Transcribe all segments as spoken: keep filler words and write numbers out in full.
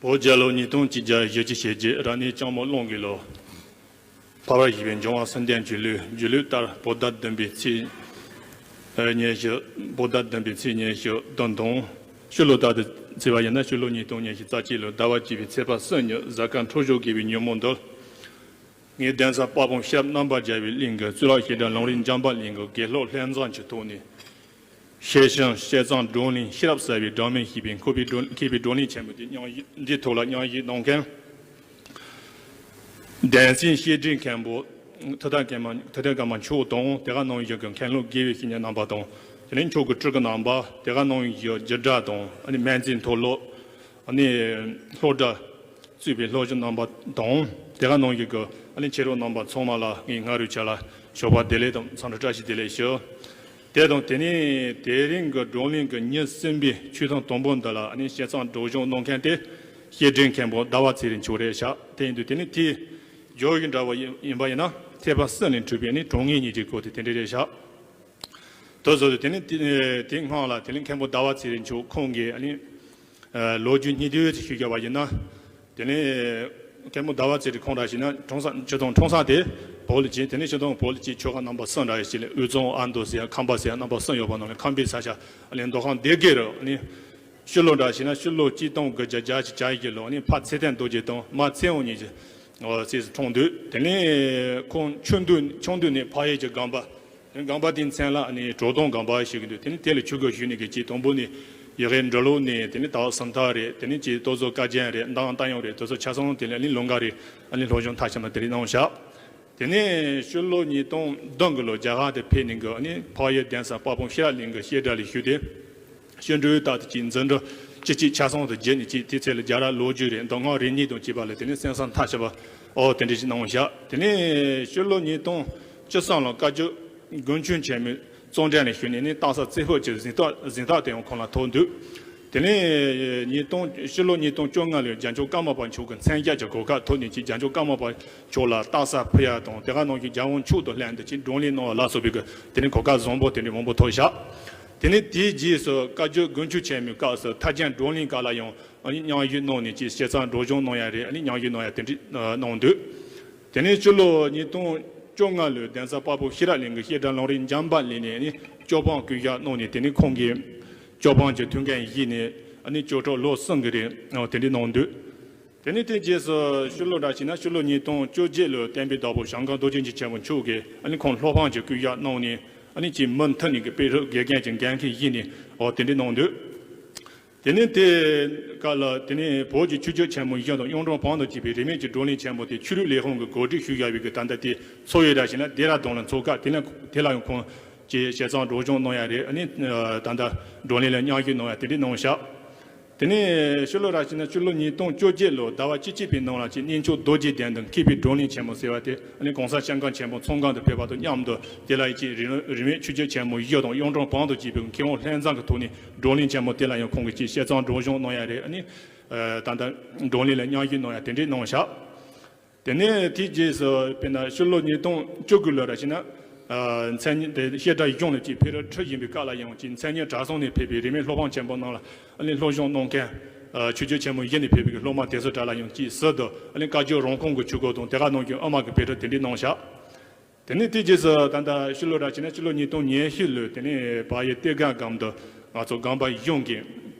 བོད་རྒྱལ་ལོ་ཉིས་སྟོང་གཅིག་བརྒྱ་བཞི་བཅུ་ཞེ་བརྒྱད་རབ་གནས་ལྕགས་མོ་གླང་གི་ལོ། འཕགས་པ་བཞི་པའི་འབྱུང་བ་གསུམ་ལྡན་གྱི་ལོའི་སྒྱུ་ལུས་ལྟར་བོད་ཟླ་བདུན་པའི་ཚེས་ཉེར་བཞི། བོད་ཟླ་བདུན་པའི་ཚེས་ཉེར་བཞི་བདུན་དང་། ཕྱི་ལོ་ལྟར་དུ་བརྩིས་པ་ཡིན་ན་ཕྱི་ལོ་ཉིས་སྟོང་ཉི་ཤུ་རྩ་གཅིག་ལོའི་ཟླ་བ་བཅུ་པའི་ཚེས་པ་གསུམ་ཉིན་གཟའ་སྐར་འཕྲོད་སྦྱོར་དགེ་བའི་ཉིན་མོ་འདིར། ངའི་གདན་ས་དཔལ་སྤུངས་ཤེས་རབ་རྣམ་པར་རྒྱལ་བའི་གླིང་གི་གཙུག་ལག་བཤད་གྲྭ་ལམ་རིམ་འཇམ་དཔལ་གླིང་གི་དགེ་སློབ་ལྷན་འཛོམས་ཀྱི་ཐོག་ནས། ཤེར་ཕྱིན་བཤད་གཙང་བགྲོ་གླེང་ཤེས་རབ་གསལ་བའི་སྒྲོན་མེ་ཞེས་པའི་མཁས་པའི་བགྲོ་མཁས་པའི་བགྲོ་གླེང་ཆེན་མོ་དེ་མཉམ་ཞུགས། འདིའི་ཐོག་ལ་མཉམ་ཞུགས་གནང་མཁན། གདན་སའི་བཤད་སྒྲུབ་མཁན་པོ་ཐུབ་བསྟན་ཀརྨ་ཐུབ་བསྟན་ཀརྨ་མཆོག་དང་། དེ་ག་ནང་བཞིན་གྱི་མཁན་སློབ་དགེ་བའི་བཤེས་གཉེན་རྣམ་པ་དང་། དེ་ནས་མཆོག་གི་སྤྲུལ་སྐུ་རྣམ་པ། དེ་ག་ནང་བཞིན་གྱི་རྒྱུད་གྲྭ་དང་། ཨ་ནི་སྨན་རྩིས་མཐོ་སློབ། ཨ་ནི་སློབ་གྲྭ་གཙོས་པའི་སློབ་སྤྱི་རྣམ་པ་དང་། དེ་ག་ནང་བཞིན་གྱི་ཨ་ནི་མཆེད་གྲོགས་རྣམ་པ་ཚང་མ་ལ་ངས་སྔ་དྲོའི་ཆ་ལ་ཞོགས་པ་བདེ་ལེགས་དང་འཚམས་འདྲི་བཀྲ་ཤིས་བདེ་ལེགས་ཞུ། དེ་དང་དེ་ནས་དེ་རིང་གི་བགྲོ་གླེང་གི་ཉིན་གསུམ་པའི་ཆོས་ཐུན་དང་པོ་འདི་ལ་ཨ་ནི་བཤད་གཙང་སྒྲོག་སྦྱང་གནང་མཁན་དེ་བཤད་སྒྲུབ་མཁན་པོ་ཟླ་བ་ཚེ་རིང་མཆོག་རེད་ཤག་དེ་ཡིན་དུས་དེ་ནི་དེའི་བརྗོད་ཡིག་འདྲ་བ་ཡིན་ཡིན་པ་ཡིན་ན་ཐེག་པ་གསུམ་ལས་འཁྲུངས་པའི་ནི་དྲང་ངེས་ཉིད་ཀྱི་སྐོར་དེ་དེ་འདྲ་རེད་ཤག་དེ་བཟོ་དུས་དེ་ནི་དེ་དེ་སྔོན་ལ་དེ་ནི་མཁན་པོ་ཟླ་བ་ཚེ་རིང་མཆོག་ཁོང་གིས་ཨ་ནི་ལོ་རྒྱུས་སྙིང་བསྡུས་ཅིག་ཞུས་བཞག་པ་ཡིན་ན། དེ་ནི་མཁན་པོ་ཟླ་བ་ཚེ་རིང་ཁོང་རང་ཞིག་ན་ཁྲོང་ས་ཆུ་ཚང་ཁྲོང་ས་དེ་བོད་ལ་ཕྱིན། དེ་ནི་ཆུ་ཚང་བོད་ལ་ཕྱིན་ཆོལ་ཁ་རྣམ་པ་གསུམ་འདྲ་ཞིག་ལས་དབུས་གཙང་ཨ་མདོ་ཟེར་ཡ་ཁམས་པ་ཟེར་ཡ་རྣམ་པ་གསུམ་ཡོད་པ་ནང་ལས་ཁམས་པའི་ས་ཆ་ཨ་ནི་མདོ་ཁམས་སྡེ་དགེ་རུ་ཨ་ནི་ཕྱི་ལོ་འདྲ་ཞིག་ན་ཕྱི་ལོ་གཅིག་སྟོང་དགུ་བརྒྱ་བརྒྱད་ཅུ་གྱ་གཉིས་ལོ་ཨ་ནི་ཕ་ཚེ་བརྟན་རྡོ་རྗེ་དང་མ་ཚེ་དབང་གཉིས་ཀྱི་སྲས་སུ་འཁྲུངས་འདུག་དེ་ནས་ཁོང་ཆུང་དུས་ཆུང་དུས་ནས་ཕ་ཡུལ་གྱི་སྒང་པ། དེ་ནས་སྒང་པ་དེའི་མཚན་ལ་ནི་གྲོ་སྟོང་སྒང་པ་ཞིག་འདུག་དེ་ནས་དེ་ལ་ཆོས་སྒོ་ཞུས་ནས་གི་ཅིག་དང་པོ་ནས་ཡི་གེ་འབྲི་ཀློག་ནས། དེ་ནས་ད་སུམ་རྟགས་རེད། དེ་ནས་ཅིག་རྟོག་བཟོ་དཀའ་རྒྱན་རེད། མདང་རྟ་དབྱངས་རེད། དེ་ཚོ་ཆ་ཚང་དེ་ལ་ནི་ལོ་འགའ་རེ་ཨ་ནི་སློབ་སྦྱོང་མཐར་ཕྱིན་ནས་དེ་རིང་གནང་བཞག་དེ་ནས་ཕྱི་ལོ་ཉིས་སྟོང་བདུན་གི་ལོ་རྒྱ་གར་དུ་ཕེབས་ནས་གི་ཨ་ནི་འཕགས་ཡུལ་གདན་ས་དཔལ་སྤུངས་ཤེས་རབ་གླིང་གི་བཤད་གྲྭ་ལ་ཞུགས་ཏེ། ཕྱི་འགྲོའི་རྟགས་དེ་ཅིག་འཛིན་གྲྭ་བཅུ་གཅིག་ཆ་ཚང་དུ་བརྒྱུད་ནས་ཅིག་དེའི་ཚེ་ལ་རྒྱ་ར་ལོ་རྒྱུས་རེད། མདོ་སྔགས་རིག་གནས་དང་བཅས་པ་ལ་དེ་ནས་གསན་བསམ་མཐར་ཕྱིན་པ། ཨོ་དེ་འདྲ་ཞིག་གནང་བཞག་དེ་ནས་ཕྱི་ལོ་ཉིས་སྟོང་བཅུ་གསུམ་ལོ་བཀའ་བརྒྱུད་དགོན་ཆེན་ཆེན་མོའི་གཙང་སྦྲ་ལ་ཞུགས་ནས་ནི་སྟག་ཚང་རྩེ་ཕུག་གི་གཟེངས་རྟགས་གཟེངས་རྟགས་དེ་ཡང་ཁོང་ལ་ཐོབ་འདུག་དེ་ནས་ཉིས་སྟོང་ཕྱི་ལོ་ཉིས་སྟོང་བཅོ་ལྔ་ལོའི་རྒྱལ་མཆོག་ཀརྨ་པ་མཆོག་གི་མཚན་རྒྱ་གྱི་གོ་སྐབས་ཐོབ་ནས་ཅིག་རྒྱལ་མཆོག་ཀརྨ་པ་མཆོག་ལ་སྟག་ཚང་ཕུལ་ཡ་དང་། དེ་ག་ནང་བཞིན་རྒྱལ་དབང་མཆོག་དང་ལྷན་དུ་ཅིག་བགྲོ་གླེང་གནང་བ་ལ་སོགས་པའི་གི་དེ་ནས་གོ་སྐབས་བཟང་པོ་དེ་འདྲའི་མང་པོ་ཐོབ་བཞག་དེ་ནས་དེའི་རྗེས་སུ་བཀའ་བརྒྱུད་དགོན་ཆེན་ཆེན་མོའི་སྐབས་སུ་ཐར་རྒྱན་བགྲོ་གླེང་སྐབས་ལ་ཡང་ཨ་ནི་མཉམ་ཞུགས་གནང་ནས་ཅིག་བཤད་གཙང་སྒྲོག་སྦྱང་གནང་ཡ་རེད། ཨ་ནི་མཉམ་ཞུགས་གནང་ཡ་དེ་འདྲ་གནང་འདུག་དེ་ནས་ཕྱི་ལོ་ཉིས་སྟོང་བཅོ་ལྔ་ལོའི་གདན་ས་དཔལ་སྤུངས་ཤེས་རབ་གླིང་གི་བཤད་གྲྭ་ལམ་རིམ་འཇམ་དཔལ་གླིང་ནས་ཨ་ནི་སྐྱོར་དཔང་བསྐོ་གཞག་གནང་ནས། དེ་ནས་ཁོང་གིས་སྐྱོར་དཔང་གི་ཐུགས་འགན་བཞེས་ནས་ཨ་ནི་སྐྱོར་གྲོགས་ལོ་གསུམ་གྱི་རིང་དེ་འདྲ་གནང་འདུག་དེ་ནས་དེའི་རྗེས་སུ་ཕྱི་ལོ་འདྲ་ཞིག་ན་ཕྱི་ལོ་ཉིས་སྟོང་བཅོ་བརྒྱད་ལོའི་བསྟན་པའི་བདག་པོ་ཞང་ཀང་རྡོ་རྗེ་འཆང་ཆེན་པོ་མཆོག་གིས་ཨ་ནི་ཁོང་སློབ་དཔོན་གྱི་སྐུ་ཞབས་གནང་ནས། ཨ་ནི་ཅིག་མུ་མཐུད་ནས་ཀྱི་དཔེ་ཧྲུའུ་དགེ་རྒན་གྱི་འགན་འཁྲི་བཞེས་ནས་འོ་དེ་འདྲ་གནང་འདུག་དེ་ནས་དེ་སྐབས་ལ་དེ་ནས་བོད་ཀྱི་ཆོས་བརྒྱུད་ཆེན་མོ་བཞི་དང་གཡུང་དྲུང་བོན་དང་བཅས་པའི་རིས་མེད་ཀྱི་བགྲོ་གླེང་ཆེན་མོ་དེ་ཆོས་རིག་ལས་ཁུངས་ཀྱི་གོ་སྒྲིག་ཞུས་བཞག་པའི་གི་ད་ལྟ་དེ་ཚོགས་ཡུལ་འདྲ་ཞིག་ན་ལྡེ་ར་ལྡུན་ལ་འཚོགས་སྐབས་དེ་ལ་དེ་ལ་ཡང་ཁོང་ཅིག་བཤད་གཙང་སྒྲོག་སྦྱང་གནང་ཡ་རེད། ཨ་ནི་ད་ལྟ་བགྲོ་གླེང་ལ་མཉམ་ཞུགས་གནང་ཡ་དེ་འདྲ་གནང་བཞག་དེ་ནས་ཕྱི་ལོ་ར་ཞིག་ན་ཕྱི་ལོ་ཉིས་སྟོང་བཅོ་བརྒྱད་ལོ་ཟླ་བ་བཅུ་གཅིག་པའི་ནང་ལ་ཅིག་གནས་མཆོག་རྡོ་རྗེ་གདན་དུ་མཁས་པའི་བགྲོ་གླེང་ཆེན་མོ་ཟེར་བ་དེ་ཨ་ནི་གོང་ས་སྐྱབས་མགོན་ཆེན་པོ་ཚོགས་ཁང་དུ་ཕེབས་པ་དང་མཉམ་དུ་དེ་ལ་ཡི་ཅིག་རིས་རིས་མེད་ཆོས་བརྒྱུད་ཆེན་མོ་བཞི་དང་གཡུང་དྲུང་བོན་དང་བཅས་པའི་མཁས་དབང་ལྷན་འཛོམས་ཀྱི་ཐོག་ནས་བགྲོ་གླེང་ཆེན་མོ་དེ་ལ་ཡང་ཁོང་གིས་ཅིག་བཤད་གཙང་སྒྲོག་སྦྱང་གནང་ཡ་རེད། ཨ་ནི་ད་ལྟ་བགྲོ་གླེང་ལ་མཉམ་ཞུགས་གནང་ཡ་དེ་འདྲས་གནང་བཞག་དེ་ནས་དེའི་རྗེས་སུ་དཔེར་ན་ཕྱི་ལོ་ཉིས་སྟོང་བཅུ་དགུ་ལོ་ར་ཞིག་ན། ཨ་མཚན་ཉིད་དེ་བཤད་གྲྭ་གཞུང་ལ་ཅིག་ཕེབས་རོགས་ཁྲིད་བཞིན་པའི་སྐབས་ལ་ཡང་ཅིག་མཚན་ཉིད་གྲྭ་ཚང་ནས་ཕེབས་པའི་རིས་མེད་སློབ་དཔོན་ཆེན་པོ་རྣམས་ལ་ཨ་ནི་སློབ་སྦྱོང་གནང་མཁན། ཨ་ཆོས་བརྒྱུད་ཆེན་མོ་བཞི་ནས་ཕེབས་པའི་སློབ་མ་དེ་ཚོ་གྲས་ལ་ཡང་ཅིག་ཟུར་དུ་ཨ་ནི་བཀའ་བརྒྱུད་རང་ཁོངས་ཀྱི་ཆོས་སྐོར་དང་དེ་ག་ནང་བཞིན་དབུ་མ་གི་དཔེ་ཁྲིད་དེ་འདྲས་གནང་བཞག་དེ་ནས་དེའི་རྗེས་སུ་ད་ལྟ་ཕྱི་ལོ་ར་ཞིག་ན་ཕྱི་ལོ་ཉིས་སྟོང་ཉི་ཤུ་ལོའི་དེ་ནས་བལ་ཡུལ་གཏེར་སྒང་སྒང་དུ་ང་ཚོ་སྒང་པ་གཞུང་གི་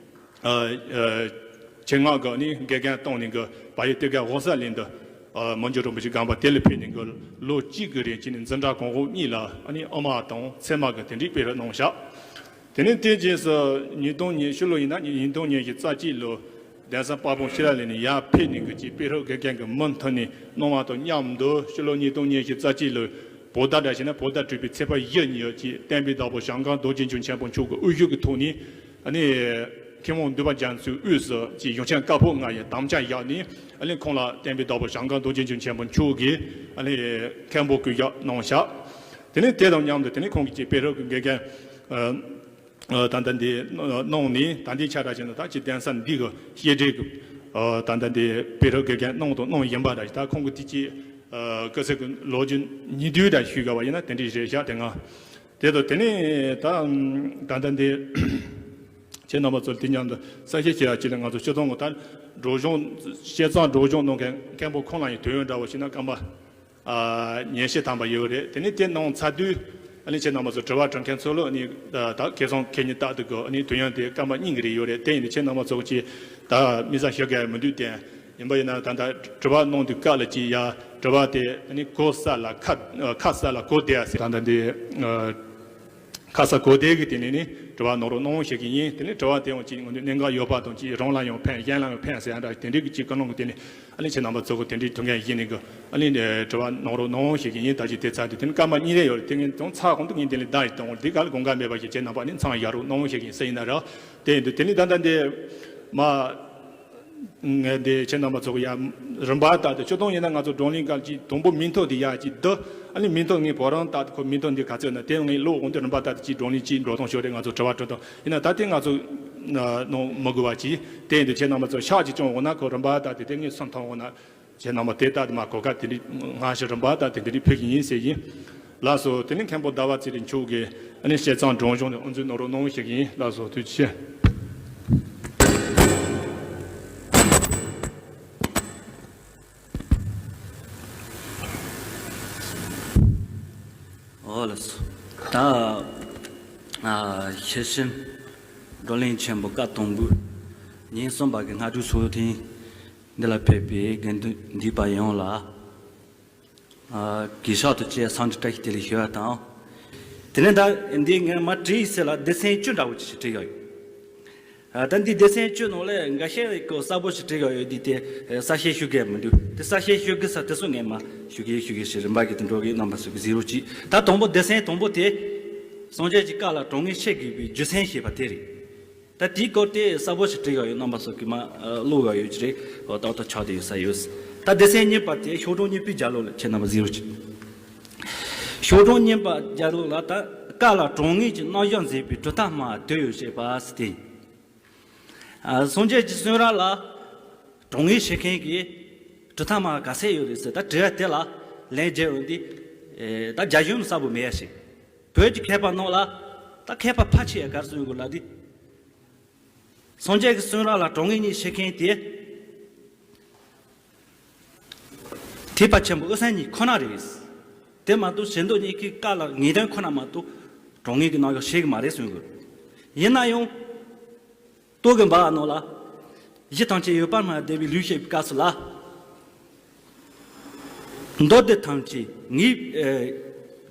ཨ་ཨ་ཆེད་མངགས་ཀྱི་ཨ་ནི་དགེ་རྒན་བཏང་ནས་ཀྱི་བལ་ཡུལ་གཏེར་སྒང་ཝང་སཱ་གླིང་དུ་ཨ་མི་འགྱུར་རིན་པོ་ཆེ་སྒང་པ་དེ་ལ་ཕེབས་ནས་ཀྱི་ལོ་གཅིག་གི་རིང་ཅིག་ནས་འཛིན་གྲྭ་གོང་འོག་གཉིས་ལ་ཨ་ནི་དབུ་མ་དང་ཚད་མ་གི་དེ་འདྲའི་དཔེ་ཁྲིད་གནང་བཞག་དེ་ནས་དེའི་རྗེས་སུ་ཉིས་སྟོང་ཉི་ཕྱི་ལོ་ཡིན་ན་ཉིས་སྟོང་ཉི་ཤུ་རྩ་གཅིག་ལོ་གདན་ས་དཔལ་སྤུངས་ཤེས་རབ་གླིང་ནས་ཡར་ཕེབས་ནས་ཀྱི་ཅིག་དཔེ་ཁྲིད་དགེ་རྒན་གྱི་མུ་མཐུད་ནས་གནང་བ་དང་མཉམ་དུ་ཕྱི་ལོ་ཉིས་སྟོང་ཉི་ཤུ་རྩ་གཅིག་ལོའི་བོད་ཟླ་འདྲ་ཞིག་ན་བོད་ཟླ་དྲུག་པའི་ཚེས་པ་བཞི་ཉིན་ཅིག་བསྟན་པའི་བདག་པོ་ཞང་ཀང་རྡོ་རྗེ་འཆང་ཆེན་པོ་མཆོག་གི་དབུ་བཞུགས་ཀྱི་ཐོག་ནས་ཨ་ནི་མཁས་དབང་འདུས་པ་རྒྱ་མཚོའི་དབུས་སུ་ཅིག་གཞུང་ཆེན་བཀའ་པོད་ལྔ་ཡི་དམ་བཅའ་བཞག་ནས་ཨ་ནི་ཁོང་ལ་བསྟན་པའི་བདག་པོ་ཞང་ཀང་རྡོ་རྗེ་འཆང་ཆེན་པོ་མཆོག་གིས་ཨ་ནི་མཁན་པོ་སྐུ་ཞབས་གནང་བཞག་དེ་ནས་དེ་དང་མཉམ་དུ་དེ་ནས་ཁོང་གིས་ཅིག་དཔེ་ཁྲིད་ཀྱི་དགེ་རྒན་ཨ། ཨ་ད་ལྟ་འདི་གནང་ནས་ད་ལྟའི་ཆ་ར་ཅན་ད་ཅི་གདན་ས་འདི་གི་བཤད་གྲྭའི་གི་ཨ་ད་ལྟ་འདི་དཔེ་ཁྲིད་དགེ་རྒན་གནང་དང་གནང་བཞིན་པ་ར་ད་ཁོང་གི་དེ་ཅི་ཨ་སྐུ་ཚེ་གི་ལོ་རྒྱུས་ཉིན་བསྡུས་ར་ཞུས་དགོས་པ་ཡིན་ན་དེ་འདྲ་རེད་ཤག་དེ་སྔ་དེ་དང་དེ་ནས་ད་ད་ལྟ་འདི་ ཁྱེད་རྣམ་པ་ཚོ་དེ་མཉམ་དུ་གསལ་བཤད་བྱེད་ཡ་ཅིག་ལ། ང་ཚོ་སྤྱིར་བཏང་གི་ད་སྒྲོག་སྦྱང་། དཔྱད་རྩོམ་སྒྲོག་སྦྱང་གནང་མཁན་མཁན་པོ་ཁོང་ལ་ཡང་དུས་ཡུན་འདྲ་བོ་ཞིག་ན་སྐར་མ་ཨ་ཉི་ཤུ་ཐམ་པ་ཡོད་རེད། དེ་ནས་དེ་གནང་ཚར་དུས་ཨ་ནི་ཁྱེད་རྣམ་པ་ཚོ་དྲི་བ་དྲི་མཁན་ཚོ་ལ་ཨ་ནི་ད་ད་ཁེ་སང་ཁེ་ཉིན་ཏག་ཏག་གི་ཨ་ནི་དུས་ཡུན་དེ་སྐར་མ་གཉིས་ཀྱི་རེ་ཡོད་རེད། དེ་ཡིན་དུས་ཁྱེད་རྣམ་པ་ཚོ་གིས་ད་དམིགས་བསལ་ཞུ་དགོས་མི་འདུག་དེ། ཡིན་པ་ཡིན་ན་ད་ལྟ་དྲི་བ་གནང་དུས་སྐབས་ལ་ཅིག་ཡ་དྲི་བ་དེ་ཨ་ནི་གོ་ས་ལ་ཁ་ཁ་ས་ལ་གོ་བསྡད་ཡ་ཟེར། ད་ལྟ་འདི་ཨ་ཁ་ས་གོ་བསྡད་གི་དེ་ནས་ནི་དྲི་བ་གནང་རོགས་གནང་ཞུ་གི་ཡིན། དེ་ནས་དྲི་བ་དེ་ཡང་ཅིག་ང་ཚོ་གནད་འགག་ཡོད་པ་དང་ཅིག་རང་ལ་ཡང་ཕན་གཞན་ལ་ཡང་ཕན་ཟེར་ཡ་འདྲ་དེ་འདྲའི་གི་ཅིག་ཀུན་སློང་གི་དེ་ནས་ཨ་ནི་ཁྱེད་རྣམ་པ་ཚོ་གི་དེ་འདྲའི་ཐུགས་འགན་བཞེས་ནས་གི་ཨ་ནི་དྲི་བ་གནང་རོགས་གནང་ཞུ་གི་ཡིན། ད་ཅིག་དེ་ཚར་དུས་དེ་ནི་སྐར་མ་གཉིས་རེ་ཡོད་རེད། དེ་ངས་དང་ཚར་གོང་དུ་ངས་དེ་ལས་བརྡ་ཡི་གཏོང་འོང་། དེ་ག་ལ་དགོངས་འགལ་མེད་པ་ཞིག་ཁྱེད་རྣམ་པ་ནི་མཚམས་བཞག་རོགས་གནང་ཞུ་གི་ཡིན་ཟེར་ཡིན་ན་ར། དེ་ཡིན་དུས་དེ་ནི་ད་ལྟ་འདི་མ། ངས་འདི་ཁྱེད་རྣམ་པ་ཚོ་གི་ཡ་རིམ་པ་ལྟར་དུ་སྤྱིར་བཏང་ཡིན་ན་ང་ཚོ་བགྲོ་གླེང་སྐབས་ཀྱི་དང་པོ་མིང་ཐོ་འདི་ཡ་གཅིག་འདི་ཨ་ནི་མིང་ཐོ་ངས་བོད་རང་ལྟར་དུ་ཁོ་མིང་ཐོ་འདི་ག་ཚོད་ན་དེ་ངས་ཀློག་འོང་དུས་རིམ་པ་ལྟར་དུ་གཅིག་བགྲོ་གླེང་གཅིག་འགྲོ་སྟངས་ཤོར་རེད། ང་ཚོ་དྲི་བ་དྲི་སྟངས་ཡིན་ན་ད་དེ་ང་ཚོ་གནང་མི་དགོས་པ་གཅིག་དེ་ཡིན་དུས་ཁྱེད་རྣམ་པ་ཚོ་ཤག་གཅིག་བྱུང་འོང་ན་ཁོ་རིམ་པ་ལྟར་དུ་དེ་ངས་སུམ་མཐོང་འོང་ན་ཁྱེད་རྣམ་པ་དེ་ལྟར་དུ་མ་གོ་སྐབས་དེ་འདྲི་སྔ་ཕྱི་རིམ་པ་ལྟར་དུ་དེ་འདྲི་ཕུལ་གྱི་ཡིན་ཟེར་གྱིན། ལགས་སོ། དེ་ནི་མཁན་པོ་ཟླ་བ་ཚེ་རིང་མཆོག་གིས་ཨ་ནི་དཔྱད་རྩོམ་སྒྲོག་སྦྱང་ནས་དབུ་འཛུགས་གནང་རོགས་གནང་ཞུ་གི་ཡིན། ལགས་སོ། ཐུགས་རྗེ་ཆེ། ཨོ་ལགས་སོ། ད་ཨ་ཤེར་ཕྱིན་བགྲོ་གླེང་ཆེན་པོ་སྐབས་དང་པོའི་ཉིན་གསུམ་པ་གི་སྔ་དྲོའི་ཚོགས་ཐེངས་འདི་ལ་ཕེབས་པའི་དགེ་འདུན་འདུས་པ་ཡོངས་ལ། ཨ་གུས་ཕྱག་ཏུ་བཅས་འཚམས་འདྲི་བཀྲ་ཤིས་བདེ་ལེགས་ཞུ་བ་དང་། དེ་ནས་ད་འདི་ངས་མར་བྲིས་ཡིན་ཟེར་ལ་སྡེ་ཚན་བཅུ་འདྲ་བོ་ཅིག་བྲིས་ཡོད། ཨ་ད་འདི་སྡེ་ཚན་བཅུ་ནང་ལས་འགའ་ཤས་ཀྱིས་གསལ་པོ་ཞིག་བྲིས་ཡོད་ཡོད་འདི་དེ་གསལ་བཤད་ཞུ་གི་མི་འདུག་དེ་གསལ་བཤད་ཞུ་གི་ས་དེ་ཚོ་ངས་མར་ཞུ་གི་ཞུ་གི་ཞེས་རིམ་པ་གི་དུ་འགྲོ་གི། རྣམ་པ་ཚོ་གི་གཟིགས་རོགས་གྱིས། ད་དང་པོ་སྡེ་ཚན་དང་པོ་དེ་སངས་རྒྱས་ཀྱི་བཀའ་ལ་དྲང་ངེས་བྱེད་དགོས་པའི་རྒྱུ་མཚན་ཞེས་པ་དེ་རེད། ད་དེའི་སྐོར་དེ་གསལ་པོ་ཞིག་བྲིས་ཡོད་ཡོད། རྣམ་པ་ཚོ་གིས་མར་ཀློག་ཡོད་ཡོད་ཀྱི་རེད། འོ་ཏག་ཏག་ཆགས་བསྡད་ཡོད་ས་ཡོད། ད་སྡེ་ཚན་གཉིས་པ་དེ་ཤོག་གྲངས་གཉིས་པའི་རྒྱབ་ལོགས་ལ་ཁྱེད་རྣམ་པ་གཟིགས་རོགས་གྱིས། ཤོག་གྲངས་གཉིས་པ་རྒྱབ་ལོགས་ལ་ད་བཀའ་ལ་དྲང་ངེས་ཀྱི་རྣམ་གཞག་མཛད་པའི་གྲུབ་མཐའ་སྨྲ་བ་དོལ་ཡོད་ཅེས་པ་ཟེར་ཏེ། ཨ་སངས་རྒྱས་ཀྱི་གསུང་རབ་ལ་དྲང་ངེས་བྱེད་མཁན་གྱི་གྲུབ་མཐའ་སྨྲ་བ་ག་ཚད་ཡོད་རེད་ཟེར་ད་དྲི་བ་དེ་ལ་ལན་བརྒྱབ་ཡོང་དུས། ཨེ་ད་རྒྱ་གཞུང་གསལ་པོ་མེད་ཡ་ཞིག་བོད་ཀྱི་མཁས་པ་རྣམས་ལ་ད་མཁས་པ་ཕལ་ཆེ་བས་ག་རེ་གསུང་ཡོད་ལབ་དུས། སངས་རྒྱས་ཀྱི་གསུང་རབ་ལ་དྲང་ངེས་གཉིས་བྱེད་མཁན་དེ་ཐེག་པ་ཆེན་པོ་དབུ་སེམས་གཉིས་ཁོ་ན་རེད། དེ་མ་གཏོགས་ཞེ་མདོ་གཉིས་ཀྱི་བཀའ་ལ་ངེས་དོན་ཁོ་ན་མ་གཏོགས་དྲང་ངེས་ཀྱི་རྣམ་གཞག་བྱེད་ཀྱི་མ་རེད་གསུང་དགོས། ཡིན་ན་ཡང་། རྟོག་གེ་འབར་བ་རྣམས་ལ་གཞི་ཐམས་ཅད་ཡོད་པར་སྨྲ་བ་དོལ་པའི་ལུགས་བཤད་པའི་སྐབས་སུ་ལ། མདོ་སྡེ་ཐམས་ཅད་ངེས་ཨེ་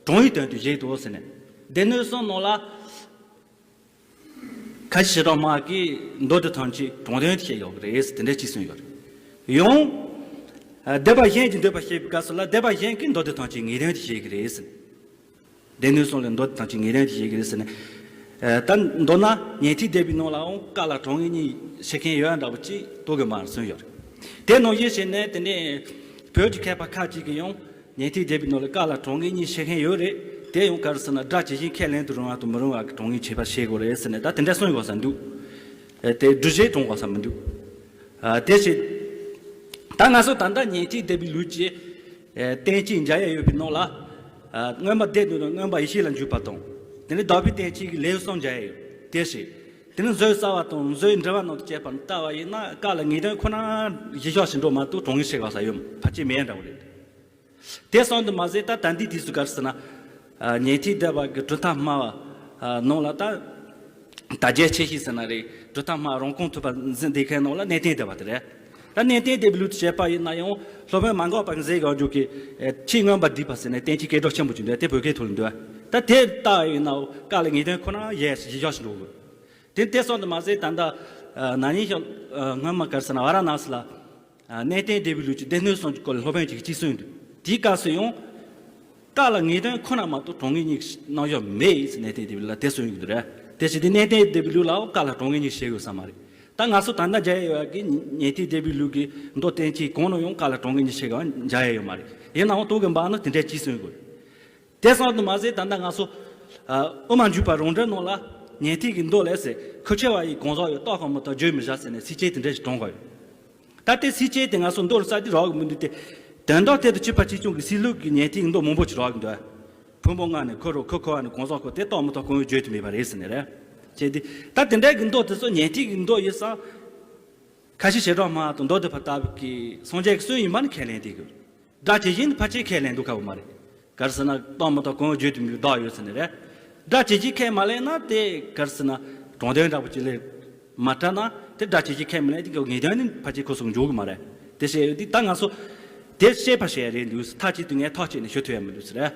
དྲང་ངེས་དོན་དུ་བཞེད་དོ་ཟེར་ནས། སྡེ་སྣོད་གསུམ་ནང་ལ། ཁ་ཅིག་བྱེ་བྲག་སྨྲ་བ་གིས་མདོ་སྡེ་ཐམས་ཅད་དྲང་དོན་དུ་བཤད་ཡོད་ཀྱི་རེད་ཟེར་དེ་འདྲ་ཅིག་གསུངས་ཡོད་རེད། ཡང་། སྡེ་པ་གཞན་གྱིས་འདོད་པ་བཤད་པའི་སྐབས་སུ་ལ་སྡེ་པ་གཞན་གྱིས་མདོ་སྡེ་ཐམས་ཅད་ངེས་དོན་དུ་བཤད་ཀྱི་རེད་ཟེར། སྡེ་སྣོད་གསུམ་ལས་མདོ་སྡེ་ཐམས་ཅད་ངེས་དོན་དུ་བཤད་ཀྱི་རེད་ཟེར་ནས། ད་མདོར་ན་ཉན་ཐོས་སྡེ་པའི་ནང་ལའང་བཀའ་ལ་དྲང་ངེས་གཉིས་བཤད་མཁན་ཡོད་འདྲ་པོ་ཅིག་རྟོག་གེ་འབར་གསུངས་ཡོད་རེད། དེ་ནང་བཞིན་བྱས་ནས་དེ་ནས་བོད་ཀྱི་མཁས་པ་ཁ་ཅིག་གིས་ཡང་། ཉན་ཐོས་སྡེ་པའི་ནང་ལ་བཀའ་ལ་དྲང་ངེས་གཉིས་བཤད་མཁན་ཡོད་རེད། དེ་ཡང་ག་རེ་ཟེར་ན་སྒྲ་ཇི་བཞིན་ཁས་ལེན་དུ་རུང་བ་དང་མི་རུང་བ་གི་དྲང་ངེས་ཁྱད་པར་ཕྱེ་དགོས་རེད་ཟེར་ནས་ད་དེ་འདྲ་གསུངས་ཡོད་ས་འདུག་དེ་སྒྲུབ་བྱེད་དྲང་དགོས་ས་མི་འདུག་དེ་བཞིན། ད་ང་ཚོ་ད་ལྟ་ཉན་ཐོས་སྡེ་པའི་ལུགས་ཀྱི་བསྟན་བཅོས་མཇལ་ཡ་ཡོད་པའི་ནང་ལ། སྔོན་མ་སྡེ་སྣོད་དང་མངོན་པ་ཡེ་ཤེས་ལ་འཇུག་པ་དང་། དེ་ནས་བདག་པོའི་བསྟན་བཅོས་ཀྱི་ལེའུ་གསུམ་མཇལ་ཡ་ཡོད། དེ་བཞིན། དེ་ནས་མཛོད་གསར་བ་དང་མཛོད་འགྲེལ་བ་རྣམས་དང་བཅས་པ་ལྟ་བ་ཡིན་ན་བཀའ་ལ་ངེས་དོན་ཁོ་ན་གཞི་བཞག་བཞིན་འགྲོ་མ་གཏོགས་དྲང་ངེས་བྱེད་དགོས་ས་ཡོད་ཕལ་ཆེར་མེད་འདྲ་བོ་རེད། དེ་ཙམ་དུ་མ་ཟད་ད་ད་ལྟའི་དུས་སུ་ག་རེ་ཟེར་ན། ཉན་ཐོས་སྡེ་པ་གི་གྲུབ་མཐའ་སྨྲ་བ་ནང་ལ་ད། དར་རྒྱས་ཆེ་ཤོས་ཟེར་ན་རེད། གྲུབ་མཐའ་སྨྲ་བ་རང་གོང་ཐུབ་པ་འཛིན་བསྡད་མཁན་ནང་ལ་གནས་བརྟན་སྡེ་པ་དེ་རེད། ད་གནས་བརྟན་སྡེ་པའི་ལུགས་སུ་བྱས་པ་ཡིན་ན་ཡང་སློབ་དཔོན་མ་འགགས་པ་གི་མཛད་སྒོ་འཇུག་གི་ཆོས་མངོན་པར་བསྡུས་པ་ཟེར་ནས་བསྟན་བཅོས་སྐད་གྲགས་ཆེན་པོ་ཅིག་འདུག་དེ་བོད་སྐད་ཐོག་ལ་འདུག་ད་དེ་ལྟ་བ་ཡིན་ན་བཀའ་ལ་ངེས་དོན་ཁོ་ན་ཡལ་གཞི་བཞག་བཞིན་འགྲོ་དགོས། དེ་དེ་ཙམ་དུ་མ་ཟད་ད་ལྟ་ན་ནིང་ཞག་སྔོན་མ་ག་རེ་ཟེར་ན་ཝཱ་ར་ཎ་སི་ལ། གནས་བརྟན་སྡེ་པའི་ལུགས་ཀྱི་སྡེ་སྣོད་གསུམ་གྱི་སྐོར་ལ་སློབ་དཔོན་གཅིག་གིས་གཅིག་གསུངས་འདུག་དེའི་སྐབས་སུ་ཡང་། བཀའ་ལ་ངེས་དོན་ཁོ་ན་མ་གཏོགས་དྲང་ངེས་གཉིས་རྣམ་གཞག་མེད་ཟེར་གནས་བརྟན་སྡེ་པའི་ལུགས་ལ་དེ་གསུངས་ཡོད་འདུག་རེད། དེ་བཞིན་དུ་གནས་བརྟན་སྡེ་པའི་ལུགས་ལའང་བཀའ་ལ་དྲང་ངེས་གཉིས་བྱེད་དགོས་ས་མ་རེད། ད་ང་ཚོ་ད་ལྟ་མཇལ་ཡོད་ཡ་གི་ཉན་ཐོས་སྡེ་པའི་ལུགས་ཀྱི་མདོ་བསྟན་བཅོས་གང་ནང་ཡང་བཀའ་ལ་དྲང་ངེས་གཉིས་བྱེད་དགོས་མཇལ་ཡ་ཡོད་མ་རེད། ཡིན་ནའང་རྟོག་གེ་འབར་ནི་དེ་འདྲའི་གཅིག་གསུངས་དགོས། དེ་ཙམ་དུ་མ་ཟད་ད་ལྟ་ང་ཚོ། དབུ་མ་འཇུག་པ་རང་འགྲེལ་ནང་ལ་ཉན་ཐོས་ཀྱི་མདོ་ལས་ཟེར་ཁུ་ཆེ་བ་ཡི་གང་ཟག་ཡོད་རྟོགས་གང་མི་རྟོགས་བརྗོད་མི་བྱ་ཟེར་ནས་ཚིགས་བཅད་དེ་འདྲ་ཞིག་དྲངས་དགོས་ཡོད། ད་ལྟའི་ཚིགས་བཅད་དེ་ང་ཚོ་མདོ་ལ་རྩ་དེ་རག་གི་མི་འདུག་སྟེ། དོན་དག་དེ་དང་གཅིག་པ་གཅིག་རྐྱང་གི་སྲིད་ལུགས་ཀྱི་ཉན་ཐོས་ཀྱི་མདོ་མང་པོ་ཅིག་རག་གི་འདུག་ཕུང་པོ་ལྔ་ནས་ཁུ་རུ་ཁུ་ཁུ་བ་ནས་གང་ཟག་ཁུ་དེ་རྟོགས་མི་རྟོགས་གང་ཡང་བརྗོད་དུ་མེད་པ་རེད་ཟེར་ནས་རེད། བྱས་ཏེ། ད་དེ་འདྲའི་གི་མདོ་དེ་ཚོ་ཉན་ཐོས་ཀྱི་མདོ་ཡིན་ཙང་། ཁ་ཆེ་བྱེ་བྲག་སྨྲ་བ་དང་མདོ་སྡེ་པ་ལྟ་བུ་གི་སངས་རྒྱས་ཀྱི་གསུང་ཡིན་པ་ནི་ཁས་ལེན་བསྡད་དགོས། སྒྲ་ཇི་བཞིན་དུ་ཕལ་ཆེར་ཁས་ལེན་འདུག་ཁ་བོ་མ་རེད། ག་རེ་ཟེར་ན་རྟགས་མི་རྟག་གང་བརྗོད་དུ་མི་འདུག་བདག་ཡོད་ཟེར་ནི་རེད། སྒྲ་ཇི་བཞིན་ཁས་མ་ལེན་ན་དེ་ག་རེ་ཟེར་ན་དྲང་དོན་འདྲ་པོ་ཅིག་ལས་མ་འཕྲད་ན་དེ་སྒྲ་ཇི་བཞིན་ཁས་མི་ལེན་དེ་གི་ངེས་དོན་ནི་ཕལ་ཆེར་ཁོ་ཚོ་འཇོག་གི་མ་རེད། དེ་བཤད་ཡོད་དུས་ད་ང་ཚོ་དེ་བཤད་པ་བཤད་རེད་འདུག་ཟེར། མཐའ་གཅིག་ཏུ་ངས་ཐག་བཅད་ནས་ཞུ་ཐུབ་ཡ་མི་འདུག་ཟེར།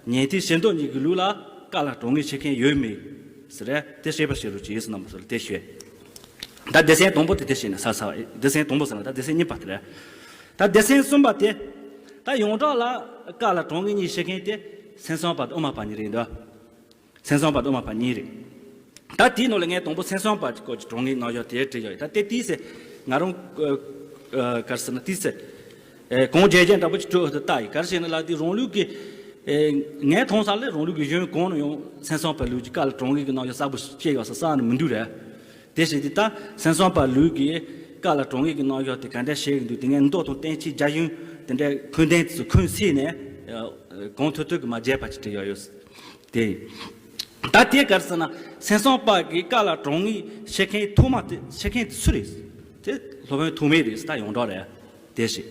ཉན་ཐོས་ཞི་མདོ་གཉིས་ཀྱི་ལུགས་ལ་བཀའ་ལ་དྲང་ངེས་བཤད་མཁན་ཡོད་མེད་ཟེར། དེ་བཤད་པ་བཤད་རོགས་གྱིས་ཟེར་རྣམ་པ་ཚོ་ལ་དེ་ཞུས། ད་སྡེ་ཚན་དང་པོ་དེ་དེ་བཤད་ནས་ས་ས་སྡེ་ཚན་དང་པོ་ཟེར་ན་ད་སྡེ་ཚན་གཉིས་པ་དེ་རེད། ད་སྡེ་ཚན་གསུམ་པ་དེ། ད་ཡོངས་གྲགས་ལ་བཀའ་ལ་དྲང་ངེས་གཉིས་བཤད་མཁན་དེ་སེམས་ཙམ་པ་དང་དབུ་མ་པ་གཉིས་རེད་འདུག་སེམས་ཙམ་པ་དང་དབུ་མ་པ་གཉིས་རེད། ད་དེའི་ནང་ལ་ངས་དང་པོ་སེམས་ཙམ་པ་གི་སྐོར་གྱི་དྲང་ངེས་རྣམ་གཞག་དེ་བྲིས་ཡོད། ད་དེ་དེའི་ཚེ་ང་རང་ག་རེ་ཟེར་ན་དེའི་ཚེ་གང་བྱས་རྗེས་འདྲ་པོ་ཅིག་སྤྲོད་དུ་ལྟ་ཡི། ག་རེ་བྱས་ན་ལབ་དུས་རང་ལུགས་ཀྱི་ངས་མཐོང་ས་ལ་རང་ལུགས་ཀྱི་གཞུང་གང་ནས་ཡང་སེམས་ཙམ་པ་ལུགས་ཀྱི་བཀའ་ལ་དྲང་ངེས་ཀྱི་རྣམ་གཞག་གསལ་པོ་ཤེས་ཡོད་ས་གསལ་ནི་མི་འདུག་རེད། དེ་བཞིན་དུ་ད་སེམས་ཙམ་པ་ལུགས་ཀྱི་བཀའ་ལ་དྲང་ངེས་ཀྱི་རྣམ་གཞག་དེ་ག་འདྲ་བཤད་ཀྱི་འདུག་དེ་ངས་མདོ་དང་བསྟན་བཅོས་རྒྱ་གཞུང་དེ་འདྲའི་ཁུངས་ལྡན་དེ་ཚོ་ཁུངས་བཙུགས་ནས་གང་ཐུབ་ཐུབ་ཀྱིས་མ་བརྗེད་པ་ཅིག་བྲིས་ཡོད་ཡོད། དེ་ད་དེ་ག་རེ་ཟེར་ན་སེམས་ཙམ་པ་གི་བཀའ་ལ་དྲང་ངེས་བཤད་མཁན་ཐོག་མ་དེ་བཤད་མཁན་དེ་སུ་རེད། དེ་སློབ་དཔོན་ཐོགས་མེད་རེད་ཟེར། ད་ཡོངས་གྲགས་རེད། དེ་བཞིན་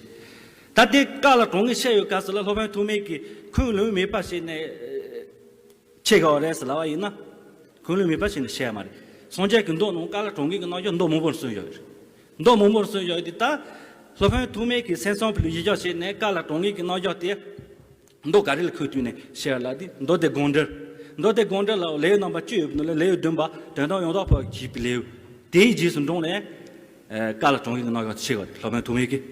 ད་དེ་བཀའ་ལ་དྲང་ངེས་བཤད་ཡོད་སྐབས་སུ་ལ་སློབ་དཔོན་ཐོགས་མེད་ཀྱིས་ཁུངས་ལུང་མེད་པ་བྱས་ནས། ཆེ་ག་བ་རེད་ཟེར་ལབ་པ་ཡིན་ན། ཁུངས་ལུང་མེད་པ་ཞིག་ནི་བཤད་ཡ་མ་རེད། སངས་རྒྱས་ཀྱི་མདོ་ནང་བཀའ་ལ་དྲང་ངེས་ཀྱི་རྣམ་གཞག་མདོ་མང་པོར་གསུངས་ཡོད་རེད། མདོ་མང་པོར་གསུངས་ཡོད་དེ་ད། སློབ་དཔོན་ཐོགས་མེད་ཀྱིས་སེམས་ཙམ་པ་ལུགས་གཞི་བཞག་བྱས་ནས་བཀའ་ལ་དྲང་ངེས་ཀྱི་རྣམ་གཞག་དེ། མདོ་ག་རེ་ལ་ཁུངས་བསྟུན་ནས་བཤད་ལབ་དུས་མདོ་སྡེ་དགོངས་འགྲེལ། མདོ་སྡེ་དགོངས་འགྲེལ་ལ་ལེའུ་རྣམ་པ་བཅུ་ཡོད་པའི་ནང་ལ་ལེའུ་བདུན་པ་དོན་དམ་ཡང་དག་པ་ཞེས་པའི་ལེའུ། དེའི་རྗེས་སུ་འབྲངས་ནས། བཀའ་ལ་དྲང་ངེས་ཀྱི་རྣམ་གཞག་དེ་ཆེ་བ་རེད་སློབ་དཔོན་ཐོགས་མེད་ཀྱིས།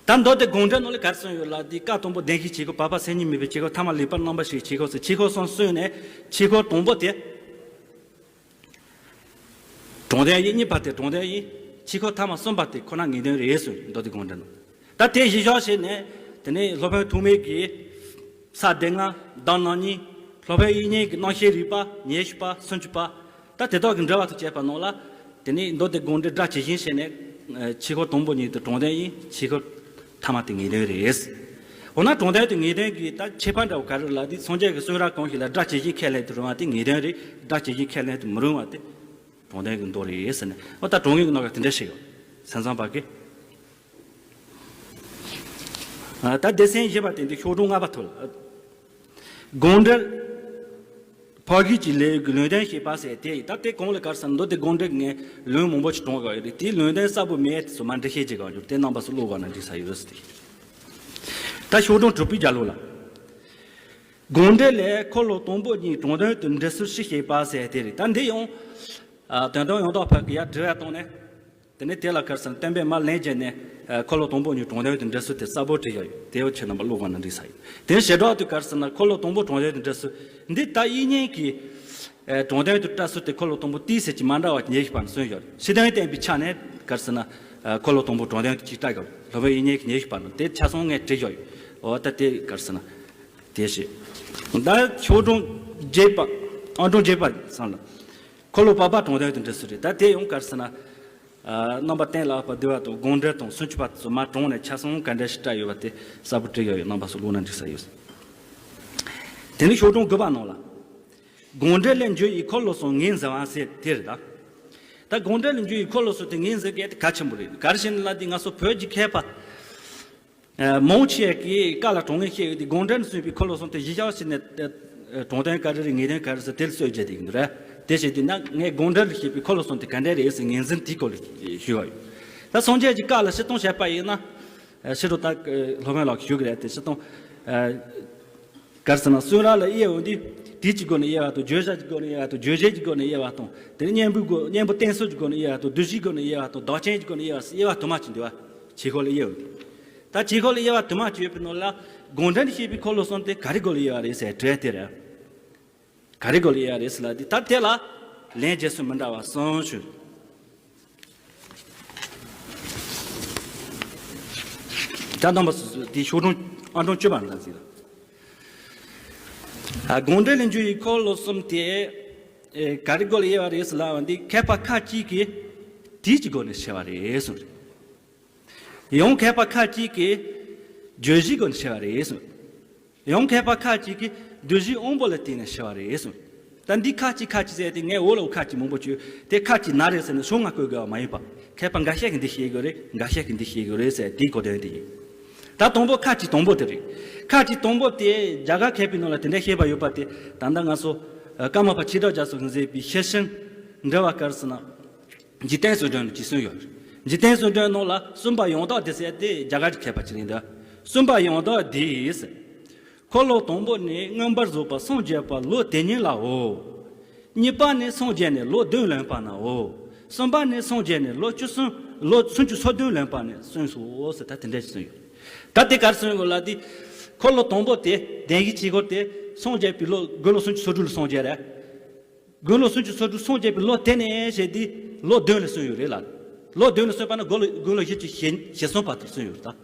ད་མདོ་སྡེ་དགོངས་འགྲེལ་ནང་ལ་ག་རེ་གསུངས་ཡོད་ལབ་དུས་བཀའ་དང་པོ་བདེན་བཞིའི་ཆོས་སྐུ། བར་པ་མཚན་ཉིད་མེད་པའི་ཆོས་སྐུ། ཐ་མ་ལེགས་པར་རྣམ་པར་ཕྱེ་བའི་ཆོས་སྐུ་ཟེར་ཆོས་སྐུ་གསུམ་གསུངས་ནས་ཆོས་སྐུ་དང་པོ་དེ། དྲང་དོན་ཡིན། གཉིས་པ་དེ་དྲང་དོན་ཡིན། ཆོས་སྐུ་ཐ་མ་གསུམ་པ་དེ་ཁོ་ན་ངེས་དོན་རེད་གསུངས་མདོ་སྡེ་དགོངས་འགྲེལ་ནང་། ད་དེ་གཞི་བཞག་བྱས་ནས་དེ་ནས་སློབ་དཔོན་ཐོགས་མེད་ཀྱིས་ས་སྡེ་ལྔ་གདམས་ངག་གཉིས། སློབ་དཔོན་དབྱིག་གཉེན་གྱི་རྣམ་བཤད་རིག་པ་ཉེར་བཞི་པ་སུམ་ཅུ་པ། ད་དེ་དག་གི་འགྲེལ་བ་དང་བཅས་པ་ནང་ལ། དེ་ནས་མདོ་སྡེ་དགོངས་འགྲེལ་སྒྲ་ཇི་བཞིན་བྱས་ནས་ཆོས་སྐུ་དང་པོ་ཉིད་དེ་དྲང་དོན་ཡིན། ཆོས་སྐུ་ཐ་མ་དེ་ངེས་དོན་རེད། འོ་ན་དྲང་དོན་དེ་ངེས་དོན་གྱི་ད་ཁྱད་པར་འདྲ་བོ་ག་རེ་ལབ་དུས་སངས་རྒྱས་ཀྱི་གསུང་རབ་གང་ཞིག་ལ་སྒྲ་ཇི་བཞིན་ཁས་ལེན་དུ་རུང་བ་དེ་ངེས་དོན་རེད། སྒྲ་ཇི་བཞིན་ཁས་ལེན་དུ་མི་རུང་བ་དེ་དྲང་དོན་གྱི་མདོ་རེད་ཟེར་ནས། འོ་ད་དྲང་ངེས་ཀྱི་རྣམ་གཞག་དེ་འདྲ་བཤད་ཡོད་སེམས་ཙམ་པ་གིས། ད་སྡེ་ཚན་བཞི་པ་དེ་འདི་ཤོག་གྲངས་ལྔ་པ་ཐོག་ལ། དགོངས་འགྲེལ། ཕར་གཞུག་གི་ལེའུ་གི་ལུང་དོན་བཤད་པ་ཟེར་དེ་ཡིན། ད་དེ་གོང་ལ་ག་རེ་ཟེར་ན་མདོ་སྡེ་དགོངས་འགྲེལ་གྱི་ངས་ལུང་མང་པོ་ཅིག་དྲངས་ཡོད་རེད། དེའི་ལུང་དོན་གསལ་པོ་མེད་དེ་ཚོ་མར་འགྲེལ་བཤད་བྱེད་དགོས་ཡོད་དེ་རྣམ་པ་ཚོ་ཀློག་དགོས་ན་འགྲིག་ས་ཡོད་ཟེར་དེ། ད་ཤོག་གྲངས་དྲུག་པའི་རྒྱབ་ལོགས་ལ། དགོངས་འགྲེལ་ལས་འཁོར་ལོ་དང་པོ་གཉིས་དྲང་དོན་དུ་འགྲེལ་ཚུལ་ཞིག་བཤད་པ་ཟེར་དེ་རེད། ད་འདི་ཡང་། ཨ། དོན་དམ་ཡང་དག་པ་གི་ཡར་དྲི་བ་བཏང་ནས། དེ་ནས་དེ་ལ་ག་རེ་ཟེར་ན་བསྟན་པའི་མར་ལན་བརྒྱབ་ནས། ཨ། འཁོར་ལོ་དང་པོ་གཉིས་དྲང་དོན་དུ་འགྲེལ་ཚུལ་དེ་གསལ་པོ་བྲིས་ཡོད། དེ་ཡང་ཁྱེད་རྣམ་པ་ཀློག་དགོས་ན་འགྲིག་ས་ཡིན། དེ་ནས་བྱེ་བྲག་ཏུ་ག་རེ་ཟེར་ན་འཁོར་ལོ་དང་པོ་དྲང་དོན་དུ་འགྲེལ་ཚུལ་འདི་ད་དབྱིག་གཉེན་གྱི། ཨ། དྲང་དོན་དུ་བཀྲལ་ཚུལ་དེ་འཁོར་ལོ་དང་པོ་དེའི་ཚེ་གཅིག་མ་འདྲ་བ་ཉེར་བཞི་པ་ནས་གསུངས་ཡོད། ཕྱི་དོན་བསྟན་པའི་ཆ་ནས་ག་རེ་ཟེར་ན། ཨ། འཁོར་ལོ་དང་པོ་དྲང་དོན་དུ་གཅིག་བཀྲལ་དགོས། སློབ་དཔོན་དབྱིག་གཉེན་གྱི་ཉེར་བཞི་པ་ནས་དེ་ཆ་ཚང་ངས་བྲིས་ཡོད། འོ་ད་དེ་ག་རེ་ཟེར་ན། དེ་བཞིན། ད་ཤོག་གྲངས་བརྒྱད་པ། ཨང་གྲངས་བརྒྱད་པ་ཙམ་ལ། འཁོར་ལོ་བར་པ་དྲང་དོན་དུ་འགྲེལ་ཚུལ་རེད། ད་དེ་ཡང་ག་རེ་ཟེར་ན། ཨ། རྣམ་པར་བསྟན་ལ་དབབ་པ་བསྡུས་པ་དང་དགོངས་འགྲེལ་དང་སུམ་ཅུ་པ་དེ་ཚོ་མར་དྲངས་ནས་ཆ་ཚང་ག་འདྲ་ཞིག་བཀྲལ་ཡོད་པ་དེ་གསལ་པོ་བྲིས་ཡོད་ཡོད། རྣམ་པ་ཚོ་ཀློག་ན་འགྲིག་ས་ཡོད། དེ་ནས་ཤོག་གྲངས་དགུ་པ་ནང་ལ། དགོངས་འགྲེལ་ལས་འབྱུང་བའི་འཁོར་ལོ་གསུམ་ངོས་འཛིན་པ་ཟེར་དེ་རེད་ད། ད་དགོངས་འགྲེལ་ལས་འབྱུང་བའི་འཁོར་ལོ་གསུམ་དེ་ངོས་འཛིན་མཁན་དེ་གལ་ཆེན་པོ་རེད། ག་རེ་ཞེ་ན་ལབ་དུས་ང་ཚོ་བོད་ཀྱི་མཁས་པ། ཨ། མང་ཆེ་གིས་བཀའ་ལ་དྲང་ངེས་བཤད་ཡོད་དེ་དགོངས་འགྲེལ་གསུངས་པའི་འཁོར་ལོ་གསུམ་དེ་གཞི་བཞག་བྱས་ནས། ཨ། དྲང་དོན་ག་རེ་རེད། ངེས་དོན་ག་རེ་ཟེར་དེ་ལ་རྩོད་རྒྱག་བསྡད་ཀྱི་འདུག་རེད། དེ་བྱས་དུས་ན་ངས་དགོངས་འགྲེལ་ལ་བཤད་པའི་འཁོར་ལོ་གསུམ་དེ་ག་འདྲ་རེད་ཟེར་ངོས་འཛིན་དེའི་སྐོར་ལ་ཞུ་བ་ཡོད། ད་སངས་རྒྱས་ཀྱི་བཀའ་ལ་སྤྱིར་བཏང་བཤད་པ་ཡིན་ན། ཨ། ཕྱི་དྲོ་ད་སློབ་དཔོན་ལགས་ཞུ་གི་རེད་དེ་སྤྱིར་བཏང་། ཨ། ག་རེ་ཟེར་ན་གསུང་རབ་ལ་དབྱེ་བ་འདི། དུས་ཀྱི་སྒོ་ནས་དབྱེ་བ་དང་། བརྗོད་བྱ་གྱི་སྒོ་ནས་དབྱེ་བ་དང་། བརྗོད་བྱེད་ཀྱི་སྒོ་ནས་དབྱེ་བ་དང་། དེ་ནས་གཉེན་པོའི་སྒོ། གཉེན་པོ་བསྟན་ཚུལ་གྱི་སྒོ་ནས་དབྱེ་བ་དང་། བསྡུ་བྱའི་སྒོ་ནས་དབྱེ་བ་དང་། བདག་རྐྱེན་གྱི་སྒོ་ནས་དབྱེ་བ་ཟེར་དབྱེ་བ་དུ་མ་གཅིག་འདུག་བ། ཆོས་འཁོར་ལ་དབྱེ་བ་འདི། ད་ཆོས་འཁོར་ལ་དབྱེ་བ་དུ་མ་གཅིག་ཡོད་པའི་ནང་ལ། དགོངས་འགྲེལ་ནས་བཤད་པའི་འཁོར་ལོ་གསུམ་དེ་ག་རེ་སྒོ་ལ་དབྱེ་བ་རེད་ཟེར་དྲི་བ་དེ་རེད། ག་རེ་སྒོ་ལ་དབྱེ་བ་རེད་ཟེར་ལབ་དུས་ད་དེ་ལ་ལན་རྒྱག་ཚུལ་མི་འདྲ་བ་གསུམ་བྱུང་། ད་རྣམ་པ་ཚོས་དེའི་ཤོག་གྲངས་ཨང་གྲངས་བཅུ་པ་འདྲ་ཟིག་ལ། ཨ། དགོངས་འགྲེལ་ལས་འབྱུང་བའི་འཁོར་ལོ་གསུམ་དེ། ཨེ། ག་རེ་སྒོ་ལ་དབྱེ་བ་རེད་ཟེར་ལབ་པ་འདི་མཁས་པ་ཁ་ཅིག་གིས་དུས་ཀྱི་སྒོ་ནས་ཕྱེ་བ་རེད་གསུངས་རེད། ཡང་མཁས་པ་ཁ་ཅིག་གིས་བརྗོད་གཞིའི་སྒོ་ནས་ཕྱེ་བ་རེད་གསུངས། ཡང་མཁས་པ་ཁ་ཅིག་གིས་བསྡུ་གཞིའི་དབང་པོ་ལ་བརྟེན་ནས་ཕྱེ་བ་རེད་གསུངས། ད་འདི་ཁ་ཅིག་ཁ་ཅིག་ཟེར་ཏེ་ངས་འོག་ལ་ཁ་ཅིག་མང་པོ་བརྗོད་དེ། ཁ་ཅིག་ན་རེ་ཟེར་ནས་ཕྱོགས་སྔ་བཀོད་དགོས་པ་མ་ཡིན་པ། མཁས་པ་འགའ་ཤས་ཀྱིས་འདི་བཤད་དགོས་རེད། འགའ་ཤས་ཀྱིས་འདི་བཤད་དགོས་རེད་ཟེར་དེའི་གོ་དོན་དེ་ཡིན། ད་དང་པོ་ཁ་ཅིག་དང་པོ་དེ་རེད། ཁ་ཅིག་དང་པོ་དེ་རྒྱ་གར་མཁས་པའི་ནང་ལ་དེ་འདྲ་བཤད་པ་ཡོད་པ་དེ། ད་ལྟ་ང་ཚོ་ཨ་ཀརྨ་པ་ཆོས་གྲགས་རྒྱ་མཚོ་གིས་མཛད་པའི་ཤེར་ཕྱིན་འགྲེལ་པ་ག་རེ་ཟེར་ན། འཇིག་རྟེན་གསུམ་སྒྲོན་ནས་ཅིག་གསུངས་ཡོད་རེད། འཇིག་རྟེན་གསུམ་སྒྲོན་ནང་ལ་གསུམ་པ་ཡང་དག་འདི་ཟེར་དེ་རྒྱ་གར་གྱི་མཁས་པ་ཅིག་ཡིན་འདུག་གསུམ་པ་ཡང་དག་འདི་ཟེར། འཁོར་ལོ་དང་པོ་ནི་མངོན་པར་རྫོགས་པར་སངས་རྒྱས་པ་ལོ་དེ་ཉིད་ལའོ། གཉིས་པ་ནི་སངས་རྒྱས་ནས་ལོ་བདུན་ལོན་པ་ནའོ། གསུམ་པ་ནི་སངས་རྒྱས་ནས་ལོ་བཅུ་གསུམ། ལོ་སུམ་ཅུ་སོ་བདུན་ལོན་པ་ནས་གསུངས་སོ་ཟེར། ད་དེ་འདྲ་ཞིག་གསུངས་ཡོད། ད་དེ་གར་གསུངས་ཡོད་ལ་དེ། འཁོར་ལོ་དང་པོ་དེ་བདེན་བཞིའི་ཆོས་འཁོར་དེ་སངས་རྒྱས་པའི་ལོ་དགུང་ལོ་སུམ་ཅུ་སོ་དྲུག་ལ་སངས་རྒྱས་རེད། དགུང་ལོ་སུམ་ཅུ་སོ་དྲུག་སངས་རྒྱས་པའི་ལོ་དེ་ནས་བྱས་ཏེ་ལོ་བདུན་ལ་གསུངས་ཡོད་རེད་ལ། ལོ་བདུན་ལ་གསུངས་པ་ན་དགུང་ལོ་དགུང་ལོ་བཞི་བཅུ་ཞེ་གསུམ་བར་དུ་གསུངས་ཡོད་རེད་ད།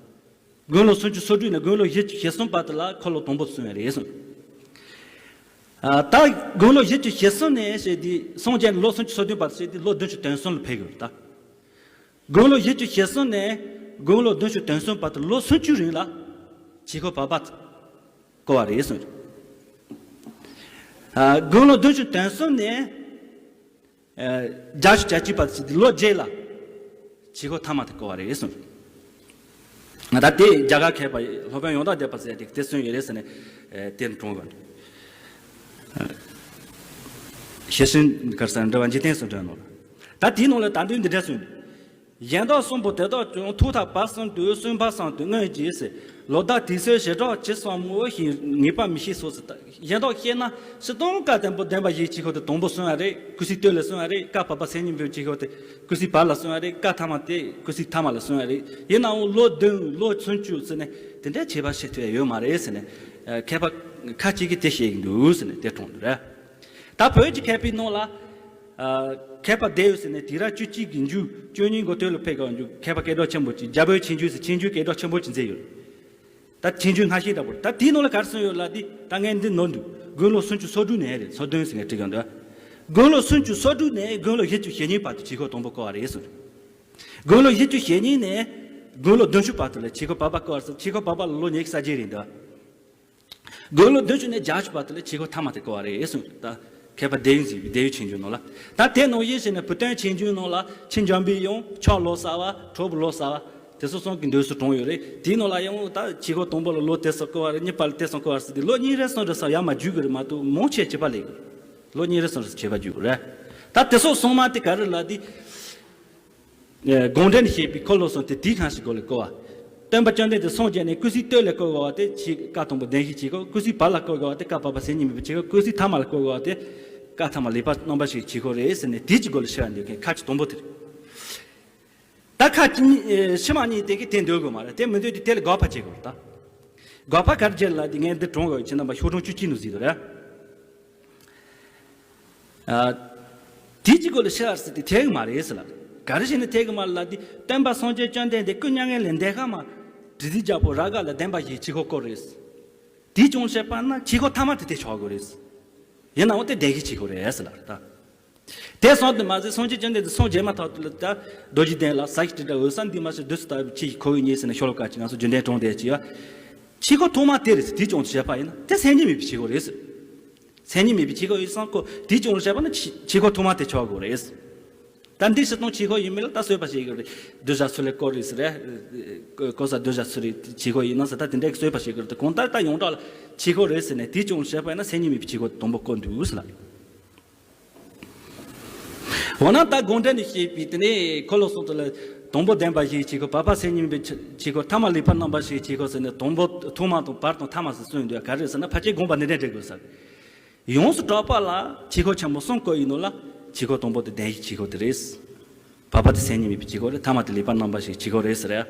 དགུང་ལོ་སུམ་ཅུ་སོ་དྲུག་ནས་དགུང་ལོ་བཞི་བཅུ་ཞེ་གསུམ་བར་དུ་ལ་འཁོར་ལོ་དང་པོ་གསུངས་ཡོད་རེད་གསུངས། ཨ། ད་དགུང་ལོ་བཞི་བཅུ་ཞེ་གསུམ་ནས་བྱས་ཏེ་སངས་རྒྱས་ནས་ལོ་སུམ་ཅུ་སོ་བདུན་བར་དུ་བྱས་ཏེ་ལོ་བདུན་ཅུ་དོན་གསུམ་ལ་ཕེབས་ཡོད་རེད་ད། དགུང་ལོ་བཞི་བཅུ་ཞེ་གསུམ་ནས་དགུང་ལོ་བདུན་ཅུ་དོན་གསུམ་བར་དུ་ལོ་སུམ་ཅུའི་རིང་ལ་ཆོས་འཁོར་བར་པ་བསྐོར་བ་རེད་གསུངས། ཨ། དགུང་ལོ་བདུན་ཅུ་དོན་གསུམ་ནས་ཨ་བརྒྱད་ཅུ་གྱ་གཅིག་བར་དུ་ལོ་བརྒྱད་ལ་ཆོས་འཁོར་ཐ་མ་དེ་བསྐོར་བ་རེད་གསུངས། ང་ད་དེ་རྒྱ་གར་མཁས་པ་སློབ་དཔོན་ཡང་དག་སྡེ་པ་ཟེར་ཏེ་དེ་གསུངས་ཡོད་རེད་ཟེར་ནས་ཨ་དེ་དྲངས་དགོས། ཤེར་ཕྱིན་ག་རེ་ཟེར་འགྲེལ་པ་འཇིག་རྟེན་གསུམ་སྒྲོན་ནང་ལ། ད་དེའི་ནང་ལ་ད་དུང་འདི་འདྲ་གསུངས། གཞན་དག་གསུམ་པོ་དེ་དག་ཀྱང་ཐོག་མཐའ་བར་གསུམ་དུ་གསུམ་པ་གསུམ་དུ་མངོན་གྱིས། ལོ་ཟླ་དུས་ཚོད་བྱེ་བྲག་ཇི་ཙམ་མོ་ཞིག་ངེས་པ་མི་ཤེས་སོ་ཟེར། ད་གཞན་དག་བཤད་ན་སྤྱིར་བཏང་བཀའ་དང་པོ་བདེན་པ་བཞིའི་ཆོས་འཁོར་དེ་དང་པོ་གསུངས་ཡ་རེད། ཀུན་གཞི་སྟོད་ལ་གསུངས་ཡ་རེད། བཀའ་བར་པ་མཚན་ཉིད་མིན་པའི་ཆོས་འཁོར་དེ་ཀུན་གཞི་བར་ལ་གསུངས་ཡ་རེད། བཀའ་ཐ་མ་དེ་ཀུན་གཞི་ཐ་མ་ལ་གསུངས་ཡ་རེད། ཡིན་ནའང་ལོ་བདུན་ལོ་སུམ་ཅུ་ཟེར་ནས་དེ་འདྲའི་ཁྱད་པར་བཤད་ཐུབ་ཡ་ཡོད་མ་རེད་ཟེར་ནས་མཁས་པ་ཁ་ཅིག་གིས་དེ་བཤད་ཀྱི་འདུག་ཟེར་ནས་དེ་དྲངས་འདུག་རེད། ད་བོད་ཀྱི་མཁས་པའི་ནང་ལ། ཨ། མཁས་པ་སྡེ་ཡོད་ཟེར་ནས་དུས་རབས་བཅུ་གཅིག་གི་མཇུག་བཅུ་གཉིས་འགོ་སྟོད་ལ་ཕེབས་ཀྱི་མཇུག་མཁས་པ་སྐད་གྲགས་ཆེན་པོ་ཅིག་རྒྱ་བོད་ཆོས་འབྱུང་ཟེར་ཆོས་འབྱུང་སྐད་གྲགས་ཆེན་པོ་ཅིག་མཛད་ཡོད། ད་ཆོས་འབྱུང་སྔ་ཤོས་འདྲ་པོ་རེད། ད་དེའི་ནང་ལ་ག་རེ་གསུངས་ཡོད་ལབ་དུས་ད་ངས་འདི་ནོར་འདུག་དགུང་ལོ་སུམ་ཅུ་སོ་དྲུག་ནས་རེད། སོ་བདུན་ཟེར་ནས་བྲིས་ཀྱང་འདུག་དགུང་ལོ་སུམ་ཅུ་སོ་དྲུག་ནས་དགུང་ལོ་བཞི་བཅུ་ཞེ་གཉིས་བར་དུ་ཆོས་འཁོར་དང་པོ་བསྐོར་བ་རེད་གསུངས། དགུང་ལོ་བཞི་བཅུ་ཞེ་གཉིས་ནས་དགུང་ལོ་བདུན་ཅུ་བར་དུ་ལ་ཆོས་འཁོར་བར་པ་བསྐོར་བ་རེད་གསུངས། ཆོས་འཁོར་བར་པ་ལ་ལོ་ཉི་ཤུ་རྩ་བརྒྱད་རེད་འདུག་དགུང་ལོ་བདུན་ཅུ་ནས་བརྒྱད་ཅུ་བར་དུ་ལ་ཆོས་འཁོར་ཐ་མ་དེ་བསྐོར་བ་རེད་གསུངས། ད་མཁས་པ་སྡེ་ཡུལ་ཟེར་བའི་སྡེ་ཡུལ་ཆོས་འབྱུང་ནང་ལ། ད་དེ་ནང་བཞིན་བྱས་ནས་བུ་སྟོན་ཆོས་འབྱུང་ནང་ལ་ཆོས་འབྱུང་པའི་ཡང་ཆོས་ལོ་ཙཱ་བ་གྲོགས་པོ་ལོ་ཙཱ་བ་དེ་ཚོ་གསུམ་གྱི་འདུག་སེ་དྲངས་ཡོད་རེད། དེའི་ནང་ལ་ཡང་ད་ཆོས་འཁོར་དང་པོ་ལ་ལོ་དེ་ཙམ་བསྐོར་བ་རེད། གཉིས་པ་ལ་དེ་ཙམ་བསྐོར་བ་རེད་ཟེར་ཏེ་ལོ་གཉིས་རེ་གསུམ་རེ་ཙམ་ཡར་མར་བརྒྱུད་དགོས་རེད་མ་གཏོགས་མང་ཆེ་བྱེད་པ་ལས་ལོ་གཉིས་རེ་གསུམ་རེ་བྱེད་པ་བརྒྱུད་དགོས་རེད། ད་དེ་ཚོ་ཚང་མ་དེ་ག་རེ་ལབ་དུས། དགོངས་འགྲེལ་ནས་བཤད་པའི་འཁོར་ལོ་གསུམ་དེ་དེའི་སྒང་ཞིག་སྒོ་ལས་བསྐོར་བ། སྟོན་པ་བཅོམ་ལྡན་འདས་སངས་རྒྱས་ནས་ཀུན་གཞི་སྟོད་ལ་བསྐོར་བ་དེ་ཆོས་བཀའ་དང་པོ་བདེན་བཞིའི་ཆོས་འཁོར། ཀུན་གཞི་བར་ལ་བསྐོར་བ་དེ་བཀའ་བར་པ་མཚན་ཉིད་མིན་པའི་ཆོས་འཁོར། ཀུན་གཞི་ཐ་མ་ལ་བསྐོར་བ་དེ་བཀའ་ཐ་མ་ལེགས་པར་རྣམ་པར་ཕྱེ་བའི་ཆོས་འཁོར་རེད་ཟེར་ནས་དེའི་སྒོ་ལས་ཕྱེ་བ་འདོད་མཁན་ཁ་ཅིག་དང་པོ་དེ་རེད། ད་ཁ་ཅིག་གཉིས་ཕྱི་མ་གཉིས་དེ་གིས་དེ་འདོད་དགོས་མ་རེད། དེ་མི་འདོད་དུས་དེ་ལ་དགག་པ་བྱེད་དགོས་རེད་ད། དགག་པ་ག་རེ་བྱེད་ལབ་དུས་ངས་འདི་དྲངས་དགོས་ཡོད། ཁྱེད་རྣམ་པ་ཤོག་གྲངས་བཅུ་གཅིག་ནང་གཟིགས་དགོས་རེད། ཨ། དེའི་སྒོ་ལས་ཕྱེ་བ་ཟེར་དེ་འཐད་གི་མ་རེད་ཟེར་ལ། ག་རེ་བྱས་ནས་འཐད་གི་མ་རེད་ལབ་དུས་སྟོན་པ་སངས་རྒྱས་བཅོམ་ལྡན་འདས་སྐུ་མྱ་ངན་ལས་འདས་ཁ་མ་དྲི་ཟའི་རྒྱལ་པོ་རཱ་ག་ལ་བདེན་པ་བཞིའི་ཆོས་འཁོར་བསྐོར་རེད། དེའི་སྒང་བཤད་པ་ན་ཆོས་འཁོར་ཐ་མ་དེ་དེ་ཆགས་དགོས་རེད། ཡིན་ནའང་དེ་བདེན་བཞིའི་ཆོས་འཁོར་རེད་ཟེར་ལ་ད། དེ་སོང་དུ་མ་ཟད་སངས་རྒྱས་བཅོམ་ལྡན་འདས་སངས་རྒྱས་མ་ཐག་ཏུ་ལ་ད་རྡོ་རྗེ་གདན་ལ་ས་གཞི་དྲིལ་བསྒྲགས་འོད་གསལ་འདུས་མ་བྱས་བདུད་རྩི་ལྟ་བུའི་ཆོས་ཀྱི་ཁོར་ཡུག་བརྙེས་ཟེར་ནས་ཤོ་ལོ་ཀ་ཅིག་ང་ཚོ་རྒྱུན་ལྡན་དྲངས་བསྡད་ཀྱི་ཡོད། ཆོས་འཁོར་ཐོག་མ་དེ་རེད་ཟེར་དེའི་སྒང་དུ་བཤད་པ་ཡིན་ན་དེ་མཚན་ཉིད་མེད་པའི་ཆོས་འཁོར་རེད་ཟེར། མཚན་ཉིད་མེད་པའི་ཆོས་འཁོར་ཡིན་ཙང་ཁོ་དེའི་སྒང་དུ་བཤད་པ་ན་ཆོས་ཆོས་འཁོར་ཐོག་མ་དེ་ཆགས་དགོས་རེད་ཟེར། ད་འདི་སྤྱིར་བཏང་ཆོས་འཁོར་ཡིན་མིན་ལ་ད་རྩོད་པ་བྱེད་ཀྱི་རེད། གདུལ་བྱ་ཚུར་ལ་བསྐོར་རེད་ཟེར་རེད། བསྐོར་ས་གདུལ་བྱ་ཚུར་རེད་ཆོས་འཁོར་ཡིན་ན་ཟེར་ད་དེ་འདྲའི་རྩོད་པ་བྱེད་ཀྱི་རེད། དེ་གང་ལྟར་ད་ཡོངས་གྲགས་ལ་ཆོས་འཁོར་རེད་ཟེར་ནས་དེའི་སྒང་དུ་བཤད་པ་ཡིན་ན་མཚན་ཉིད་མེད་པའི་ཆོས་འཁོར་དང་པོ་བསྐོར་འདུག་ཟེར་ལ། འོ་ན་ད་དགོངས་འགྲེལ་ནས་བཤད་པའི་དེ་ནས་འཁོར་ལོ་གསུམ་དུ་ལ་དང་པོ་བདེན་པ་བཞིའི་ཆོས་འཁོར། བར་པ་མཚན་ཉིད་མིན་པའི་ཆོས་འཁོར། ཐ་མ་ལེགས་པར་རྣམ་པར་ཕྱེ་བའི་ཆོས་འཁོར་ཟེར་ནས་དང་པོ་ཐོག་མ་དང་བར་དང་ཐ་མ་ཟེར་གསུངས་འདུག་ག་རེ་ཟེར་ན་ཕལ་ཆེར་དགོངས་པ་འདི་འདྲ་འགྲེལ་དགོས་ས་རེད། ཡོངས་སུ་གྲགས་པ་ལ་ཆོས་འཁོར་ཆེན་པོ་གསུམ་བསྐོར་ཡོད་ནོ་ལ་ཆོས་འཁོར་དང་པོ་དེ་བདེན་བཞིའི་ཆོས་འཁོར་དེ་རེད། བར་པ་དེ་མཚན་ཉིད་མིན་པའི་ཆོས་འཁོར་རེད། ཐ་མ་དེ་ལེགས་པར་རྣམ་པར་ཕྱེ་བའི་ཆོས་འཁོར་རེད་ཟེར་རེད།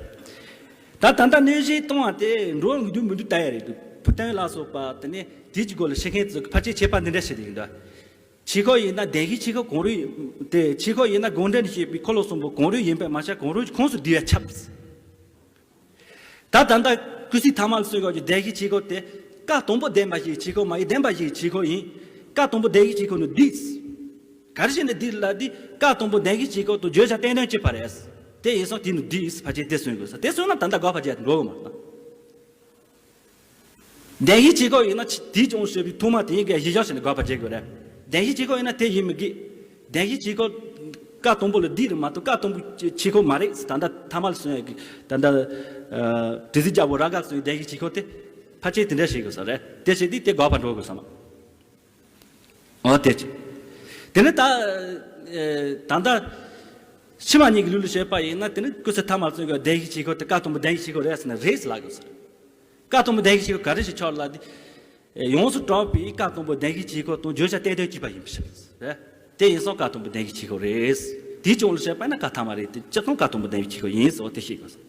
ད་ད་ལྟ་གནས་གཞི་གཏོང་བ་དེ་འགྲོ་འདུག་མི་འདུག་ལྟ་ཡ་རེད་འདུག་བུ་སྟོན་ལ་སོགས་པ་དེ་ནས་དེའི་སྒང་ལ་ཤེས་མཁན་ཚོས་ཕལ་ཆེར་དཔྱད་པ་འདི་འདྲ་བྱེད་དེ་ཡིན་ད། ཆོས་འཁོར་ཡིན་ན་བདེན་བཞིའི་ཆོས་འཁོར་གང་རུང་དེ། ཆོས་འཁོར་ཡིན་ན་དགོངས་འགྲེལ་ནས་བཤད་པའི་འཁོར་ལོ་གསུམ་པོ་གང་རུང་ཡིན་པས་མ་ཆགས་གང་རུང་ཁོངས་སུ་བསྡུས་ཡ་ཁྱབ། ད་ད་ལྟ་ཀུན་གཞི་ཐ་མ་ལ་གསུངས་ཡོད་ཀྱི་བདེན་བཞིའི་ཆོས་འཁོར་དེ་བཀའ་དང་པོ་བདེན་པ་བཞིའི་ཆོས་འཁོར་མ་ཡིན། བདེན་པ་བཞིའི་ཆོས་འཁོར་ཡིན། བཀའ་དང་པོ་བདེན་བཞིའི་ཆོས་འཁོར་ནི་འདི། ག་རེ་བྱས་ནས་འདི་ལ་འདི་བཀའ་དང་པོ་བདེན་བཞིའི་ཆོས་འཁོར་དུ་བརྗོད་བྱ་བསྟན་དོན་ཅི་ཕ་རེད། དེ་ཡིན་སོང་དེ་ནི་འདི་ཕལ་ཆེར་དེ་གསུངས་དགོས་ས་དེ་གསུངས་ན་ད་ལྟ་དགག་པ་བྱས་འགྲོ་གི་མ་རེད། བདེན་བཞིའི་ཆོས་འཁོར་ཡིན་ན་དེའི་སྒང་བཤད་པའི་ཐོག་མ་དེ་ཡིན་གྱི་གཞི་བཞག་བྱས་ནས་དགག་པ་བྱེད་དགོས་རེད། བདེན་བཞིའི་ཆོས་སྐོར་ཡིན་ན་དེ་ཡིན་མི་དགོས། བདེན་བཞིའི་ཆོས་སྐོར་ཀ་དང་པོ་ལ་འདི་རེད་མ་གཏོགས་ཀ་དང་པོའི་ཆོས་སྐོར་མ་རེད། ད་ལྟ་ཐ་མ་ལ་གསུངས་ཡ་གི་ད་ལྟ་དྲི་ཟའི་རྒྱལ་པོ་རཱ་གས་གསུངས་བདེན་བཞིའི་ཆོས་སྐོར་དེ་ཕལ་ཆེར་དེ་འདྲ་བྱེད་དགོས་ས་རེད། དེ་བྱེད་དུས་དེ་འགོག་པ་འགྲོ་དགོས་ས་མ། འོ་དེ་ཅི། དེ་ནས་ད་ད་ལྟ་ཕྱི་མ་གཉིས་ཀྱི་ལུགས་ལ་བཤད་པ་ཡིན་ན་དེ་ནི་སྐུ་ཚེ་ཐ་མ་ཚུན་གྱི་བདེན་བཞིའི་ཆོས་སྐོར་དེ་ཀ་དང་པོ་བདེན་བཞིའི་ཆོས་སྐོར་རེད་ཟེར་ན་རེད་ཟེར་ལབ་དགོས་ས་རེད། ཀ་དང་པོ་བདེན་བཞིའི་ཆོས་སྐོར་ག་རེ་ཞིག་ཆགས་ལ་དེ། ཡོངས་སུ་གྲགས་པའི་ཀ་དང་པོ་བདེན་བཞིའི་ཆོས་སྐོར་དང་བརྗོད་བྱ་གཏན་དོན་གཅིག་པ་ཡིན་པའི་ཕྱིར། རེད། དེ་ཡིན་སོང་ཀ་དང་པོ་བདེན་བཞིའི་ཆོས་སྐོར་རེད། དེའི་སྐྱོན་ལ་བཤད་པ་ན་ཀ་ཐ་མ་རེད་དེ་སྤྱིར་བཏང་ཀ་དང་པོ་བདེན་བཞིའི་ཆོས་སྐོར་ཡིན་ཟེར་བ་དེ་ཤེས་དགོས་སོང་།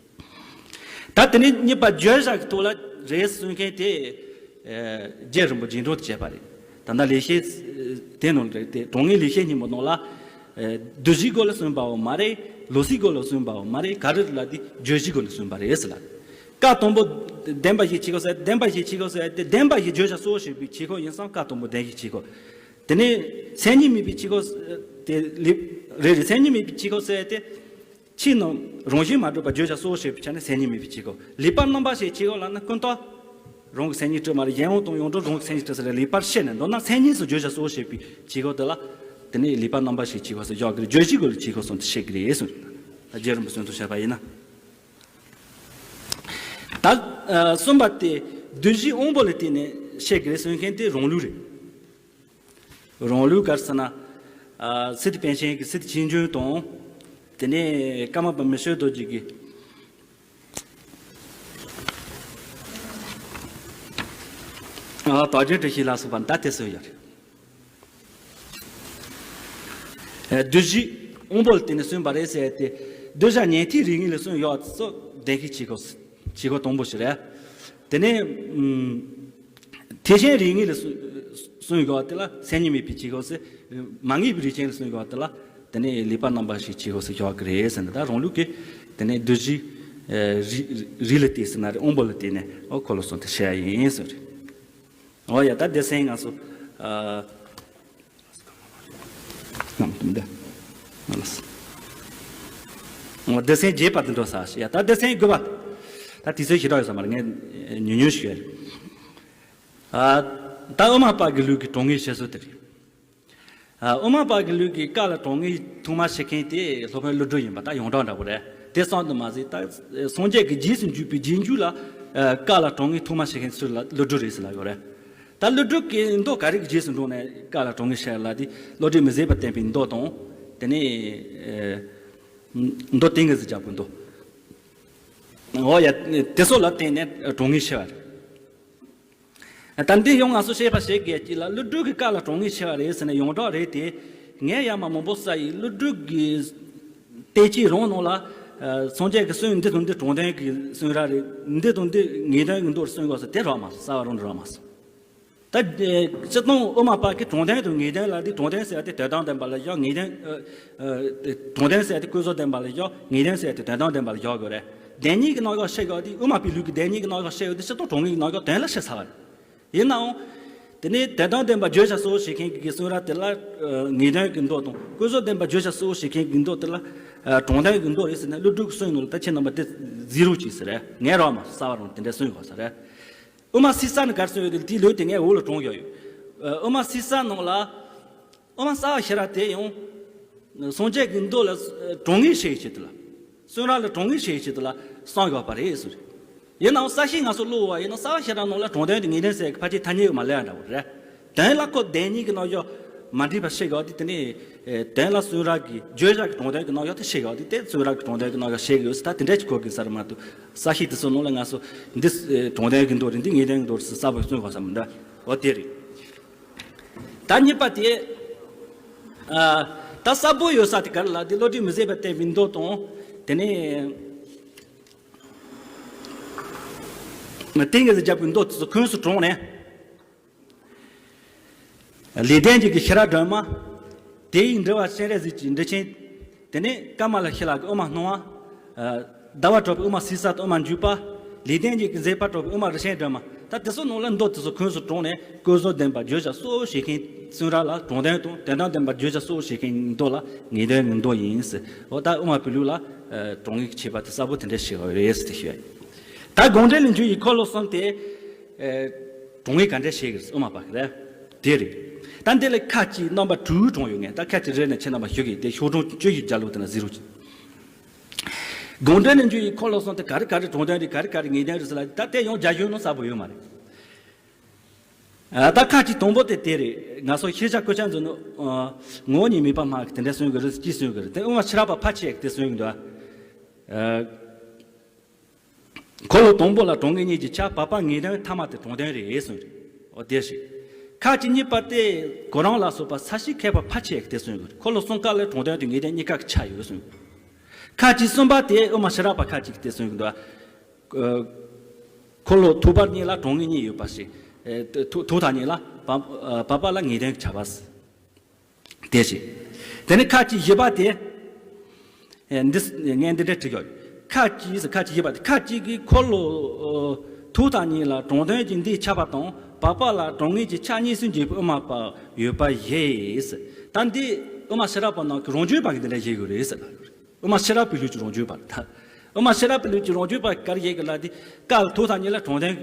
ད་དེ་ནས་གཉིས་པ་བརྗོད་བྱ་གི་ཐོག་ལ་རེད་གསུང་མཁན་དེ། རྗེ་རིན་པོ་ཆེ་རྗེས་འགྲོ་དེ་བྱས་པ་རེད། ད་ལྟ་ལེགས་བཤད་དེ་ནང་རེད་དེ་གྲངས་ངེས་ལེགས་བཤད་སྙིང་པོ་ནང་ལ། བསྡུ་བཞིའི་སྒོ་ལ་གསུངས་པའོ་མ་རེད། ལོག་སའི་སྒོ་ལ་གསུངས་པའོ་མ་རེད། ག་རེ་ལ་དེ་བརྗོད་གཞིའི་སྒོ་ནས་གསུངས་པ་རེད་ཟེར་ལ། ཀ་དང་པོ་བདེན་པ་བཞིའི་ཆོས་སྐོར་ཟེར་བདེན་པ་བཞིའི་ཆོས་སྐོར་ཟེར་དེ་བདེན་པ་བཞི་བརྗོད་བྱ་གཙོ་བོ་བྱེད་པའི་ཆོས་སྐོར་ཡིན་ཙང་ཀ་དང་པོ་བདེན་བཞིའི་ཆོས་སྐོར། དེ་ནས་མཚན་ཉིད་དམིགས་པའི་ཆོས་སྐོར་དེ་ལེགས་རེད་རེད། མཚན་ཉིད་དམིགས་པའི་ཆོས་སྐོར་ཟེར་དེ། ཕྱིའི་རྣམ་རང་བཞིན་མ་གྲུབ་པ་བརྗོད་བྱ་གཙོ་བོ་བྱེད་པའི་ཆ་ནས་མཚན་ཉིད་དམིགས་པའི་ཆོས་སྐོར། ལེགས་པར་རྣམ་པར་ཤེས་ཆོས་སྐོར་ལབ་ན་ཀུན་རྟོག་རང་གི་མཚན་ཉིད་གྲུབ་མ་རེད། གཞན་དབང་དང་ཡོངས་གྲུབ་རང་གི་མཚན་ཉིད་གྲུབ་ཟེར་ལེགས་པར་ཤེས་ནས་མདོར་ན་མཚན་ཉིད་སུ་བརྗོད་བྱ་གཙོ་བོ་བྱེད་པའི་ཆོས་སྐོར་དེ་ལ། དེ་ནས་ལེགས་པར་རྣམ་པར་ཤེས་ཆོས་སྐོར་སུ་བཞག་གི་རེད། བརྗོད་བྱའི་སྒོ་ལ་ཆོས་སྐོར་གསུམ་དུ་བཤད་ཀྱི་རེད་གསུངས། ད་རྗེ་རིན་པོ་ཆེས་གསུངས་པ་ཡིན་ན། ད་གསུམ་པ་དེ་བསྡུ་བཞིའི་དབང་པོ་ལ་བརྟེན་ནས་བཤད་ཀྱི་རེད་གསུང་མཁན་དེ་རང་ལུགས་རེད། རང་ལུགས་ག་རེ་ཟེར་ན། ཨ། སི་ཏུ་པཎ་ཆེན་གྱི་སི་ཏུ་ཆོས་འབྱུང་དང་། དེ་ནས་ཀརྨ་པ་མི་བསྐྱོད་རྡོ་རྗེ་གི། ཨ། དོལ་རྒྱལ་བཀྲ་ཤིས་ལ་སོགས་པ་ད་དེ་གསུངས་ཡོད་རེད། ཨ། བསྡུ་བཞིའི་དབང་པོ་ལ་བརྟེན་ནས་གསུངས་པ་རེད་ཟེར་ཏེ། བསྡུ་བྱ་ཉན་ཐོས་རིགས་ངེས་ལ་གསུངས་ཡོད་ཙང་བདེན་བཞིའི་ཆོས་སྐོར། ཆོས་སྐོར་དང་པོ་ཞིག་རེད། དེ་ནས། ཨུམ། ཐེག་ཆེན་རིགས་ངེས་ལ་གསུ- གསུངས་ཡོད་དེ་ལ་མཚན་ཉིད་དམིགས་པའི་ཆོས་སྐོར་ཟེར། མ་ངེས་པའི་རིགས་ཅན་ལ་གསུངས་ཡོད་དེ་ལ་དེ་ནས་ལེགས་པར་རྣམ་པར་ཤེས་ཆོས་སྐོར་ཟེར་བཞག་གི་རེད་ཟེར་ན། ད་རང་ལུགས་ཀྱི་དེ་ནས་བསྡུ་བཞིའི་རིགས་རིགས་ལ་བརྟེན་ཟེར་ན་རེད། དབང་པོ་ལ་བརྟེན་ནས་ཨོ་ཁོ་ལ་སོང་དེ་བཤད་ཡ་ཡིན་ཟེར་རེད། ཨོ་ཡ། ད་སྡེ་ཚན་ང་ཚོ། ཨ། ནམ་དུ་འདི། ཨ་ལ་སི། ཨོ། སྡེ་ཚན་བརྒྱད་པ་དེ་འགྲོ་ས་ཞིག་ཡ། ད་སྡེ་ཚན་དགུ་པ། ད་དུས་ཚོད་ཞེ་དྲག་ཡོད་ས་མ་རེད། ངས་ཉུང་ཉུང་ཞིག་ཡོད་རེད། ཨ། ད་དབུ་མ་པ་གི་ལུགས་ཀྱི་གྲངས་ངེས་བཤད་སྲོལ་དེ་རེད། ཨ། དབུ་མ་པ་གི་ལུགས་ཀྱི་ཀ་ལ་གྲངས་ངེས་ཐོག་མར་བཤད་མཁན་དེ་སློབ་དཔོན་ཀླུ་སྒྲུབ་ཡིན་པ་ད་ཡོངས་གྲགས་འདྲ་པོ་རེད། དེ་ཙམ་དུ་མ་ཟད་ད་སངས་རྒྱས་ཀྱི་རྗེས་སུ་འཇུག་པའི་རྗེས་འཇུག་ལ། ཨ། ཀ་ལ་གྲངས་ངེས་ཐོག་མར་བཤད་མཁན་སུ་ལ་ཀླུ་སྒྲུབ་རེད་ཟེར་ལབ་ཡོད་རེད། ད་ཀླུ་སྒྲུབ་ཀྱི་མདོ་ག་རེ་གི་རྗེས་སུ་འགྲོ་ནས་ཀ་ལ་གྲངས་ངེས་བཤད་ལ་དེ་བློ་གྲོས་མི་ཟད་པ་བསྟན་པའི་མདོ་དང་། དེ་ནས། ཨ། མདོ་ཏིང་ངེ་འཛིན་རྒྱལ་པོའི་མདོ། འོ་ཡ། དེ་ཚོ་ལ་བརྟེན་ནས་གྲངས་ངེས་བཤད་པ་རེད། ད་འདི་ཡང་ང་ཚོ་ཤེས་པ་བྱེད་དགོས་ཀྱི་ལ། ཀླུ་སྒྲུབ་ཀྱི་ཀ་ལ་གྲངས་ངེས་བཤད་པ་རེད་ཟེར་ནས་ཡོངས་གྲགས་རེད་དེ། ངས་ཡར་མར་མང་པོ་བསམ་ཡིན། ཀླུ་སྒྲུབ་ཀྱི་བསྟན་བཅོས་རང་ནང་ལ། ཨ། སངས་རྒྱས་ཀྱི་གསུང་འདི་དང་འདི་དྲང་དོན་གྱི་གསུང་རབ་རེད། འདི་དང་འདི་ངེས་དོན་གྱི་མདོ་རེད་གསུང་དགོས་ཟེར་དེ་རག་མ་སོང་། རྩ་བ་རང་དུ་རག་མ་སོང་། ད་སྤྱིར་བཏང་དབུ་མ་པ་གི་དྲང་དོན་དང་ངེས་དོན་ལ་དེ། དྲང་དོན་ཟེར་ཡ་དེ་དོན་དམ་བདེན་པ་ལ་བཞག་ངེས་དོན། ཨ། ཨ། དྲང་དོན་ཟེར་ཡ་དེ་ཀུན་རྫོབ་བདེན་པ་ལ་བཞག་ངེས་དོན་ཟེར་ཡ་དེ་དོན་དམ་བདེན་པ་ལ་བཞག་དགོས་རེད། བདེན་གཉིས་ཀྱི་རྣམ་གཞག་བཤད་དགོས་དེ། དབུ་མ་པའི་ལུགས་ཀྱི་བདེན་གཉིས་ཀྱི་རྣམ་གཞག་བཤད་ཡོད་དེ་སྤྱིར་བཏང་གྲངས་ངེས་ཀྱི་རྣམ་གཞག་དོན་ལ་བཤད་ཚར་བ་རེད། ཡིན་ནའང་། དེ་ནས་དོན་དམ་བདེན་པ་བརྗོད་བྱ་གཙོ་བོ་བྱེད་མཁན་གྱི་གསུང་རབ་དེ་ལ། ཨ། ངེས་དོན་གྱི་མདོ་དང་། ཀུན་རྫོབ་བདེན་པ་བརྗོད་བྱ་གཙོ་བོ་བྱེད་མཁན་གྱི་མདོ་དེ་ལ། ཨ། དྲང་དོན་གྱི་མདོ་རེད་ཟེར་ནས་ཀླུ་སྒྲུབ་ཀྱི་གསུང་ནང་ལ་ད་ཁྱེད་རྣམ་པ་དེ་གཟིགས་རོགས་གྱིས་ཟེར་རེད། ངས་རག་མ་སོང་། རྩ་བ་རང་དེ་འདྲ་གསུང་དགོས་ཟེར་རེད། དབུ་མ་སིལ་ས་ནས་ག་རེ་གསུངས་ཡོད་དེ་དེའི་ལུགས་དེ་ངས་འོག་ལ་དྲངས་ཡོད་ཡོད། ཨ། དབུ་མ་སིལ་ས་ནང་ལ། དབུ་མ་རྩ་བ་ཤེས་རབ་དེ་ཡང་། སངས་རྒྱས་ཀྱི་མདོ་ལ་གྲངས་ངེས་བཤད་ཆེད་དུ་ལ། གསུང་རབ་ལ་གྲངས་ངེས་བཤད་ཆེད་དུ་ལ་གསུངས་ཡོད་པ་རེད་ཟེར། ཡིན་ནའང་གསལ་བཤད་ང་ཚོ་ཀློག་པ་ཡིན་ན་རྩ་བ་ཤེས་རབ་ནང་ལ་དྲང་དོན་དང་ངེས་དོན་ཟེར་གྱི་ཕལ་ཆེར་ཐ་སྙད་ཡོད་མ་རེད་འདྲ་པོ་རེད། དོན་ལ་ཁོ་བདེན་གཉིས་ཀྱི་རྣམ་གཞག་མ་འགྲིག་པ་བཤད་ཡོད་དེ། དེ་ནས། ཨེ། དོན་ལ་གསུང་རབ་ཀྱི་བརྗོད་བྱ་གི་དྲང་དོན་གྱི་རྣམ་གཞག་དེ་བཤད་ཡོད་དེ། དེ་གསུང་རབ་ཀྱི་དྲང་དོན་གྱི་རྣམ་གཞག་བཤད་ཀྱི་ཡོད་ཟེར། ད་དེ་འདྲ་ཅིག་གོ་དགོས་ས་རེད་མ་གཏོགས། གསལ་བཤད་དེ་ཚོ་ནང་ལ་ང་ཚོ་འདི། ཨེ། དྲང་དོན་གྱི་མདོ་རེད། འདི་ངེས་དོན་གྱི་མདོ་རེད་ཟེར་གསལ་པོ་གསུང་དགོས་ས་མི་འདུག་འོ་དེ་རེད། ད་གཉིས་པ་དེ། ཨ། ད་གསལ་པོ་ཡོད་ས་དེ་ག་རེ་ལབ་དེ། བློ་གྲོས་མི་ཟད་པ་བསྟན་པའི་མདོ་དང་། དེ་ནས་ཏིང་ངེ་འཛིན་རྒྱལ་པོའི་མདོ་དེ་ཚོ་ཁོངས་སུ་དྲངས་ནས། ལེགས་ལྡན་འབྱེད་ཀྱི་ཤེས་རབ་སྒྲོན་མ། དེ་ཡི་འགྲེལ་པ་སྤྱན་རས་གཟིགས་ཀྱི་འགྲེལ་ཆེན། དེ་ནས་ཀ་མ་ལ་ཤཱི་ལ་གི་དབུ་མ་སྣང་བ། ཨ། ཟླ་བ་གྲགས་པའི་དབུ་མ་སིལ་ས་དང་དབུ་མ་འཇུག་པ། ལེགས་ལྡན་འབྱེད་ཀྱི་མཛད་པ་གྲགས་པའི་དབུ་མ་རིགས་ཆེན་སྒྲོན་མ། ད་དེ་ཚོ་ནང་ལ་མདོ་དེ་ཚོ་ཁོངས་སུ་དྲངས་ནས་ཀུན་རྫོབ་བདེན་པ་བརྗོད་བྱ་གཙོ་བོ་བྱེད་མཁན་གསུང་རབ་ལ་དྲང་དོན་དང་། དོན་དམ་བདེན་པ་བརྗོད་བྱ་གཙོ་བོ་བྱེད་མཁན་མདོ་ལ་ངེས་དོན་གྱི་མདོ་ཡིན་ཟེར། འོ་ད་དབུ་མ་པའི་ལུགས་ལ། ཨ། གྲངས་ངེས་ཀྱི་ཁྱད་པར་དེ་གསལ་པོ་དེ་འདྲ་ཞིག་ཡོད་རེད་ཟེར་དེ་ཞུ་ཡ་ཡིན། ད་དགོངས་འགྲེལ་ལས་འབྱུང་བའི་འཁོར་ལོ་གསུམ་དེ། ཨ། གྲངས་ངེས་ག་འདྲ་བྱེད་ཀྱི་རེད། དབུ་མ་པ་གི་རེད། དེ་རེད། ད་འདི་ལ་ཁ་ཅིག་རྣམ་པ་དྲུག་དྲངས་ཡོད། ངས་ད་ཁ་ཅིག་རེ་ནས་ཁྱེད་རྣམ་པ་ཞུ་གི། དེ་ཤོག་གྲངས་བཅུ་ཡི་རྒྱབ་ལོགས་དེ་ན་གཟིགས་རོགས་གྱིས། དགོངས་འགྲེལ་ནས་འཇུག་ཡི་འཁོར་ལོ་གསུམ་དེ་ག་རེ་ག་རེ་དྲངས་དོན་རེད། ག་རེ་ག་རེ་ངེས་དོན་རེད་ཟེར་ལ། ད་དེ་ཡང་རྒྱ་གཞུང་ནང་གསལ་པོ་ཡོད་མ་རེད། ཨ། ད་ཁ་ཅིག་དང་པོ་དེ་དེ་རེད། ང་ཚོ་ཤེས་བྱ་བཀོད་ཁྱབ་མཛོད་ནང་ངོ་བོ་ཉིད་མེད་པར་སྨྲ་གི་དེ་འདྲ་གསུང་གི་རེད། ཅི་གསུང་གི་རེད། དེ་དབུ་མ་ཕྱི་རབས་པ་ཕལ་ཆེར་དེ་གསུང་གི་འདུག་ཨ། འཁོར་ལོ་དང་པོ་ལ་དྲང་ངེས་གཉིས་ཀྱི་ཆ། བར་པ་ངེས་དོན་ཐ་མ་དེ་དྲང་དོན་རེད་གསུངས་རེད། འོ་དེ་ཞིག་ཁ་ཅིག་གཉིས་པ་དེ་གོ་རིམ་ལ་སོགས་པ་ས་བྱི་མཁས་པ་ཕལ་ཆེར་གྱིས་དེ་གསུངས་ཡོད། འཁོར་ལོ་གསུམ་ཀ་ལ་དྲང་དོན་དེ་ངེས་དོན་གཉིས་ཀ་གི་ཆ་ཡོད་གསུངས། ཁ་ཅིག་གསུམ་པ་དེ་དབུ་མ་ཕྱི་རབས་པ་ཁ་ཅིག་གིས་དེ་གསུངས་ཡོད་འདུག་འཁོར་ལོ་ཐོག་བར་གཉིས་ལ་དྲང་ངེས་གཉིས་ཡོད་པ་ཞིག་ཐོག་མཐའ་གཉིས་ལ་བར་པ་ལ་ངེས་དོན་གྱི་ཆ་བ། དེ་བཞིན། དེ་ནས་ཁ་ཅིག་བཞི་པ་དེ། ཨེ། འདི་ངས་འདི་འདྲ་བྲིས་ཡོད། ཁ་ཅིག་ཟེར། ཁ་ཅིག་བཞི་པ་དེ། ཁ་ཅིག་གིས་འཁོར་ལོ་ཐོག་མཐའ་གཉིས་ལ་དྲང་དོན་གྱི་འདིའི་ཆ་བ་དང་། བར་པ་ལ་དྲང་ངེས་ཀྱི་ཆ་གཉིས་སུ་འབྱེད་པའི་དབུ་མ་པ་ཡོད་པ་བཞེད་ཟེར། ད་འདི་དབུ་མ་ཕྱི་རབས་པ་ནང་གི་རང་རྒྱུད་པ་གིས་འདི་འདྲ་བཞེད་དགོས་རེད་ཟེར་ལ། དབུ་མ་ཕྱི་རབས་པའི་ལུགས་ཀྱི་རང་རྒྱུད་པ་རེད་ད། དབུ་མ་ཕྱི་རབས་པའི་ལུགས་ཀྱི་རང་རྒྱུད་པ་ག་རེ་བཞེད་གི་ལབ་དུས། ཀ་ལ་ཐོག་མཐའ་གཉིས་ལ་དྲང་དོན་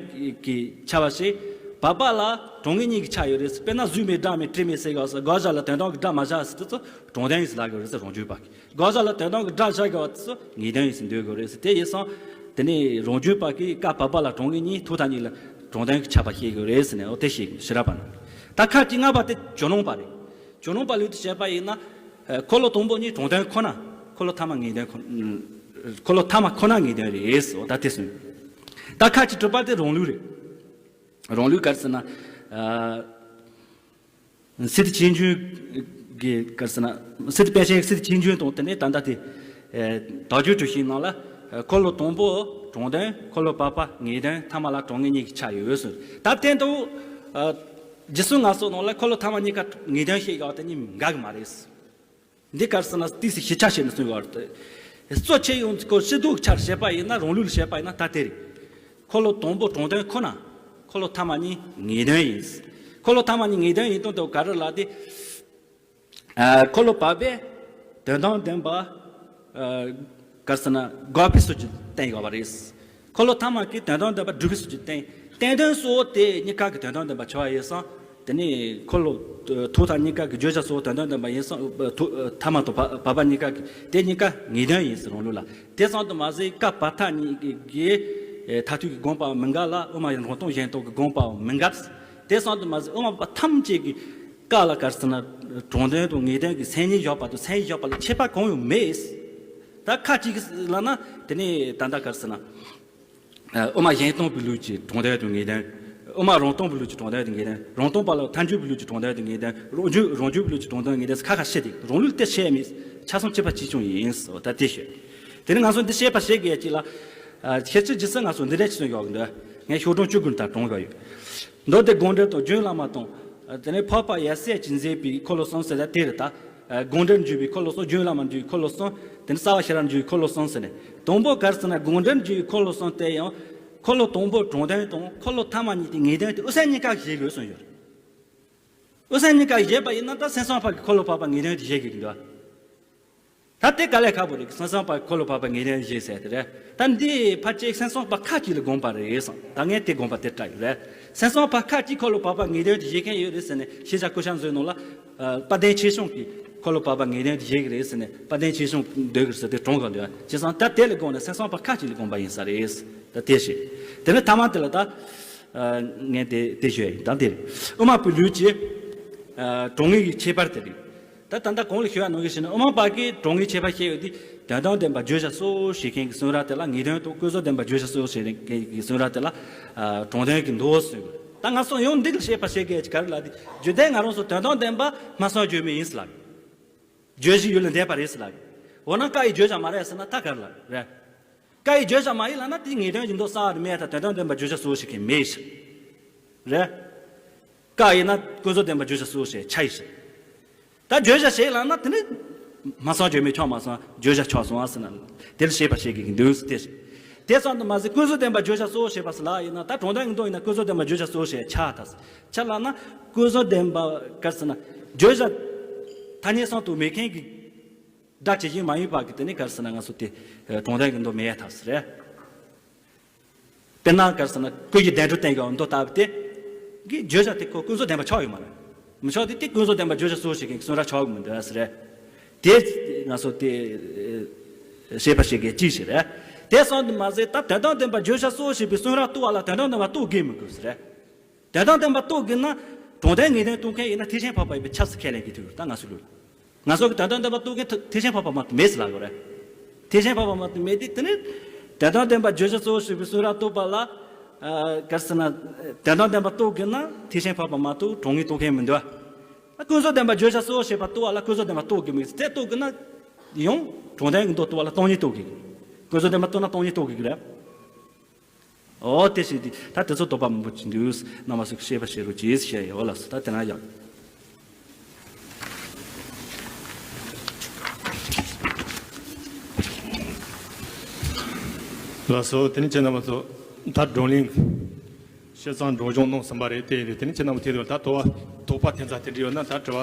གྱི་ཆ་བ་ཞིག་བར་པ་ལ་དྲང་ངེས་གཉིས་ཀྱི་ཆ་ཡོད་རེད་ཟེར། དཔེར་ན་གཟུགས་མེད་སྒྲ་མེད་དྲི་མེད་ཟེར་གི་ཟེར། དགག་བྱ་ལ་དོན་དམ་གྱི་སྒྲ་མ་བཞག་ཟེར་དུས་ཚོ་དྲང་དོན་ཡིན་ཟེར་ལབ་གི་རེད་ཟེར། རང་རྒྱུད་པ་གིས། དགག་བྱ་ལ་དོན་དམ་གྱི་སྒྲ་བཞག་གི་ཟེར་དུས་ཚོ་ངེས་དོན་ཡིན་ཟེར་འདོད་དགོས་རེད་ཟེར། དེ་ཡིན་སོང་། དེ་ནས་རང་རྒྱུད་པ་གིས་ཀ་བར་པ་ལ་དྲང་ངེས་གཉིས། ཐོག་མཐའ་གཉིས་ལ་དྲང་དོན་གྱི་ཆ་བ་བཤད་དགོས་རེད་ཟེར་ནས། འོ་དེ་བཤད་གི། ཕྱི་རབས་པ་ནང་། ད་ཁ་ཅིག་ལྔ་པ་དེ་ཇོ་ནང་པ་རེད། ཇོ་ནང་པ་ལུགས་དུ་བྱས་པ་ཡིན་ན། ཨ། འཁོར་ལོ་དང་པོ་གཉིས་དྲང་དོན་ཁོ་ན། འཁོར་ལོ་ཐ་མ་ངེས་དོན་ཁོ། འཁོར་ལོ་ཐ་མ་ཁོ་ན་ངེས་དོན་རེད་ཟེར། འོ་ད་དེ་གསུངས། ད་ཁ་ཅིག་དྲུག་པ་དེ་རང་ལུགས་རེད། རང་ལུགས་ག་རེ་ཟེར་ན། ཨ། སི་ཏུ་ཆོས་འབྱུང་གི་ག་རེ་ཟེར་ན། སི་ཏུ་དཔལ་ཆེན་སི་ཏུ་ཆོས་འབྱུང་དང་། དེ་ནས་ད་ལྟ་དེ། ཨ། དག་སྦྱོར་གྲུ་བཞིའི་ནང་ལ། ཨ། འཁོར་ལོ་དང་པོ་དྲང་དོན། འཁོར་ལོ་བར་པ་ངེས་དོན། ཐ་མ་ལ་དྲང་ངེས་གཉིས་ཀྱི་ཆ་ཡོད་གསུངས། ད་དེ་འདུག་ཨ། རྗེས་སུ་ང་ཚོ་ནང་ལ་འཁོར་ལོ་ཐ་མ་གཉིས་ཀ་ངེས་དོན་བཤད་ཡག་དེ་གཉིས་འགལ་གི་མ་རེད། འདི་ག་རེ་ཟེར་ན། ཏིས་སི་ཤེས་བྱ་བྱས་ནས་གསུངས་ཡོད་རེད། གཙོ་ཆེ་ཡོང་ཚིག་གོ་ཕྱི་དུག་ཆར་བཤད་པ་ཡིན་ན། རང་ལུགས་ལ་བཤད་པ་ཡིན་ན་ད་དེ་རེད། འཁོར་ལོ་དང་པོ་དྲང་དོན་ཁོ་ན། འཁོར་ལོ་ཐ་མ་གཉིས་ངེས་དོན་ཡིན། འཁོར་ལོ་ཐ་མ་གཉིས་ངེས་དོན་ཡིན་སྟངས་དེ་ག་རེ་ལབ་དུས། ཨ། འཁོར་ལོ་བར་པས་དོན་དམ་བདེན་པ། ཨ། ག་རེ་ཟེར་ན། དགག་པའི་སྲོལ་གྱིས་བསྟན་ཡོད་པ་རེད། འཁོར་ལོ་ཐ་མ་གིས་དོན་དམ་བདེན་པ་སྒྲུབ་པའི་སྲོལ་གྱིས་བསྟན། བསྟན་དོན་གཙོ་བོ་དེ་གཉིས་ཀ་གི་དོན་དམ་བདེན་པ་ཆགས་པ་ཡིན་སོང་། དེ་ནས་འཁོར་ལོ་ཐོག་མཐའ་གཉིས་ཀ་གི་བརྗོད་བྱ་གཙོ་བོ་དོན་དམ་བདེན་པ་ཡིན་སོང་། ཐོག་ཐ་མ་དང་བར་པ་གཉིས་ཀ་གི་དེ་གཉིས་ཀ་ངེས་དོན་ཡིན་ཟེར། རང་ལུགས་ལ། དེ་ཙམ་དུ་མ་ཟད་ཀ་བར་ཐ་གཉིས་ཀྱི་མཐར་ཐུག་གི་དགོངས་པའང་མི་འགལ་ལ། དབུ་མ་རང་སྟོང་གཞན་སྟོང་གི་དགོངས་པའང་མི་འགལ། དེ་ཙམ་དུ་མ་ཟད་དབུ་མ་པ་ཐམས་ཅད་ཀྱིས་ཀ་ལ་ག་རེ་ཟེར་ན། དྲང་དོན་དང་ངེས་དོན་གྱི་མཚན་ཉིད་བཞག་པ་དང་མཚན་ཉིད་བཞག་པ་ལ་ཁྱད་པར་གང་ཡང་མེད། ད་ཁ་ཅིག་ལབ་ན། དེ་ནས་ད་ལྟ་ག་རེ་ཟེར་ན། ཨ། དབུ་མ་གཞན་སྟོང་པའི་ལུགས་ཀྱི་དྲང་དོན་དང་ངེས་དོན། དབུ་མ་རང་སྟོང་པའི་ལུགས་ཀྱི་དྲང་དོན་དང་ངེས་དོན། རང་སྟོང་པ་ལ་ཐལ་འགྱུར་བའི་ལུགས་ཀྱི་དྲང་དོན་དང་ངེས་དོན། རང་རྒྱུད་རང་རྒྱུད་པའི་ལུགས་ཀྱི་དྲང་དོན་ངེས་དོན་ཁ་ཁ་བཤད་དེ། རང་ལུགས་དེ་བཤད་མེད། ཆ་ཚང་ཁྱད་པར་གཅིག་ཀྱང་ཡིན་ཟེར་བ་ད་དེ་ཤོད། དེ་ནས་ང་ཚོ་འདི་བཤད་པ་བཤད་དགོས་ཡ་གཅིག་ལ། ཨ། ཁྱེད་ཚོས་རྗེས་སུ་ང་ཚོ་འདི་འདྲ་ཅིག་གསུང་ཡག་གི་འདུག་ངས་ཤོག་གྲངས་བཅུ་དགུ་ལྟར་དྲངས་ཡོད། མདོ་སྡེ་དགོངས་འགྲེལ་དང་རྒྱུན་བླ་མ་དང་། དེ་ནས་འཕགས་པ་ཡབ་སྲས་ཀྱིས་མཛད་པའི་འཁོར་ལོ་གསུམ་ཟེར་ཡ་དེ་རེད་ད། དགོངས་འགྲེལ་འཇུག་པའི་འཁོར་ལོ་གསུམ། རྒྱུན་བླ་མ་འཇུག་པའི་འཁོར་ལོ་གསུམ། དེ་ནས་རྩ་བ་ཤེས་རབ་འཇུག་པའི་འཁོར་ལོ་གསུམ་ཟེར་ནས། དང་པོ་ག་རེ་ཟེར་ན། དགོངས་འགྲེལ་འཇུག་པའི་འཁོར་ལོ་གསུམ་དེ་ཡང་། འཁོར་ལོ་དང་པོ་དྲང་དོན་དང་འཁོར་ལོ་ཐ་མ་གཉིས་དེ་ངེས་དོན་དེ་དབུ་མ་གཉིས་ཀ་བཞེད་དགོས་གསུངས་ཡོད་རེད། དབུ་མ་གཉིས་ཀ་བཞེད་པ་ཡིན་ན། ད་སེམས་ཙམ་པ་གིས་འཁོར་ལོ་བར་པ་ངེས་དོན་དེ་བཞེད་དགོས་ཀྱི་འདུག་ད་དེ་དཀའ་ལས་ཁག་པོ་རེད། སེམས་ཙམ་པ་འཁོར་ལོ་བར་པ་ངེས་དོན་བཞེད་ཟེར་དེ་རེད། ད་འདི་ཕལ་ཆེར་སེམས་ཙམ་པ་ཁ་ཅིག་ལ་དགོངས་པ་རེད་བསམ། ད་ངས་དེ་དགོངས་པ་དེ་བཀྲལ་ཡོད་རེད། སེམས་ཙམ་པ་ཁ་ཅིག་འཁོར་ལོ་བར་པ་ངེས་དོན་དེ་བཞེད་མཁན་ཡོད་རེད་ཟེར་ནས། ཤེས་བྱ་བཀོད་ཁྱབ་མཛོད་ནང་ལ། ཨ། དཔལ་ལྡན་ཆོས་གཤམ་གྱིས་འཁོར་ལོ་བར་པ་ངེས་དོན་དེ་བཞེད་ཀྱི་རེད་ཟེར་ནས། དཔལ་ལྡན་ཆོས་གཤམ་འདོད་ཀྱི་རེད་ཟེར་དེ་དྲངས་ག་འདུག་བྱས་ཙང་ད་དེ་ལ་དགོངས་ནས་སེམས་ཙམ་པ་ཁ་ཅིག་ལ་དགོངས་པ་ཡིན་ས་རེད། ད་དེ་བཤད། དེ་ནས་ཐ་མ་དེ་ལ་ད། ཨ། ངས་དེ་དེ་ཤོད་ཡིན། ད་དེ་རེད། དབུ་མ་པའི་ལུགས་ཀྱི། ཨ། དྲང་ངེས་ཀྱི་ཁྱད་པར་དེ་རེད། ད་ད་ལྟ་གོང་ལ་ཞུས་པ་ནང་བཞིན་བྱས་ན། དབུ་མ་པ་གིས་དྲང་ངེས་ཁྱད་པར་བཤད་ཡོད་དེ། དོན་དམ་བདེན་པ་བརྗོད་བྱ་གཙོ་བོ་བྱེད་མཁན་གྱི་གསུང་རབ་དེ་ལ་ངེས་དོན་དང་། ཀུན་རྫོབ་བདེན་པ་བརྗོད་བྱ་གཙོ་བོ་བྱེད་མཁན་གྱི་གསུང་རབ་དེ་ལ། ཨ། དྲང་དོན་གྱི་མདོ་གསུངས་ཡོད། ད་ང་ཚོ་ཡང་འདི་ལ་བཤད་པ་བཤད་དགོས་ཀྱི་ག་རེ་ལབ་དུས། རྒྱུ་མཚན་ང་རང་ཚོ་དོན་དམ་བདེན་པ་སྨྲ་བསམ་བརྗོད་མེད་ཡིན་ཟེར་ལབ། བརྗོད་གཞི་ཡུལ་ལས་འདས་པ་རེད་ཟེར་ལབ། འོ་ན་ཀ་ཡི་བརྗོད་བྱ་མ་རེད་ཟེར་ན་ད་ག་རེ་ལབ་རེད། ཀ་ཡི་བརྗོད་བྱ་མ་ཡིན་ལབ་ན། དེ་ངེས་དོན་གྱི་མདོ་གསར་བ་རེད་མེད། ད་དོན་དམ་བདེན་པ་བརྗོད་བྱ་གཙོ་བོ་བྱེད་མཁན་མེད་ཟེར། རེད། ཀ་ཡིན་ན་ཀུན་རྫོབ་བདེན་པ་བརྗོད་བྱ་གཙོ་བོ་བྱེད་ཆ་ཡིན་ཟེར། ད་བརྗོད་བྱ་བྱེད་ལབ་ན་དེ་ནི་སྨྲ་བསམ་བརྗོད་མེད་ཆགས་མ་སོང་། བརྗོད་བྱ་ཆགས་སོང་ཨ་ཟེར་ན། དེ་ལ་བཤད་པ་བཤད་དགོས་ཀྱི་འདུག་ཟེར་དེ་ཟེར། དེ་ཙམ་དུ་མ་ཟད་ཀུན་རྫོབ་བདེན་པ་བརྗོད་བྱ་གཙོ་བོ་བྱེད་པ་ཟེར་ལབ་ཡིན་ན། ད་དྲང་དོན་གྱི་མདོ་ཡིན་ན་ཀུན་རྫོབ་བདེན་པ་བརྗོད་བྱ་གཙོ་བོ་བྱེད་ཆགས་ད་ཟེར། ཆ་ལབ་ན་ཀུན་རྫོབ་བདེན་པ་ག་རེ་ཟེར་ན། བརྗོད་བྱ་ཐ་སྙད་སམ་དུ་མེད་མཁན་གྱི་སྒྲ་ཇི་བཞིན་མ་ཡིན་པ་གི་དེ་ནི་ག་རེ་ཟེར་ན། ང་ཚོ་དེ་དྲང་དོན་གྱི་མདོ་མེད་ད་ཟེར་རེད། དཔེར་ན་ག་རེ་ཟེར་ན། ཀུན་གཞི་བདེན་གྲུབ་བསྟན་གྱི་མདོ་ལྟ་བུ་དེ་གི་བརྗོད་བྱ་དེ་ཁོ་ཀུན་རྫོབ་བདེན་པ་ཆགས་ཡོད་མ་རེད། མི་ཆོག་དེ་དེ་ཀུན་རྫོབ་བདེན་པ་བརྗོད་བྱ་གཙོ་བོ་བྱེད་མཁན་གྱི་གསུང་རབ་ཆགས་ཀྱི་མི་འདུག་ཟེར། དེ་ང་ཚོ་དེ་ཤེས་པ་ཞིག་གི་གཅིག་ཞིག་རེད། དེ་སོང་དུ་མ་ཟད་ད་དོན་དམ་བདེན་པ་བརྗོད་བྱ་གཙོ་བོ་བྱེད་པའི་གསུང་རབ་རྟོགས་པ་ལ་དོན་དམ་བདེན་པ་རྟོགས་དགོས་མི་དགོས་ཟེར། དོན་དམ་བདེན་པ་རྟོགས་དགོས་ན་དྲང་དོན་ངེས་དོན་རྟོགས་མཁན་ཡིན་ན་ཐེག་ཆེན་འཕགས་པ་ཡིན་པའི་ཆབ་སྲིད་ཁས་ལེན་གྱི་ཐུག་ཡོད། ད་ང་ཚོ་ལུགས་ལ། ང་ཚོ་གི་དོན་དམ་བདེན་པ་རྟོགས་མཁན་ཐེག་ཆེན་འཕགས་པ་མ་གཏོགས་མེད་ཟེར་ལབ་དགོས་རེད། ཐེག་ཆེན་འཕགས་པ་མ་གཏོགས་མེད་དེ། དེ་ནི་དོན་དམ་བདེན་པ་བརྗོད་བྱ་གཙོ་བོ་བྱེད་པའི་གསུང་རབ་རྟོགས་པ་ལ། ཨ་ག་རེ་ཟེར་ན། དོན་དམ་བདེན་པ་རྟོགས་དགོས་ན་ཐེག་ཆེན་འཕགས་པ་མ་གཏོགས་དྲང་ངེས་རྟོགས་མཁན་མི་འདུག་ཨ་ཀུན་རྫོབ་བདེན་པ་བརྗོད་བྱ་གཙོ་བོ་བྱེད་པ་རྟོགས་པ་ལ་ཀུན་རྫོབ་བདེན་པ་རྟོགས་དགོས་མི་དེ་རྟོགས་དགོས་ན། ཡང་དྲང་དོན་གྱི་མདོ་རྟོགས་པ་ལ་སྟོང་ཉིད་རྟོགས་དགོས། ཀུན་རྫོབ་བདེན་པ་རྟོགས་ན་སྟོང་ཉིད་རྟོགས་དགོས་ཀྱི་རེད། ཨོ་དེ་བྱས་དུས་ད་དེ་ཚོ་དོགས་པ་མང་པོ་ཅིག་འདུག་རྣམ་པ་ཚོས་ཤེས་པ་བྱེད་རོགས་གྱིས་ཞེས་ཡོད་ལ་སོ། ད་དེ་ན་ཡག་ལགས་སོ། དེ་ནི་ཁྱེད་རྣམ་པ་ཚོ་ད་བགྲོ་གླེང་བྱས་ཙང་སྒྲོག་སྦྱང་གནང་ཟིན་པ་རེད། དེ་ཡིན་དུས་དེ་ནི་ཁྱེད་རྣམ་པ་དེ་རེད། ད་དོགས་པ་དོགས་པ་དེ་ཚ་དེ་འདྲ་ཡོད་ན་ད་དྲི་བ་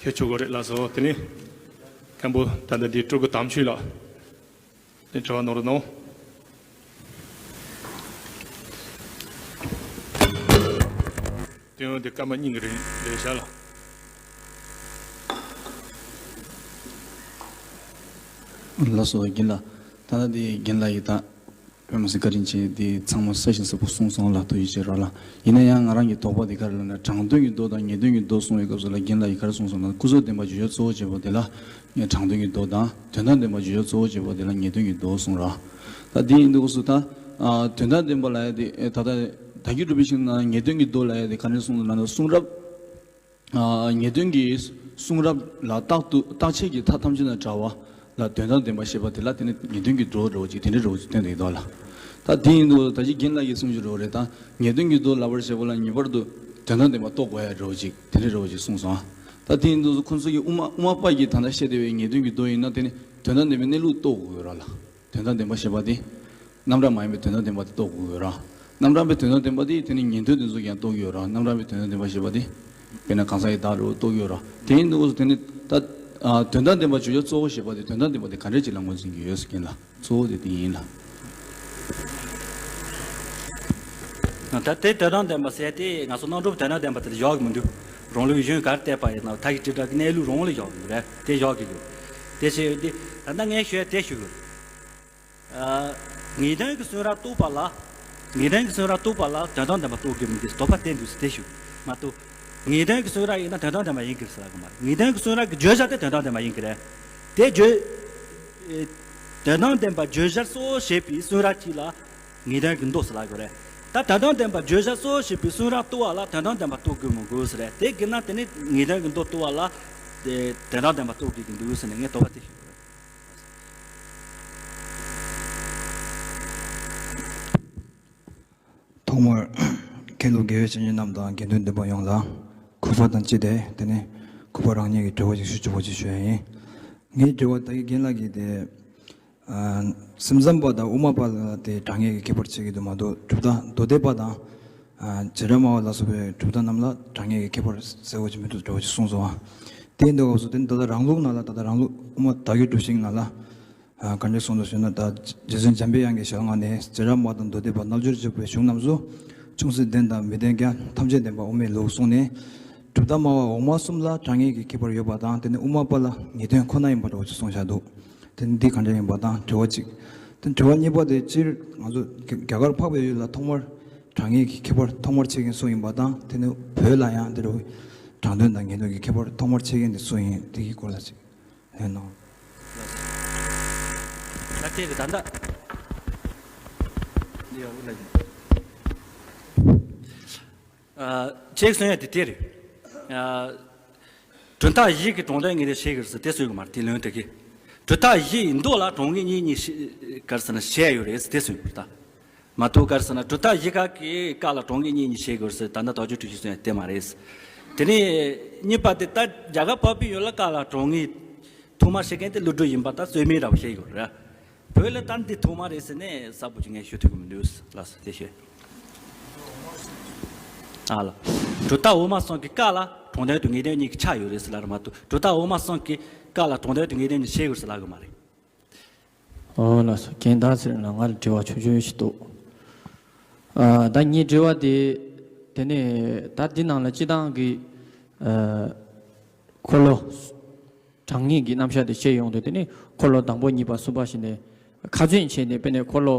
འཁྱེར་ཆོག་གི་རེད་ལགས་སོ། དེ་ནི་མཁན་པོ་ད་ལྟ་འདི་སྤྲུལ་སྐུ་དམ་ཆོས་ལགས། དེ་དྲི་བ་གནང་རོགས་གནང་། དེ་ཡང་དེ་སྐར་མ་གཉིས་ཀྱི་རིང་རེད་ཤག་ལགས། ལགས་སོ། རྒན་ལགས། ད་ལྟ་དེ་རྒན་ལགས་ཀྱིས་ད་དཔེ་མི་སྲིད་བཀའ་དྲིན་ཆེ། དེ་ཚང་མ་གསལ་ཞིང་གསལ་པོ་གསུངས་སོང་ལགས། ཐུགས་རྗེ་ཆེ་རོགས་ལགས། ཡིན་ན་ཡང་ང་རང་གི་དོགས་པ་དེ་ག་རེ་ལབ་ན། དྲང་དོན་གྱི་མདོ་དང་ངེས་དོན་གྱི་མདོ་གསུང་བའི་སྐབས་སུ་ལ་རྒན་ལགས་ཀྱིས་ག་རེ་གསུངས་སོང་ལབ་ན། ཀུན་རྫོབ་བདེན་པ་བརྗོད་བྱ་གཙོ་བོ་བྱེད་པ་དེ་ལ་ངས་དྲང་དོན་གྱི་མདོ་དང་། དོན་དམ་བདེན་པ་བརྗོད་བྱ་གཙོ་བོ་བྱེད་པ་དེ་ལ་ངེས་དོན་གྱི་མདོ་གསུངས་ར། ད་དེ་ཡིན་དུས་སུ་ད་ཨ་དོན་དམ་བདེན་པ་ལབ་ཡ་དེ། ཨེ་ད་ལྟ་བརྡ་བརྒྱུད་འགྲོ་བའི་ཞིང་ན་ངེས་དོན་གྱི་མདོ་ལབ་ཡ་དེ་ག་རེ་གསུངས་སོང་ལབ་ན། གསུང་རབ་ཨ་ངེས་དོན་གྱི་གསུང་རབ་ལ་རྟག་ཏུ་རྟག་ཆད་ཀྱི་མཐའ་ཐམས་ཅད་དང་བྲལ་བ་ལ་དོན་དམ་བདེན་པ་ཞེས་པ་དེ་ལ་དེ་ནི་ངེས་དོན་གྱི་མདོ་འདྲ་བོ་ཅིག་དེ་འདྲ་འདྲ་བོ་ཅིག་སྟོན་དེ་ཡིན་དོ་ལ། ད་དེ་ཡིན་དུས་ད་ཅི་རྒན་ལགས་ཀྱིས་གསུངས་ཀྱི་རེད་པ། ད་ངེས་དོན་གྱི་མདོ་ལབ་པར་བྱེད་པ་ལ་ངེས་པར་དུ་དོན་དམ་བདེན་པ་རྟོགས་དགོས་ཡ་འདྲ་བོ་ཅིག་དེ་འདྲ་འདྲ་བོ་ཅིག་གསུངས་སོང་། ད་དེ་ཡིན་དུས་ཁོང་ཚོ་གི་དབུ་མ་དབུ་མ་པ་གིས་ད་ལྟ་བཤད་བསྡད་པའི་ངེས་དོན་གྱི་མདོ་ཡིན་ན་དེ་ནི་དོན་དམ་བདེན་པའི་གནས་ལུགས་རྟོགས་དགོས་ར་ལ། དོན་དམ་བདེན་པ་ཞེས་པ་དེ། རྣམ་གྲངས་མ་ཡིན་པའི་དོན་དམ་བདེན་པ་དེ་རྟོགས་དགོས་ཡོད་ར། རྣམ་གྲངས་པའི་དོན་དམ་བདེན་པ་དེ་དེ་ནི་ཉན་ཐོས་དེ་ཚོ་ཡང་རྟོགས་ཀྱི་ཡོད་ར། རྣམ་གྲངས་པའི་དོན་དམ་བདེན་པ་ཞེས་པ་དེ། དཔེར་ན་གང་ཟག་གི་བདག་འདྲ་བོ་རྟོགས་ཀྱི་ཡོད་ར། དེ་ཡིན་དུས་དེ་ནི་ད། ཨ་དོན་དམ་བདེན་པ་བརྗོད་བྱ་གཙོ་བོ་ཞེས་པ་དེ་དོན་དམ་བདེན་པ་དེ་ག་འདྲས་ཅིག་ལ་ངོས་འཛིན་གྱི་ཡོད་ཟེར་མཁན་ལ་གཙོ་བོ་དེ་དེ་ཡིན་ལ། ད་དེ་དོན་དམ་བདེན་པ་ཟེར་དེ་ང་ཚོ་རྣམ་གྲངས་པའི་དོན་དམ་བདེན་པ་དེ་ལ་བཞག་གི་མི་འདུག་རང་ལུགས་གཞན་ག་རེ་བལྟས་པ་ཡིན་ན་མཐའ་ཡི་དྲིལ་བསྒྲགས་ཀྱི་གནས་ལུགས་རང་ལ་བཞག་གི་འདུག་རེད། དེ་བཞག་གི་ཡོད། དེ་བྱས་ཡོད་དེ། ད་ལྟ་ངས་ཞུ་ཡ་དེ་ཞུ་གི་ཡོད། ཨ་ངེས་དོན་གྱི་གསུང་རབ་རྟོགས་པ་ལ། ངེས་དོན་གྱི་གསུང་རབ་རྟོགས་པ་ལ་དོན་དམ་བདེན་པ་རྟོགས་དགོས་མིན་གྱི་དོགས་པ་བསྟན་འདུག་ཟེར་དེ་ཞུ། མ་གཏོགས། ངེས་དོན་གྱི་གསུང་རབ་ཡིན་ན་དོན་དམ་བདེན་པ་ཡིན་གྱི་རེད་ཟེར་ལབ་གི་མ་རེད། ངེས་དོན་གྱི་གསུང་རབ་ཀྱི་བརྗོད་བྱ་དེ་དོན་དམ་བདེན་པ་ཡིན་གྱི་རེད། དེ་བརྗོད། ཨེ། དོན་དམ་བདེན་པ་བརྗོད་བྱ་གཙོ་བོ་བྱེད་པའི་གསུང་རབ་ཅིག་ལ། ངེས་དོན་གྱི་མདོ་ཟེར་ལབ་དགོས་རེད། ད་དོན་དམ་བདེན་པ་བརྗོད་བྱ་གཙོ་བོ་བྱེད་པའི་གསུང་རབ་རྟོགས་པ་ལ་དོན་དམ་བདེན་པ་རྟོགས་དགོས་མི་དགོས་ཟེར་རེད། དེ་གི་ན་དེ་ནི་ངེས་དོན་གྱི་མདོ་རྟོགས་པ་ལ། དེ་དོན་དམ་བདེན་པ་རྟོགས་དགོས་ཀྱི་འདུག་ཟེར་ནས་ངས་དོགས་པ་དེ་ཞུ་གི་རེད། ཐོག་མར་མཁན་སློབ་དགེ་བའི་བཤེས་གཉེན་རྣམས་དང་དགེ་འདུན་འདུན་པ་ཡོངས་ལ་སྐུ་པར་དང་བཅས་ཏེ། དེ་ནས་སྐུ་པར་རང་ཉིད་ཀྱི་དྲི་བ་ཞིག་ཞུ་ཆོག་པ་ཅིག་ཞུ་ཡ་ཡིན། ངའི་དྲི་བ་ད་གིན་རྒན་ལགས་ཀྱིས་དེ། ཨ་སེམས་ཙམ་པ་དང་དབུ་མ་པ་ལ་དེ་དྲང་ངེས་ཀྱི་ཁྱད་པར་ཕྱེ་གི་འདུག་མ་གཏོགས་གྲུབ་མཐའ་མདོ་སྡེ་པ་དང་། ཨ་བྱེ་བྲག་སྨྲ་བ་ལ་སོགས་པའི་གྲུབ་མཐའ་རྣམས་ལ་དྲང་ངེས་ཀྱི་ཁྱད་པར་གསལ་པོ་ཅིག་མི་འདུག་འདྲ་བོ་ཅིག་གསུངས་སོང་། དེ་ཡིན་དུས་སྐབས་སུ་དེ་ནི་ད་ལྟ་རང་ལུགས་ནང་ལ། ད་ལྟ་རང་ལུགས་དབུ་མ་དག་གི་སྒྲུབ་ཤིང་ནང་ལ། ཨ་ག་འདྲ་གསུངས་འདུག་ཟེར་ན། ད་རྗེ་བཙུན་འཇམ་པའི་དབྱངས་ཀྱི་ཞལ་སྔ་ནས་བྱེ་བྲག་སྨྲ་བ་དང་མདོ་སྡེ་པ་རྣལ་འབྱོར་འཇུག་པའི་གཞུང་རྣམས་སུ། ཅུང་ཟད་བདེན་དང་མི་བདེན་ཀྱང་ཐམས་ཅད་བདེན་པ་དབུ་མའི་ལུགས་གསུངས་ནས། གྲུབ་མཐའ་སྨྲ་བ་འོག་མ་གསུམ་ལ་དྲང་ངེས་ཀྱི་ཁྱད་པར་ཡོད་པ་དང་། དེ་ནི་དབུ་མ་པ་ལ་ངེས་དོན་ཁོ་ན་ཡིན་པ་འདྲ་བོ་ཅིག་གསུངས་བཞག་འདུག་དེ་ནི་འདི་ག་འདྲ་ཡིན་པ་དང་དྲི་བ་གཅིག་དེ་དྲི་བ་གཉིས་པ་དེ། སྤྱིར་ང་ཚོ་རྒྱ་རྒྱ་གར་འཕགས་པའི་ཡུལ་ལ་ཐོག་མར་དྲང་ངེས་ཀྱི་ཁྱད་པར་ཐོག་མར་ཕྱེ་མཁན་སུ་ཡིན་པ་དང་། དེ་ནི་བོད་ལ་ཡང་དེ་འདྲ་བའི་དྲང་དོན་དང་ངེས་དོན་གྱི་ཁྱད་པར་ཐོག་མར་ཕྱེ་མཁན་དེ་སུ་ཡིན། དེ་གི་སྐོར་ལ་ཅིག་ལན་གནང་། ད་ལྟའི་གི་ད་ལྟ། འདི་ཡང་ལ་ཡིན། ཨ་ཅེག་གསུང་ཡ་དེ་དེ་རེད། ཨ་གྲུབ་མཐའ་བཞི་གི་དྲང་དོན་ངེས་དོན་ཕྱེ་གི་རེད་ཟེར་དེ་གསུང་གི་མ་རེད། དེ་ལན་དེ་གི། གྲུབ་མཐའ་བཞི་ཡི་མདོ་ལ་དྲང་ངེས་གཉིས་གཉིས་ཕྱེ་ག་རེ་ཟེར་ན་ཕྱེ་ཡོད་རེད་ཟེར་དེ་གསུང་གི་རེད་ད། མ་གཏོགས་ག་རེ་ཟེར་ན་གྲུབ་མཐའ་བཞི་ཀ་གི་ཀ་ལ་དྲང་ངེས་གཉིས་གཉིས་ཕྱེ་དགོས་ཟེར་ད་ལྟ་དག་ཆོས་འཁྲུལ་ཞིག་གསུང་ཡ་དེ་མ་རེད། དེ་ནས་གཉིས་པ་དེ། ད་རྒྱ་གར་འཕགས་པའི་ཡུལ་ལ་ཀ་ལ་དྲང་ངེས་ཐོག་མར་ཕྱེ་མཁན་དེ་ཀླུ་སྒྲུབ་ཡིན་པ་ད་རྩོད་མེད་འདྲ་བོ་བཤད་ཡོད་རེད། བོད་ལ་ད་འདི་ཐོག་མ་རེད་ཟེར་ནས་གསལ་པོ་ཅིག་ངས་ཞུ་ཐུབ་ཀྱི་མི་འདུག་ལགས་སོ། དེ་ཞུ། ཨ་ལ། གྲུབ་མཐའ་འོག་མ་གསུམ་གྱི་ཀ་ལ་དྲང་དོན་དང་ངེས་དོན་གཉིས་ཀྱི་ཆ་ཡོད་རེད་ཟེར་ལབ་རེད་མ་གཏོགས། གྲུབ་མཐའ་འོག་མ་གསུམ་གྱི་ཀ་ལ་དྲང་དོན་དང་ངེས་དོན་གཉིས་ཕྱེ་དགོས་ཟེར་ལབ་ཀྱི་མ་རེད། ཨོ་ལགས་སོ། རྒན་ད་ཟེར་ན་ང་ལ་དྲི་བ་ཆུང་ཆུང་ཞིག་འདུག་ཨ་ད་ངའི་དྲི་བ་དེ། དེ་ནས་ད་འདི་ནང་ལ་སྤྱིར་བཏང་གི་ འཁོར་ལོ་གྲངས་ངེས་ཀྱི་རྣམ་གཞག་དེ་བཤད་ཡོང་དུས། དེ་ནི་འཁོར་ལོ་དང་པོ་གཉིས་པ་གསུམ་པ་བྱས་ནས་ཁ་ཚོན་བྱས་ནས། དཔེར་ན་འཁོར་ལོ་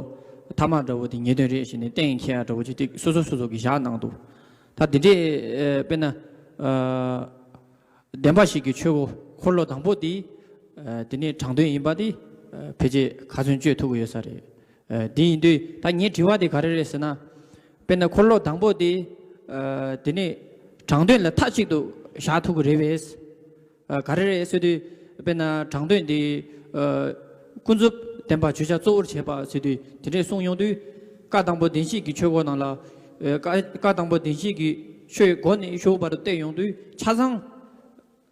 ཐ་མ་འདྲ་བོ་དེ་ངེས་དོན་རེད་ཟེར་ནས་གཏན་འཁེལ་ཡ་འདྲ་བོ་ཅིག་དེ་སོ་སོ་སོ་སོ་གིས་བཞག་གནང་འདུག། ད་དེ་འདྲའི་ཨ་དཔེར་ན་ཨ་བདེན་པ་བཞི་གི་ཆོས་སྒོ་འཁོར་ལོ་དང་པོ་དེ་ཨ་དེ་ནི་དྲང་དོན་ཡིན་པ་དེ་ཨ་ཕལ་ཆེར་ཁ་ཚོན་གཅོད་ཐུབ་ཀྱི་ཡོད་ས་རེད། ཨ་དེ་ཡིན་དུས་ད་ངའི་དྲི་བ་དེ་ག་རེ་རེད་ཟེར་ན། དཔེར་ན་འཁོར་ལོ་དང་པོ་དེ་ཨ་དེ་ནི་དྲང་དོན་ལ་མཐའ་གཅིག་ཏུ་བཞག་ཐུབ་ཀྱི་རེད་པས། ཨ་ག་རེ་རེད་ཟེར་དུས། དཔེར་ན་དྲང་དོན་འདི་ཨ་ཀུན་རྫོབ་བདེན་པ་བརྗོད་བྱ་གཙོ་བོར་བྱེད་པ་ཟེར་དུས་དེ་འདྲས་གསུངས་ཡོང་དུས། བཀའ་དང་པོ་བདེན་བཞི་གི་ཆོས་སྒོ་ནང་ལ། ཨ་བཀའ་བཀའ་དང་པོ་བདེན་བཞི་གི་ཆོས་སྒོ་ནས་ཞུགས་པར་བལྟས་ཡོང་དུས་ཆ་ཚང་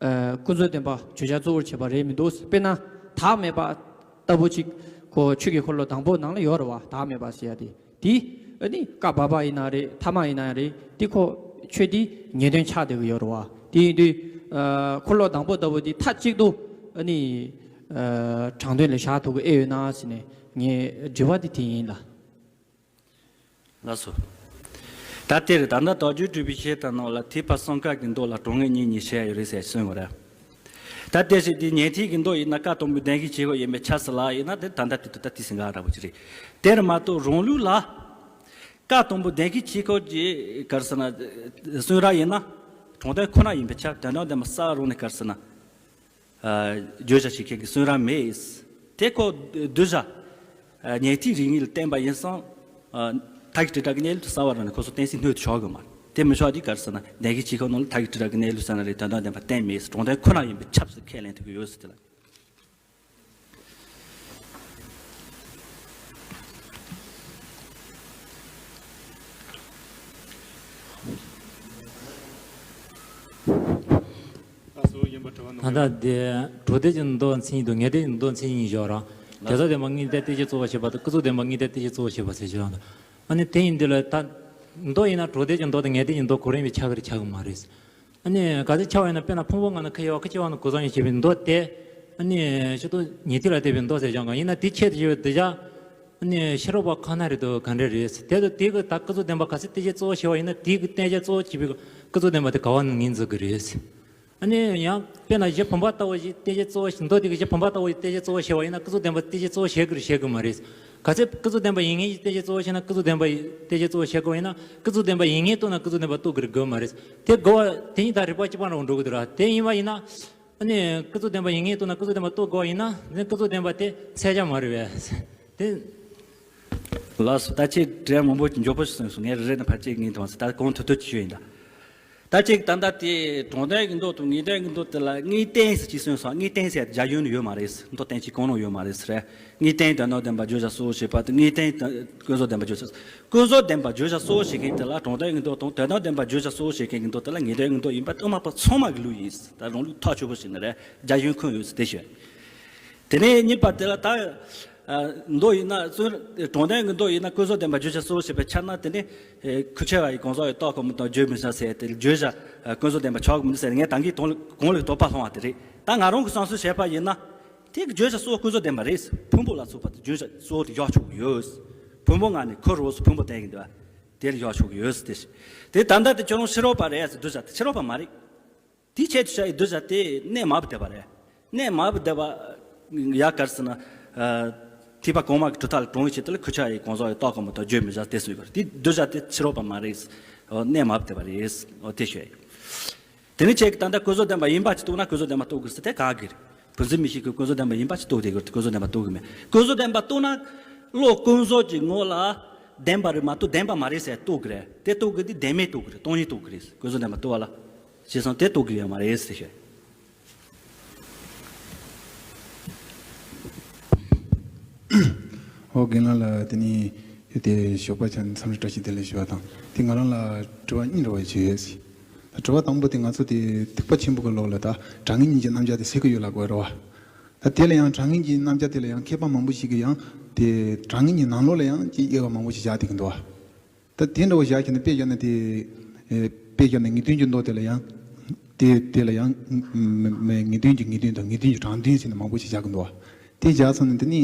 ཨ་ཀུན་རྫོབ་བདེན་པ་བརྗོད་བྱ་གཙོ་བོར་བྱེད་པ་རེད་མི་འདུག། དཔེར་ན་བདག་མེད་པ་ལྟ་བུ་ཅིག་ཁོ་ཆོས་ཀྱི་འཁོར་ལོ་དང་པོ་ནང་ལ་ཡོད་རེད་བ། བདག་མེད་པ་ཟེར་ཡ་དེ། དེ་ཨ་ནི་བཀའ་བབས་པ་ཡིན་ན་རེད། ཐ་མ་ཡིན་ན་རེད། དེ་ཁོ་ཆོས་དེ་ངེས་དོན་ཆགས་བསྡད་ཀྱི་ཡོད་རེད་བ། དེ་ཡིན་དུས་ཨ་འཁོར་ལོ་དང་པོ་ལྟ་བུ་དེ་མཐའ་གཅིག་ཏུ་ཨ་ནི་ཨ་དྲང་དོན་ལ་བཞག་ཐུབ་ཀྱི་ཨེ་ཡོད་ན་ཟེར་ནས་ངའི་དྲི་བ་དེ་དེ་ཡིན་ལ། ལགས་སོ། ད་དེར་ད་ལྟ་དོགས་གཅོད་སྒྲུབ་པའི་ཆེད་དུ་ནང་ལ་ཐེག་པ་གསུམ་ཀ་གི་མདོ་ལ་གྲངས་ངེས་གཉིས་གཉིས་བཤད་ཡོད་རེད་ཟེར་གསུངས་པ་རེད། ད་དེ་བཞིན་དེ་ཉན་ཐོས་ཀྱི་མདོ་ཡིན་ན་བཀའ་དང་པོའི་བདེན་བཞིའི་ཆོས་སྐོར་ཡིན་པའི་ཆ་ཟེར་ལ་ཡིན་ན། དེ་ད་ལྟ་དེ་དུ་ད་དེ་སེང་ག་འདྲ་པོ་ཅིག་རེད། དེར་མ་གཏོགས་རང་ལུགས་ལ་བཀའ་དང་པོའི་བདེན་བཞིའི་ཆོས་སྐོར་གྱི་ག་རེ་ཟེར་ན་གསུང་རབ་ཡིན་ན་དྲང་དོན་ཁོ་ན་ཡིན་པའི་ཆ། དོན་དམ་བདེན་པ་གསལ་བ་རང་ནས་ག་རེ་ཟེར་ན་ཨ་བརྗོད་བྱ་བྱེད་མཁན་གྱི་གསུང་རབ་མེད། དེ་ཁོ་གདུལ་བྱ་ཨ་ཉན་ཐོས་རིགས་ངེས་ལ་བརྟེན་པ་ཡིན་ཙང་། ཨ་མཐའ་བཞི་དྲིལ་བསྒྲགས་ཀྱི་གནས་ལུགས་གསལ་བ་རང་ནས་ཁོ་ཚོ་གཏན་ཚིགས་སྣོད་དུ་ཆོག་གི་མ་རེད། དེ་མི་ཆོག་དེ་ག་རེ་ཟེར་ན་བདེན་བཞིའི་ཆོས་སྐོར་ནང་ལ་མཐའ་བཞི་དྲིལ་བསྒྲགས་ཀྱི་གནས་ལུགས་ཟེར་ན་རེད། དོན་དམ་བདེན་པ་གཏན་མེད། དྲང་དོན་ཁོ་ན་ཡིན་པའི་ཆ་ཟེར་ཁས་ལེན་ཐུབ་ཀྱི་ཡོད་ཟེར། དེ་ལ། ད་ལྟ་དེ་གྲོལ་སྡེ་གི་མདོ་མཚན་ཉིད་དང་ངེས་སྡེ་གི་མདོ་མཚན་ཉིད་བཞག་རང་། དོན་དམ་བདེན་པ་དངོས་གཏན་བརྟེན་བྱའི་རྩོལ་བ་བྱེད་པ་དང་། ཀུན་རྫོབ་བདེན་པ་དངོས་གཏན་བརྟེན་བྱའི་རྩོལ་བ་བྱེད་པ་ཟེར་བཞག་རང་། ཨ་ནི་དེ་ཡིན་དུས་ལ་ད་མདོ་ཡིན་ན་གྲོལ་སྡེ་གི་མདོ་དང་ངེས་སྡེ་གི་མདོ་གོ་རིམ་པས་ཆགས་ཀྱི་རེད་ཆགས་ཀྱི་མ་རེད། ཨ་ནི་ག་ཚོད་ཆགས་པ་ཡིན་ན། དཔེར་ན་ཕུང་པོ་ལྔ་ནི་ཁ་ཡོད་པ་ཁ་ཕྱེ་བ་ནི་གོས་བཟང་ཡིན་ཞེས་པའི་མདོ་དེ། ཨ་ནི་སྤྱིར་བཏང་ཉན་ཐོས་ལ་བརྟེན་པའི་མདོ་ཟེར་བཞག་ག་ཡིན་ན། དེ་ཆེད་དུ་བྱས་པའི་གདུལ་བྱ་ཨ་ནི་ཕྱི་རོལ་པ་ཁོ་ན་རེད་དོ་ག་འདྲ་རེད། དེ་དང་དེ་གི་ད་ཀུན་རྫོབ་བདེན་པ་ག་ཚོད་བརྟེན་བྱའི་རྩོལ་བ་བྱས་པ་ཡིན་ན། དེ་གི་བརྟེན་བྱའི་རྩོལ་བ་བྱེད་པའི་ཀུན་རྫོབ་བདེན་པ་དེ་ག་བ་ནས་ངོས་འཛིན་གྱི་རེད། ཨ་ནི་ཡང་དཔེར་ན་གཞི་བུམ་པ་ལྟ་བུ་ཞིག་བརྟེན་བྱའི་རྩོལ་བ་ཞིག་མདོ་དེ་གི་གཞི་བུམ་པ་ལྟ་བུ་ཞིག་བརྟེན་བྱའི་རྩོལ་བ་བྱས་པ་ཡིན་ན། ཀུན་རྫོབ་བདེན་པ་བརྟེན་བྱའི་རྩོལ་བ་བྱེད་དགོས་རེད་བྱེད་དགོས་མ་རེད། ག་ཚོད་ཀུན་རྫོབ་བདེན་པ་ཡིན་ངེས་ཀྱིས་བརྟེན་བྱའི་རྩོལ་བ་བྱས་ན། ཀུན་རྫོབ་བདེན་པ་བརྟེན་བྱའི་རྩོལ་བ་བྱེད་དགོས་ཡིན་ན། ཀུན་རྫོབ་བདེན་པ་ཡིན་ངེས་རྟོགས་ན་ཀུན་རྫོབ་བདེན་པ་རྟོགས་དགོས་རེད་དགོས་མ་རེད། དེ་དགོས་པ་དེ་གཉིས་ད་རིགས་པ་གཅིག་པ་འདྲ་བོ་འགྲོ་གི་འདུག་ར། དེ་ཡིན་པ་ཡིན་ན། ཨ་ནི་ཀུན་རྫོབ་བདེན་པ་ཡིན་ངེས་རྟོགས་ན་ཀུན་རྫོབ་བདེན་པ་རྟོགས་དགོས་པ་ཡིན་ན། ནི་ཀུན་རྫོབ་བདེན་པ་དེ་གསལ་ཆ་མ་རེད་པས། དེ། ལགས་སོ། ད་ཁྱེད་དྲི་བ་མང་པོ་མགྱོགས་པོ་ཞིག་གསུངས་སོང་། ངས་རེ་རེ་ནས་ཕར་ཅིག་ངས་མཐོང་ཟེར། ད་གོང་མཐོ་མཐོ་ཅིག་ཞུས་ཡིན་ད། ད་ཅིག་ད་ལྟ་དེ་དྲང་དོན་གྱི་མདོ་དང་ངེས་དོན་གྱི་མདོ་དེ་ལ་དངོས་བསྟན་ཟེར་ཅིག་གསུངས་སོང་། དངོས་བསྟན་ཟེར་རྒྱ་ཡོན་ནི་ཡོད་མ་རེད། མདོ་བསྟན་བཅོས་གང་ནང་ཡོད་མ་རེད་ཟེར། དངོས་བསྟན་དོན་དམ་བདེན་པ་བརྗོད་བྱ་གཙོ་བོ་བྱེད་པ་དང་། དངོས་བསྟན་ཀུན་རྫོབ་བདེན་པ་བརྗོད་བྱ། ཀུན་རྫོབ་བདེན་པ་བརྗོད་བྱ་གཙོ་བོ་བྱེད་མཁན་དེ་ལ་དྲང་དོན་གྱི་མདོ་དང་། དོན་དམ་བདེན་པ་བརྗོད་བྱ་གཙོ་བོ་བྱེད་མཁན་གྱི་མདོ་དེ་ལ་ངེས་དོན་གྱི་མདོ་ཡིན་པ་དབུ་མ་པ་ཚང་མ་གི་ལུགས་ཡིན་ཟེར། ད་རང་ལུགས་ཐག་ཆོད་པོ་ཞིག་ནི་རེད། རྒྱ་ཡོན་ཁུངས་ཡོད་ཟེར་དེ་ཞུ། དེ་ནས་གཉིས་པ་དེ་ལ་ད་ཨ་མདོ་ཡིན་ན་གཙོ་དྲང་དོན་གྱི་མདོ་ཡིན་ན་ཀུན་རྫོབ་བདེན་པ་བརྗོད་བྱ་གཙོ་བོ་བྱེད་པའི་ཕྱིར་ན། དེ་ནི་ཨེ་ཁུ་ཆོས་པ་ཡིས་གང་ཟག་ཡོད་རྟོགས་དཀའ་མོ་དང་བརྗོད་མི་བྱ་ཟེར་ཏེ། བརྗོད་བྱ་ཨ་ཀུན་རྫོབ་བདེན་པ་ཆགས་ཀྱི་མི་འདུག་ཟེར། ངས་ད་གིན་གོང་ལ་གོང་ལ་དོགས་པ་སློང་བ་དེ་རེད། ད་ང་རང་གི་བསམ་ཚུལ་བཤད་པ་ཡིན་ན། དེ་གི་བརྗོད་བྱ་གཙོ་བོ་ཀུན་རྫོབ་བདེན་པ་རེད། ཕུང་པོ་ལ་སོགས་པ་དེ་བརྗོད་བྱ་གཙོ་བོ་དེ་བཞག་ཆོག་གི་ཡོད། ཕུང་པོ་ལྔ་ནི་ཁོ་རང་སོ་ཕུང་པོ་བསྟན་གྱི་འདུག་པ། དེ་ལ་བཞག་ཆོག་གི་ཡོད་ཟེར་ཏེ། དེ་ད་ལྟ་དེ་ཁྱོད་རང་ཕྱི་རོལ་པ་རེད་ཟེར་གདུལ་བྱ་དེ་ཕྱི་རོལ་པ་མ་རེད། དེའི་ཆེད་དུ་བྱ་ཡི་གདུལ་བྱ་དེ་གནས་མ་བུ་བསྡད་པ་རེད། གནས་མ་བུ་བསྡད་པ་ཡ་ག་རེ་ཟེར་ན། ཨ་ཐེག་པ་གོང་མ་གི་གྲུབ་མཐའ་ལ་དྲང་བའི་ཆེད་དུ་ལ་ཁུ་ཆོས་པ་ཡིས་གང་ཟག་ཡོད་རྟོགས་དཀའ་མོ་དང་བརྗོད་མི་བྱ་དེ་གསུངས་ཡོད་པ་རེད། དེ་གདུལ་བྱ་དེ་ཕྱི་རོལ་པ་མ་རེད། གནས་མ་བུ་བསྡད་པ་རེད། འོ་དེ་ཞུ་ཡ་ཡིན། དེ་ནི་ཁྱེད་ཀྱིས་ད་ལྟ་ཀུན་རྫོབ་བདེན་པ་ཡིན་པ་ཅིག་རྟོགས་ན་ཀུན་རྫོབ་བདེན་པ་རྟོགས་དགོས་ཟེར་དེ་ག་གི་རེད། བུ་འཛིན་མི་ཤེས་ཀྱི་ཀུན་རྫོབ་བདེན་པ་ཡིན་པ་ཅིག་རྟོགས་དེ་དགོས། ཀུན་རྫོབ་བདེན་པ་རྟོགས་གི་མེད། ཀུན་རྫོབ་བདེན་པ་རྟོགས་ན་བློ་ཀུན་རྫོབ་ཀྱི་ངོ་ལ་བདེན་པ་རེད་མ་གཏོགས་བདེན་པ་མ་རེད་ཟེར་རྟོགས་གི་རེད། དེ་རྟོགས་གི་དེ་བདེན་མེད་རྟོགས་གི་རེད། སྟོང་ཉིད་རྟོགས་གི་རེད། ཀུན་རྫོབ་བདེན་པ་རྟོགས་པ་ལ། བྱས་ཙང་དེ་རྟོགས་གི་ཡོད་མ་རེད་ཟེར་ཞུ། ཨོ་རྒན་ལགས་ལ་དེ་ནི་དེ་ཞོགས་པ་ཆ་ནས་འཚམས་འདྲི་བཀྲ་ཤིས་བདེ་ལེགས་ཞུ་བ་དང་། དེ་ང་རང་ལ་དྲི་བ་གཉིས་འདྲ་བ་ཞིག་ཡོད་ཟེར། ད་དྲི་བ་དང་པོ་དེ་ང་ཚོ་དེ་ཐེག་པ་ཆེན་པོ་གི་ལོགས་ལ་ད་གྲངས་ངེས་གཉིས་ཀྱི་རྣམ་གཞག་དེ་ཟེར་གི་ཡོད་ལབ་དགོས་རེད་བ། ད་དེ་ལ་ཡང་གྲངས་ངེས་ཀྱི་རྣམ་གཞག་དེ་ལ་ཡང་མཁས་པ་མང་པོ་ཞིག་གིས་ཡང་དེ་གྲངས་ངེས་ཀྱི་ནང་ལོགས་ལ་ཡང་ཅིག་དབྱེ་བ་མང་པོ་ཞིག་བཞག་བསྡད་ཀྱི་འདུག་བ། ད་དེ་འདྲ་བོ་བཞག་བྱས་ནས་དཔེ་བཞག་ན་དེ། ཨེ་དཔེ་བཞག་ན་ངེས་དོན་གྱི་མདོ་དེ་ལ་ཡང་། དེ་དེ་ལ་ཡང་། ངེས་དོན་གྱི་ངེས་དོན་དང་ངེས་དོན་གྱི་དྲང་དོན་ཟེར་ནས་མང་པོ་ཞིག་བཞག་གི་འདུག་བ། དེ་བཞག་སོང་ན་དེ་ནི་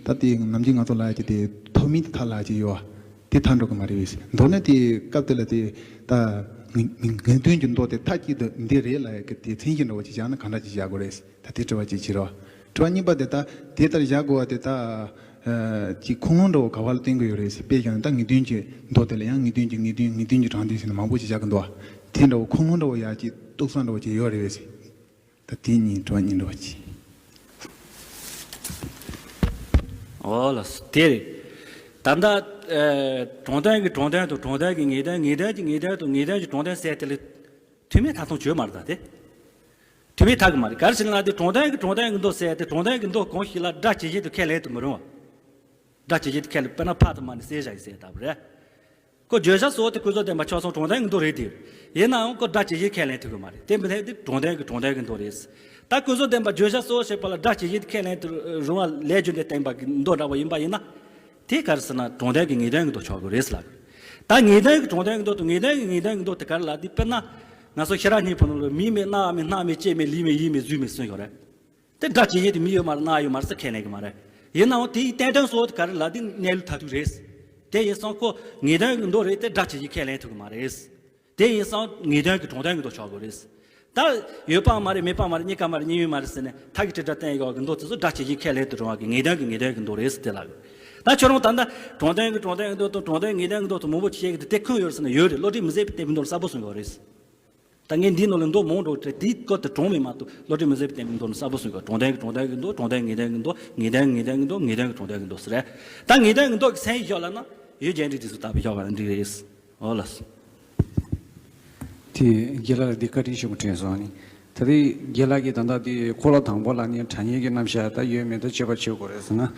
ད་དེ་ནམ་རྒྱུན་ང་ཚོ་ལ་ཡ་དེ་དེ་ཐོགས་མེད་དེ་ཐལ་ལབ་ཀྱི་ཡོད་བ། དེ་ཐལ་འགྲོ་གི་མ་རེད་བས། མདོར་ན་དེ་སྐབས་དེ་ལ་དེ་ད། ངེས་ངེས་དོན་གྱི་མདོ་དེ་མཐའ་གཅིག་ཏུ་འདི་རེད་ལབ་ཡག་གི་དེ་མཚན་གཞི་འདྲ་བོ་ཅིག་བཞག་ན་གང་འདྲ་ཅིག་བཞག་དགོས་རེད། ད་དེ་དྲི་བ་གཅིག་བྱས་རོགས། དྲི་བ་གཉིས་པ་དེ་ད་དེ་ལྟར་བཞག་དགོས་པ་དེ་ད་ཅིག་ཁུངས་ལུང་འདྲ་བོ་ག་བ་ལ་བསྟན་གྱི་ཡོད་རེད་ཟེར། དཔེ་བཞག་ན་ད་ངེས་དོན་གྱི་མདོ་དེ་ལ་ཡང་ངེས་དོན་གྱི་ངེས་དོན་ངེས་དོན་གྱི་དྲང་དོན་ཟེར་ནས་མང་པོ་ཅིག་བཞག་གི་འདུག་བ། དེ་འདྲ་བོ་ཁུངས་ལུང་འདྲ་བོ་ཡག་ཅིག་གཏུག་ས་འདྲ་བོ་ཅིག་ཡོད་རེད་པས་ཟེར། ད་དེ་གཉིས་དྲི་བ་གཉིས་འདྲི་བ་གཅིག་འོ་ལགས་སོ། དེ་རེད། ད་ལྟ་ཨེ། དྲང་དོན་གྱི་དྲང་དོན་དང་དྲང་དོན་གྱི་ངེས་དོན། ངེས་དོན་གྱི་ངེས་དོན་དང་ངེས་དོན་གྱི་དྲང་དོན་ཟེར་དེ་ལ་མཐུན་མིན་ཐ་སང་ཆོད་མ་རེད་ད་དེ། མཐུན་མིན་ཐ་གི་མ་རེད། ག་རེ་ཟེར་ན་དེ་དྲང་དོན་གྱི་དྲང་དོན་གྱི་མདོ་ཟེར་དེ་དྲང་དོན་གྱི་མདོ་གང་ཞིག་ལ་སྒྲ་ཇི་བཞིན་དུ་ཁས་ལེན་དུ་མི་རུང་བ། སྒྲ་ཇི་བཞིན་དུ་ཁས་ལེན་དཔེར་ན་ཕ་དང་མ་ནི་གསེར་བཞག་ཡིན་ཟེར་ལྟ་བུ་རེད། ཁོ་བརྗོད་བྱ་གཙོ་བོ་དེ་ཀུན་རྫོབ་བདེན་པ་ཆ་ཚང་དྲང་དོན་གྱི་མདོ་རེད་དེ། ཡིན་ནའང་ཁོ་སྒྲ་ཇི་བཞིན་ཁས་ལེན་ཐུབ་ཀྱི་མ་རེད། དེ་མི་ཚད་དེ་དྲང་དོན་གྱི་དྲང་དོན་གྱི་མདོ་རེད། ད་ཀུན་རྫོབ་བདེན་པ་བརྗོད་བྱ་གཙོ་བོ་བྱེད་པ་ལ་སྒྲ་ཇི་བཞིན་ཁས་ལེན་དུ་རུང་བ་ལས་རྒྱུ་འབྲས་བསྟན་པ་གི་མདོ་འདྲ་བོ་ཡིན་པ་ཡིན་ན། དེ་ག་རེ་ཟེར་ན་དྲང་དོན་གྱི་ངེས་དོན་གྱི་མདོ་ཆགས་དགོས་རེད་ལབ། ད་ངེས་དོན་གྱི་དྲང་དོན་གྱི་མདོ་དང་ངེས་དོན་གྱི་ངེས་དོན་གྱི་མདོ་དེ་ག་རེ་ལབ་དེ་དཔེར་ན། ང་ཚོ་ཤེས་རབ་སྙིང་པོ་ནང་ལ་མིག་མེད་རྣ་བ་མེད་སྣ་མེད་ལྕེ་མེད་ལུས་མེད་ཡིད་མེད་གཟུགས་མེད་གསུངས་ཡོད་རེད། དེ་སྒྲ་ཇི་བཞིན་དུ་མིག་ཡོད་མ་རེད། རྣ་ཡོད་མ་རེད་ཟེར་ཁས་ལེན་གྱི་མ་རེད། ཡིན་ནའང་དེའི་རྟེན་འབྲེལ་གཙོ་བོ་དེ་ག་རེ་ལབ་དེ་གནས་ལུགས་མཐར་ཐུག་རེད། དེ་ཡིན་ཙང་ཁོ་ངེས་དོན་གྱི་མདོ་རེད་དེ་སྒྲ་ཇི་བཞིན་ཁས་ལེན་ཐུབ་ཀྱི་མ་རེད། དེ་ཡིན་ཙང་ངེས་དོན་གྱི་དྲང་དོན་གྱི་མདོ་ཆགས་དགོས་རེད། ད་ཡོད་པའང་མ་རེད། མེད་པའང་མ་རེད། རྙེད་དཀའ་མ་རེད། རྙེད་ཡོད་མ་རེད་ཟེར་ནས་མཐའ་གི་དྲིལ་བསྒྲགས་བསྟན་ཡོད་ཀྱི་མདོ་དེ་ཚོ་སྒྲ་ཇི་བཞིན་ཁས་ལེན་དུ་རུང་བ་གི་ངེས་དོན་གྱི་ངེས་དོན་གྱི་མདོ་རེད་ཟེར་དེ་ལབ་ཡོད། ད་ཁྱོད་རང་ད་ལྟ་དྲང་དོན་གྱི་དྲང་དོན་གྱི་མདོ་དང་དྲང་དོན་ངེས་དོན་གྱི་མདོ་དང་མང་པོ་ཅིག་བཤད་ཀྱི་འདུག་དེ་ཁུངས་ཡོད་ཟེར་ན་ཡོད་རེད། བློ་གྲོས་མི་ཟད་པའི་བསྟན་པའི་མདོ་ལ་གསལ་པོ་གསུངས་ཡོད་རེད། ད་ངས་འདིའི་ནང་ལ་མདོ་མང་དྲགས་དྲིས་དེའི་སྐོར་དུ་དྲངས་མེད་མ་གཏོགས་བློ་གྲོས་མི་ཟད་པའི་བསྟན་པའི་མདོ་ནི་གསལ་པོ་གསུངས་ཡོད། དྲང་དོན་གྱི་དྲང་དོན་གྱི་མདོ། དྲང་དོན་ངེས་དོན་གྱི་མདོ། ངེས་དོན་ངེས་དོན་གྱི་མདོ། ངེས་དོན་གྱི་དྲང་དོན་གྱི་མདོ་ཟེར། ད་ངེས་དོན་གྱི་མདོ་གི་མཚན་ཡིག་བཞག་ལབ་ན་ཡུལ་རྒྱས་འབྲིང་དེ་ཚོ་དག་པའི་བཞག་པ་འགྲིག་རེད། འོ་ལགས་སོ། དེ་རྒན་ལགས་ལ་འདི་བཀའ་དྲིན་ཆེན་པོ་དྲན་སོང་ནི། ད་རེས་རྒན་ལགས་ཀྱིས་ད་ལྟ་དེ་འཁོར་ལོ་དང་པོ་ལ་ནི་དྲང་ངེས་ཀྱི་རྣམ་གཞག་ད་ཡོད་མེད་དུ་དཔྱད་པ་བྱེད་དགོས་རེད་ཟེར་ན།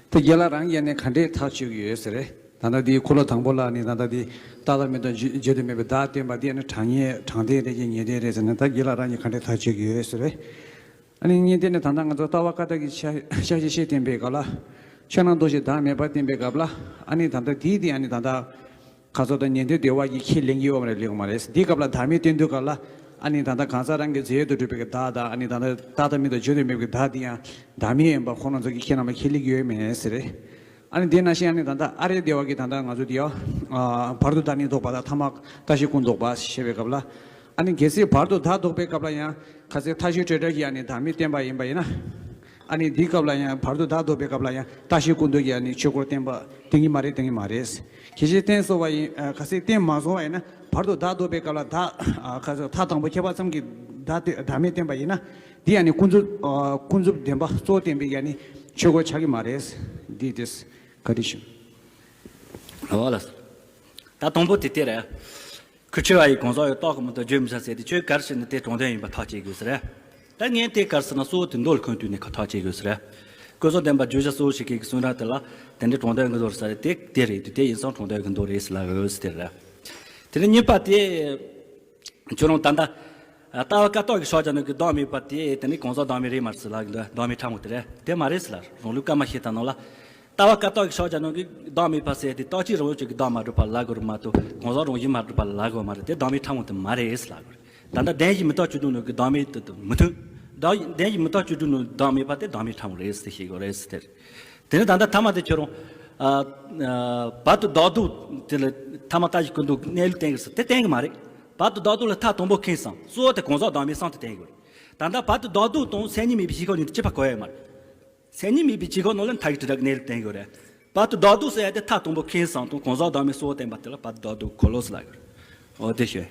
ད་རྒན་ལགས་རང་གིས་ནི་ག་འདྲས་ཐག་གཅོད་ཀྱི་ཡོད་ཟེར་རེད། ད་ལྟ་དེའི་འཁོར་ལོ་དང་པོ་ལ་ནི་ད་ལྟ་དེ་རྟག་མཐའ་མེད་དང་བརྗོད་དུ་མེད་པའི་བདག་བསྟན་པ་དེ་ནི་དྲང་ངེས་དྲང་བདེན་རེད་ཀྱི་ངེས་བདེན་རེད་ཟེར་ན། ད་རྒན་ལགས་རང་གིས་ག་འདྲས་ཐག་གཅོད་ཀྱི་ཡོད་ཟེར་རེད། ཨ་ནི་གཉིས་དེ་ནི་ད་ལྟ་ང་ཚོ་ལྟ་བ་བཀའ་རྟགས་ཀྱི་ཆ་ཆ་ཤས་བཤད་བསྟན་པའི་སྐབས་ལ། ཆོས་རྣམས་རྟོག་བཅས་བདག་མེད་པར་བསྟན་པའི་སྐབས་ལ། ཨ་ནི་ད་ལྟ་དེའི་དེ་ཨ་ནི་ད་ལྟ་ག་ཚོད་ད་ཉན་ཐོས་སྡེ་པ་གིས་ཁས་ལེན་གྱི་ཡོད་མ་རེད། ལེན་གྱི་མ་རེད། འདིའི་སྐབས་ལ་བདག་མེད་བསྟན་དུས་སྐབས་ལ། ཨ་ནི་ད་ལྟ་གང་ཟག་རང་གི་རྫས་ཡོད་དུ་གྲུབ་པའི་བདག་དང་། ཨ་ནི་ད་ལྟ་རྟག་མཐའ་མེད་དང་བརྗོད་དུ་མེད་པའི་བདག་དེ་ཡང་བདག་མེད་ཡིན་པ་ཁོང་རྣམ་ཚོ་གིས་ཁས་ལེན་པ་ཁས་ལེན་གྱི་ཡོད་མེད་ཟེར་རེད། ཨ་ནི་དེ་ནང་བཞིན་ཨ་ནི་ད་ལྟ་ཨ་རིའི་སྡེ་པ་གིས་ད་ལྟ་ང་ཚོ་དེ་ཡང་བར་དུ་བདག་ནི་ལྡོག་པ་དང་ཐ་མ་བཀྲ་ཤིས་ཀུན་ལྡོག་པ་ཞེས་པའི་སྐབས་ལ། ཨ་ནི་གལ་སྲིད་བར་དུ་བདག་ལྡོག་པའི་སྐབས་ལ་ཡང་ཁ་སང་མཐའ་བཞི་སྤྲོས་བྲལ་གྱི་ཨ་ནི་བདག་མེད་བསྟན་པ་ཡིན་པ་ཡིན་ན། ཨ་ནི་འདིའི་སྐབས་ལ་ཡང་བར་དུ་བདག་ལྡོག་པའི་སྐབས་ལ་ཡང་བཀྲ་ཤིས་ཀུན་ལྡོག་གི་ཨ་ནི་ཆོས་སྐོར་བསྟན་པ་བསྟན་གྱི་མ་རེད། བསྟན་གྱི་མ་རེད། གལ་སྲིད་བསྟན་སོང་བ་ཡིན། ཁ་སང་བསྟན་མ་སོང་བ་ཡིན་ན་བར་དུ་བདག་ལྡོག་པའི་སྐབས་ལ་བདག་ཁ་སང་མཐའ་དང་པོ་ཁྱད་པར་ཙམ་གྱི་བདག་དེ་བདག་མེད་བསྟན་པ་ཡིན་ན། འདི་ཨ་ནི་ཀུན་རྫོབ་ཀུན་རྫོབ་བདེན་པ་གཙོ་བོ་བསྟན་པའི་ཨ་ནི་ཆོས་སྐོར་ཆགས་ཀྱི་མ་རེད། འདི་དེ་བཀའ་དྲིན་ཆེ། ཨོ་ལགས། ད་དང་པོ་དེ་དེ་རེད། ཁུ་ཆེ་བ་ཡི་གང་ཟག་ཡོད་རྟོགས་ཀྱི་མི་འདུག་བརྗོད་མི་ཚར་ཟེར་དེ་ཁྱོད་ག་རེ་བྱས་ནས་དེ་དྲང་དོན་ཡིན་པ་ཐག་བཅད་དགོས་ཟེར། ད་ངས་དེ་ག་རེ་ཟེར་ན་གཙོ་བོ་དེ་མདོ་ལ་ཁུངས་གཏུགས་ནས་ཁ་ཐག་བཅད་དགོས་ཟེར། ཀུན་རྫོབ་བདེན་པ་བརྗོད་བྱ་གཙོ་བོ་ཞིག་གི་གསུང་རབ་དེ་ལ་དེ་འདྲའི་དྲང་དོན་གྱི་མདོ་རེད་ཟེར་དེ་དེ་རེད། དེ་དེ་ཡིན་ཙང་དྲང་དོན་གྱི་མདོ་རེད་ཟེར་ལབ་ཡོད་ཟེར་དེ་རེད། དེ་ནས་གཉིས་པ་དེ། ཁྱོད་རང་ད་ལྟ། ལྟ་བ་བཀའ་རྟགས་ཀྱི་ཕྱོགས་ཀྱང་ནང་གི་བདག་མེད་པ་དེ་དེ་ནི་གང་ཟག་བདག་མེད་རེད་མ་རེད་ཟེར་ལབ་ཀྱི་འདུག་བདག་མེད་ཕྲ་མོ་དེ་རེད། དེ་མ་རེད་ཟེར་ལབ། རང་ལུགས་བཀའ་མ་ཤེས་ད་ནང་ལ། ལྟ་བ་བཀའ་རྟགས་ཀྱི་ཕྱོགས་ཀྱང་ནང་གི་བདག་མེད་པ་ཟེར་དེ་རྟག་གཅིག་རང་བཞིན་གྱི་བདག་མ་གྲུབ་པ་ལ་ལབ་དགོས་རེད་མ་གཏོགས་གང་ཟག་རང་བཞིན་མ་གྲུབ་པ་ལ་ལབ་དགོས་མ་རེད། དེ་བདག་མེད་ཕྲ་མོ་དེ་མ་རེད་ཟེར་ལབ་དགོས་རེད། ད་ལྟ་བདེན་བཞི་མི་རྟག་བཅུ་དྲུག་ནང་གི་བདག་མེད་དེ་དང་མི་མཐུན། བདག་བདེན་བཞི་མི་རྟག་བཅུ་དྲུག་ནང་བདག་མེད་པ་དེ་བདག་མེད་ཕྲ་མོ་རེད་ཟེར་ཤེས་དགོས་རེད་ཟེར་དེ་རེད། དེ་ནས་ད་ལྟ་ཐ་མ་དེ་ཁྱོད་རང་། ཨ། ཨ། བར་དུ་བདག་ལྡོག་དེ་ལ་ཐ་མ་ལྟ་བཞིན་ཀུན་རྟོག་གནས་ལུགས་བསྟན་གྱི་རེད་ཟེར་དེ་བསྟན་གྱི་མ་རེད། བར་དུ་བདག་ལྡོག་ལ་མཐའ་དང་པོ་ཁེངས་སམ་གཙོ་བོ་དེ་གང་ཟག་བདག་མེད་གསུམ་དེ་བསྟན་གྱི་རེད། ད་ལྟ་བར་དུ་བདག་ལྡོག་དང་མཚན་ཉིད་མེད་པའི་ཆོས་ཁོ་གཉིས་དེ་གཅིག་པ་གོ་ཡ་མ་རེད། མཚན་ཉིད་མེད་པའི་ཆོས་ཁོ་ནང་ལ་མཐའ་གི་དྲིལ་བསྒྲགས་གནས་ལུགས་བསྟན་གྱི་རེད། བར་དུ་བདག་ལྡོག་ཟེར་ཡ་དེ་མཐའ་དང་པོ་ཁེངས་སམ་དང་གང་ཟག་བདག་མེད་གཙོ་བོ་བསྟན་པ་དེ་ལ་བར་དུ་བདག་ལྡོག་འཁོར་ལོ་ཟེར་ལབ་ཀྱི་རེད། འོ་དེ་ཞུ།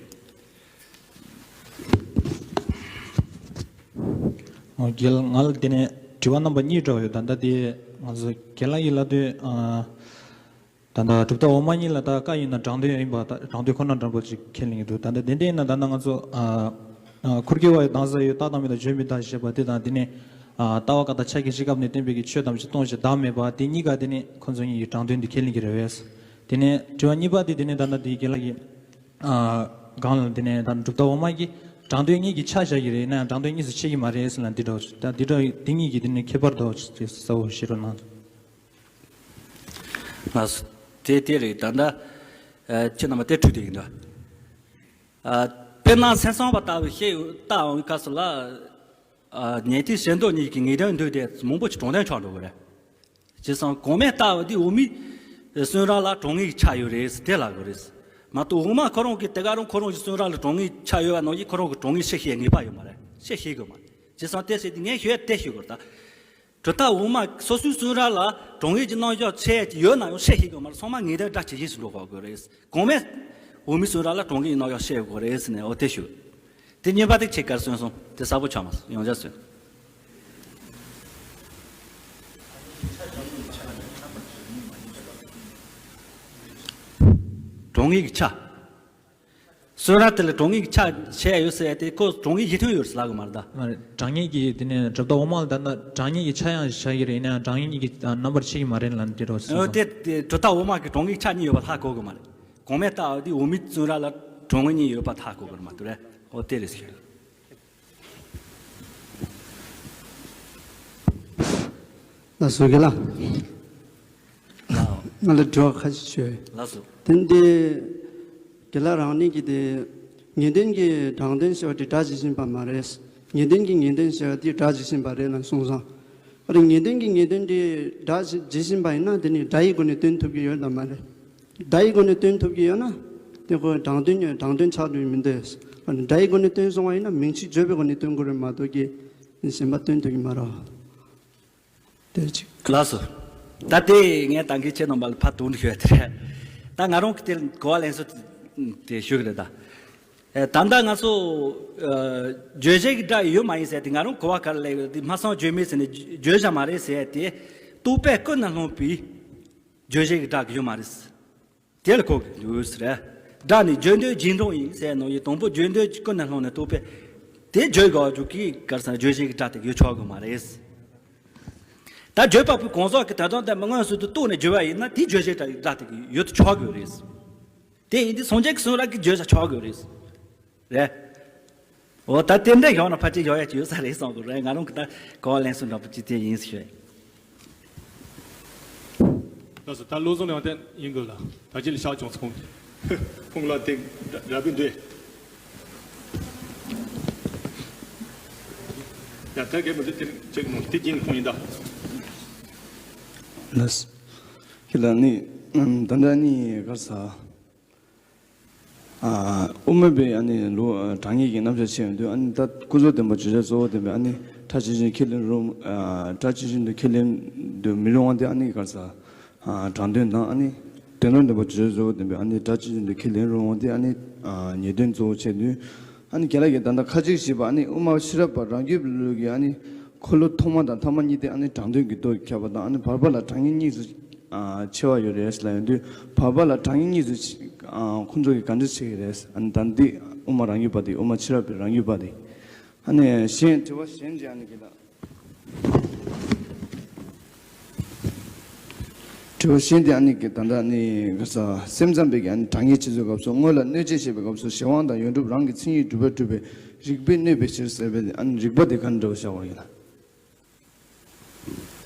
ཨོ་རྒན་ལགས། ང་ལ་དེ་ནས་དྲི་བ་རྣམ་པ་གཉིས་འདྲ་བ་ཡོད། ད་ལྟ་དེ་ང་ཚོ་རྒན་ལགས་ཀྱིས་ལབ་དུས། ཨ། ད་ལྟ་གྲུབ་མཐའ་འོག་མ་གཉིས་ལ་ད་བཀའ་ཡིན་ན་དྲང་དོན་ཡིན་པ། ད་དྲང་དོན་ཁོ་ན་འདྲ་པོ་ཅིག་ཁས་ལེན་གྱི་འདུག་ད་ལྟ་དེ་འདྲ་ཡིན་ན་ད་ལྟ་ང་ཚོ། ཨ། ཨ། ཁུར་གྱི་བ་ཡི་གང་ཟག་ཡོད་རྟག་དང་མི་རྟག་བརྗོད་མི་རྟག་ཞེས་པ་དེ་དང་། དེ་ནས། ཨ། ལྟ་བ་བཀའ་རྟགས་ཕྱག་རྒྱའི་སྐབས་ནས་བསྟན་པའི་གི་ཆོས་ཐམས་ཅད་སྟོང་ཞིང་བདག་མེད་པ་དེ་གཉིས་ཀ་དེ་ནས་ཁོ་ཚོ་གཉིས་ཀྱི་དྲང་དོན་དེ་ཁས་ལེན་གྱི་རེད་པས། དེ་ནས་དྲི་བ་གཉིས་པ་དེ་དེ་ནས་ད་ལྟ་དེ་རྒན་ལགས་ཀྱིས། ཨ། སྒང་ལ་དེ་ནས་ད་གྲུབ་མཐའ་འོག་མ་གི་དྲང་དོན་གཉིས་ཀྱི་ཆ་བཞག་གི་རེད་ན་ཡང་དྲང་དོན་གཉིས་སུ་ཕྱེ་གི་མ་རེད་ཟེར་ལབ་འདི་འདྲ་བོ་ཞིག་ད་འདི་འདྲ་དེ་གཉིས་ཀྱི་དེ་ནས་ཁྱད་པར་འདྲ་བོ་ཞིག་གསལ་བོ་བཤད་རོགས་གནང་། ལགས་སོ། དེ་དེ་རེད། ད་ལྟ་ཨ། ཁྱེད་རྣམ་པ་དེ་འཁྲུལ་བསྡད་ཡིན་འདུག་ཨ། དཔེར་ན་སེམས་ཙམ་པ་ལྟ་བུ་བཤད་ཡོད་ལྟ་འོང་སྐབས་སུ་ལ། ཨ། ཉན་ཐོས་ཞེ་འདོད་གཉིས་ཀྱི་ངེས་དོན་འདུས་ཏེ་མང་པོ་ཞིག་དྲང་དོན་ཆགས་འགྲོ་གི་རེད། བྱས་ཙང་གོང་མའི་ལྟ་བ་འདི་འོག་མའི་གསུང་རབ་ལ་དྲང་ངེས་ཀྱི་ཆ་ཡོད་རེད་ཟེར་དེ་ལབ་དགོས་རེད། མ་གཏོགས་འོག་མ་ཁོ་རང་གི་དེ་ག་རང་ཁོ་རང་གི་བཙོན་ར་ལ་གྲངས་ངེས་ཆགས་ཡོད་པ་ནང་བཞིན་ཁོ་རང་གི་གྲངས་ངེས་ཕྱིར་བཤད་ངེས་པ་ཡོད་མ་རེད། ཕྱིར་བཤད་དགོས་མ་རེད། བྱས་ཙང་དེ་བྱས་ཏེ་ངས་ཞུ་ཡ་དེ་ཞུ་དགོས་རེད་ད། གྲུབ་མཐའ་འོག་མ་སོ་སོའི་བཙོན་ར་ལ་གྲངས་ངེས་ཀྱི་རྣམ་གཞག་འཆད་ཡ་ཡོད་ན་ཡང་ཕྱིར་བཤད་དགོས་མ་རེད། ཚང་མ་ངེས་གཏན་སྒྲ་ཇི་བཞིན་དུ་འགྲོ་དགོས་རེད། གོང་མས་འོག་མའི་བཙོན་ར་ལ་གྲངས་ངེས་ཀྱི་རྣམ་གཞག་བཤད་དགོས་རེད་ཟེར་ནས་འོ་དེ་ཞུ། དེ་གཉིས་པ་དེ་ཁྱེད་ག་རེ་གསུངས་སོང་། དེ་གསལ་པོ་ཆགས་མ་སོང་། ཡང་བསྐྱར་གསུངས། གྲངས་ངེས་ཀྱི་ཆ། བཙོན་ར་དེ་ལ་གྲངས་ངེས་ཀྱི་ཆ་བྱས་ཡོད་ཟེར་ཡ་དེ་ཁོ་གྲངས་ངེས་གཞི་མཐུན་ཡོད་ཟེར་ལབ་གི་མ་རེད་ད། མ་རེད། གྲངས་ངེས་ཀྱི་དེ་ནས་གྲུབ་མཐའ་འོག་མ་ལ་ད་ལྟ་གྲངས་ངེས་ཀྱི་ཆ་ཡང་བཞག་གི་རེད། ཡིན་ན་ཡང་གྲངས་ངེས་ཀྱི་རྣམ་པར་ཕྱེ་གི་མ་རེད་ལབ་ནས་དེ་འདྲ་ཟེར་འོ་སོང་། དེ་དེ་གྲུབ་མཐའ་འོག་མ་གི་གྲངས་ངེས་ཆ་གཉིས་ཡོད་པ་ཧ་གོ་གི་མ་རེད། གོང་མས་ལྟ་བ་དེ་འོག་མའི་བཙོན་ར་ལ་གྲངས་ངེས་གཉིས་ཡོད་པ་ཧ་གོ་གི་རེད་མ་གཏོགས་རེད། འོ་དེ་རེད་ཟེར། ལགས་སོ་རྒན་ལགས། ལགས། ང་ལ་དྲི་བ་ཁ་ཤས་ཡོད། ལགས་སོ། དེ་འདི་རྒན་ལགས་རང་ཉིད་ཀྱིས་དེ་ངེས་དོན་གྱི་དྲང་དོན་ཟེར་བ་དེ་སྒྲ་ཇི་བཞིན་པ་མ་རེད། ངེས་དོན་གྱི་ངེས་དོན་ཟེར་བ་དེ་སྒྲ་ཇི་བཞིན་པ་རེད་ལབ་གསུངས་སོང་། ཨ་རེ་ངེས་དོན་གྱི་ངེས་དོན་དེ་སྒྲ་ཇི་བཞིན་པ་ཡིན་ན་དེ་ནི་སྒྲ་ཡི་སྒོ་ནས་སྟོན་ཐུབ་ཀྱི་ཡོད་དམ་མ་རེད། སྒྲ་ཡི་སྒོ་ནས་སྟོན་ཐུབ་ཀྱི་ཡོད་ན་དེ་ཁོ་དྲང་དོན་དྲང་དོན་ཆགས་འགྲོ་ཡི་མི་འདུག་སྒྲ་ཡི་སྒོ་ནས་སྟོན་སོང་བ་ཡིན་ན་མིང་ཚིག་བརྗོད་པའི་སྒོ་ནས་སྟོན་དགོས་རེད་མ་གཏོགས་ཀྱི་གཞན་པ་སྟོན་ཐུབ་ཀྱི་མ་རེད། དེ་གཅིག་ལགས་སོ། ད་དེ་ངས་ད་གིན་ཁྱེད་རྣམ་པ་ལ་ཕར་དོགས་འདྲི་ཞུ་ཡ་དེ་རེད། ད་ང་རང་གི་དེ་གོ་བ་ལེན་སྲོལ་དེ་ཞུ་གི་རེད་ད། ཨེ་ད་ལྟ་ང་ཚོ་ཨ་བརྗོད་བྱའི་སྒྲ་ཡོད་མ་ཡིན་ཟེར་ཏེ་ང་རང་གོ་བ་ག་རེ་ལེན་ཡོད་དེ་སྨྲ་བསམ་བརྗོད་མེད་ཟེར་ནས་བརྗོད་བྱ་མ་རེད་ཟེར་ཏེ་རྟོག་པས་ཀུན་ནས་བསླངས་པའི་བརྗོད་བྱའི་སྒྲ་གི་ཡོད་མ་རེད། དེ་ལ་གོ་དགོས་ཟེར། སྒྲ་ནི་བརྗོད་འདོད་བྱེད་འགྲོ་ཡིན་ཟེར་ནོ་ཡི་དང་པོ་བརྗོད་འདོད་ཀྱི་ཀུན་ནས་བསླངས་ནས་རྟོག་པས་དེ་བརྗོད་དགོས་རྒྱུ་གི་ག་རེ་ཟེར་བརྗོད་བྱའི་སྒྲ་དེ་ཡོད་ཆོག་གི་མ་རེད། ད་བརྗོད་པ་པོའི་གང་ཟག་གི་དོན་དམ་དེ་མི་མངོན་སུམ་དུ་རྟོགས་ནས་བརྗོད་པ་ཡིན་ན་དེའི་བརྗོད་བྱའི་སྒྲ་དེ་ཡོད་དུ་ཆོག་གི་རེད། དེ་ཡིན་དུས་སངས་རྒྱས་ཀྱི་གསུང་རབ་ཀྱི་བརྗོད་བྱ་ཆོག་གི་རེད། རེད། འོ་ད་དེ་འདྲ་ཡོང་ན་ཕལ་ཆེར་ཡོང་ཡ་ཅིག་ཡོད་ས་རེད་བསམ་གི་རེད། ང་རང་གི་ད་གོ་བ་ལེན་སྲོལ་འདྲ་པོ་ཅིག་དེ་ཡིན་ཞུ། ལགས་སོ། ད་བློ་བཟང་ལགས་དེ་ཡིན་དགོས་ལ་ད་ཅི་ལ་ཤག་ཅུང་ཚོང་ཕུང་ལ་དེ་འདྲ་པོ་འདུག་ཡ་ད་གལ་མི་འདུག་དེ་ཅིག་མོ་དེ་ཅིག་ཁོང་ཡིན་ད། ལགས་སོ། ཁྱེད་ལ་ནི་ད་འདྲ་ནི་གར་ས། ཨ་དབུ་མ་པའི་ཨ་ནི་ལུགས་དྲང་ངེས་ཀྱི་རྣམ་གཞག་བྱས་ཡོང་དུས་ཨ་ནི་ད་ཀུན་རྫོབ་བདེན་པ་བརྗོད་བྱ་གཙོ་བོ་བདེན་པའི་ཨ་ནི་སྒྲ་ཇི་བཞིན་ཁས་ལེན་རུང་ཨ་སྒྲ་ཇི་བཞིན་དུ་ཁས་ལེན་དུ་མི་རུང་བ་དེ་ཨ་ནི་གར་ས་ཨ་དྲང་དོན་དང་ཨ་ནི་དོན་དམ་བདེན་པ་བརྗོད་བྱ་གཙོ་བོ་བདེན་པའི་ཨ་ནི་སྒྲ་ཇི་བཞིན་དུ་ཁས་ལེན་རུང་བ་དེ་ཨ་ནི་ཨ་ངེས་དོན་གཙོ་བོ་བྱས་དུས་ཨ་ནི་རྒན་ལགས་ཀྱིས་ད་ལྟ་ཁ་ཅིག་ཞིག་པ་ཨ་ནི་དབུ་མ་ཤེས་རབ་པ་རང་རྒྱུད་ལུགས་ཀྱི་ཨ་ནི་འཁོར་ལོ་ཐོག་མ་དང་ཐ་མ་གཉིས་དེ་ཨ་ནི་དྲང་དོན་གྱི་སྟོབས་ཀྱིས་ཁྱབ་པ་དང་ཨ་ནི་བར་པ་ལ་དྲང་ངེས་གཉིས་སུ། ཨ་ཕྱེ་བ་ཡོད་རེད་ལབ་ཡོང་དུས་བར་པ་ལ་དྲང་ངེས་གཉིས་སུ་ཨ་ཁོང་ཚོ་གིས་ག་འདྲ་བྱེད་ཀྱི་རེད། ཨ་ནི་ད་འདི་དབུ་མ་རང་རྒྱུད་པ་དེ་དབུ་མ་ཕྱི་རབས་པའི་རང་རྒྱུད་པ་དེ། ཨ་ནི་གཞན་དྲི་བ་གཞན་གྱི་ཨ་ནི་གི་ད། དྲི་བ་གཞན་དེ་ཨ་ནི་གི་ད་ལྟ་ཨ་ནི་ག་ས་སེམས་ཙམ་པའི་གི་ཨ་ནི་དྲང་ངེས་བྱེད་ཚུལ་སྐབས་སུ་སྔོན་ལ་གནོད་བྱེད་བཤད་པའི་སྐབས་སུ་གཞན་དབང་དང་ཡོན་གྲུབ་རང་གི་མཚན་ཉིད་གྲུབ་པས་གྲུབ་པའི་རིགས་པས་གནོད་པའི་ཕྱིར་ཟེར་བའི་ཨ་ནི་རིགས་པ་དེ་ག་འདྲ་བ་བཞག་པ་ཡིན་ན།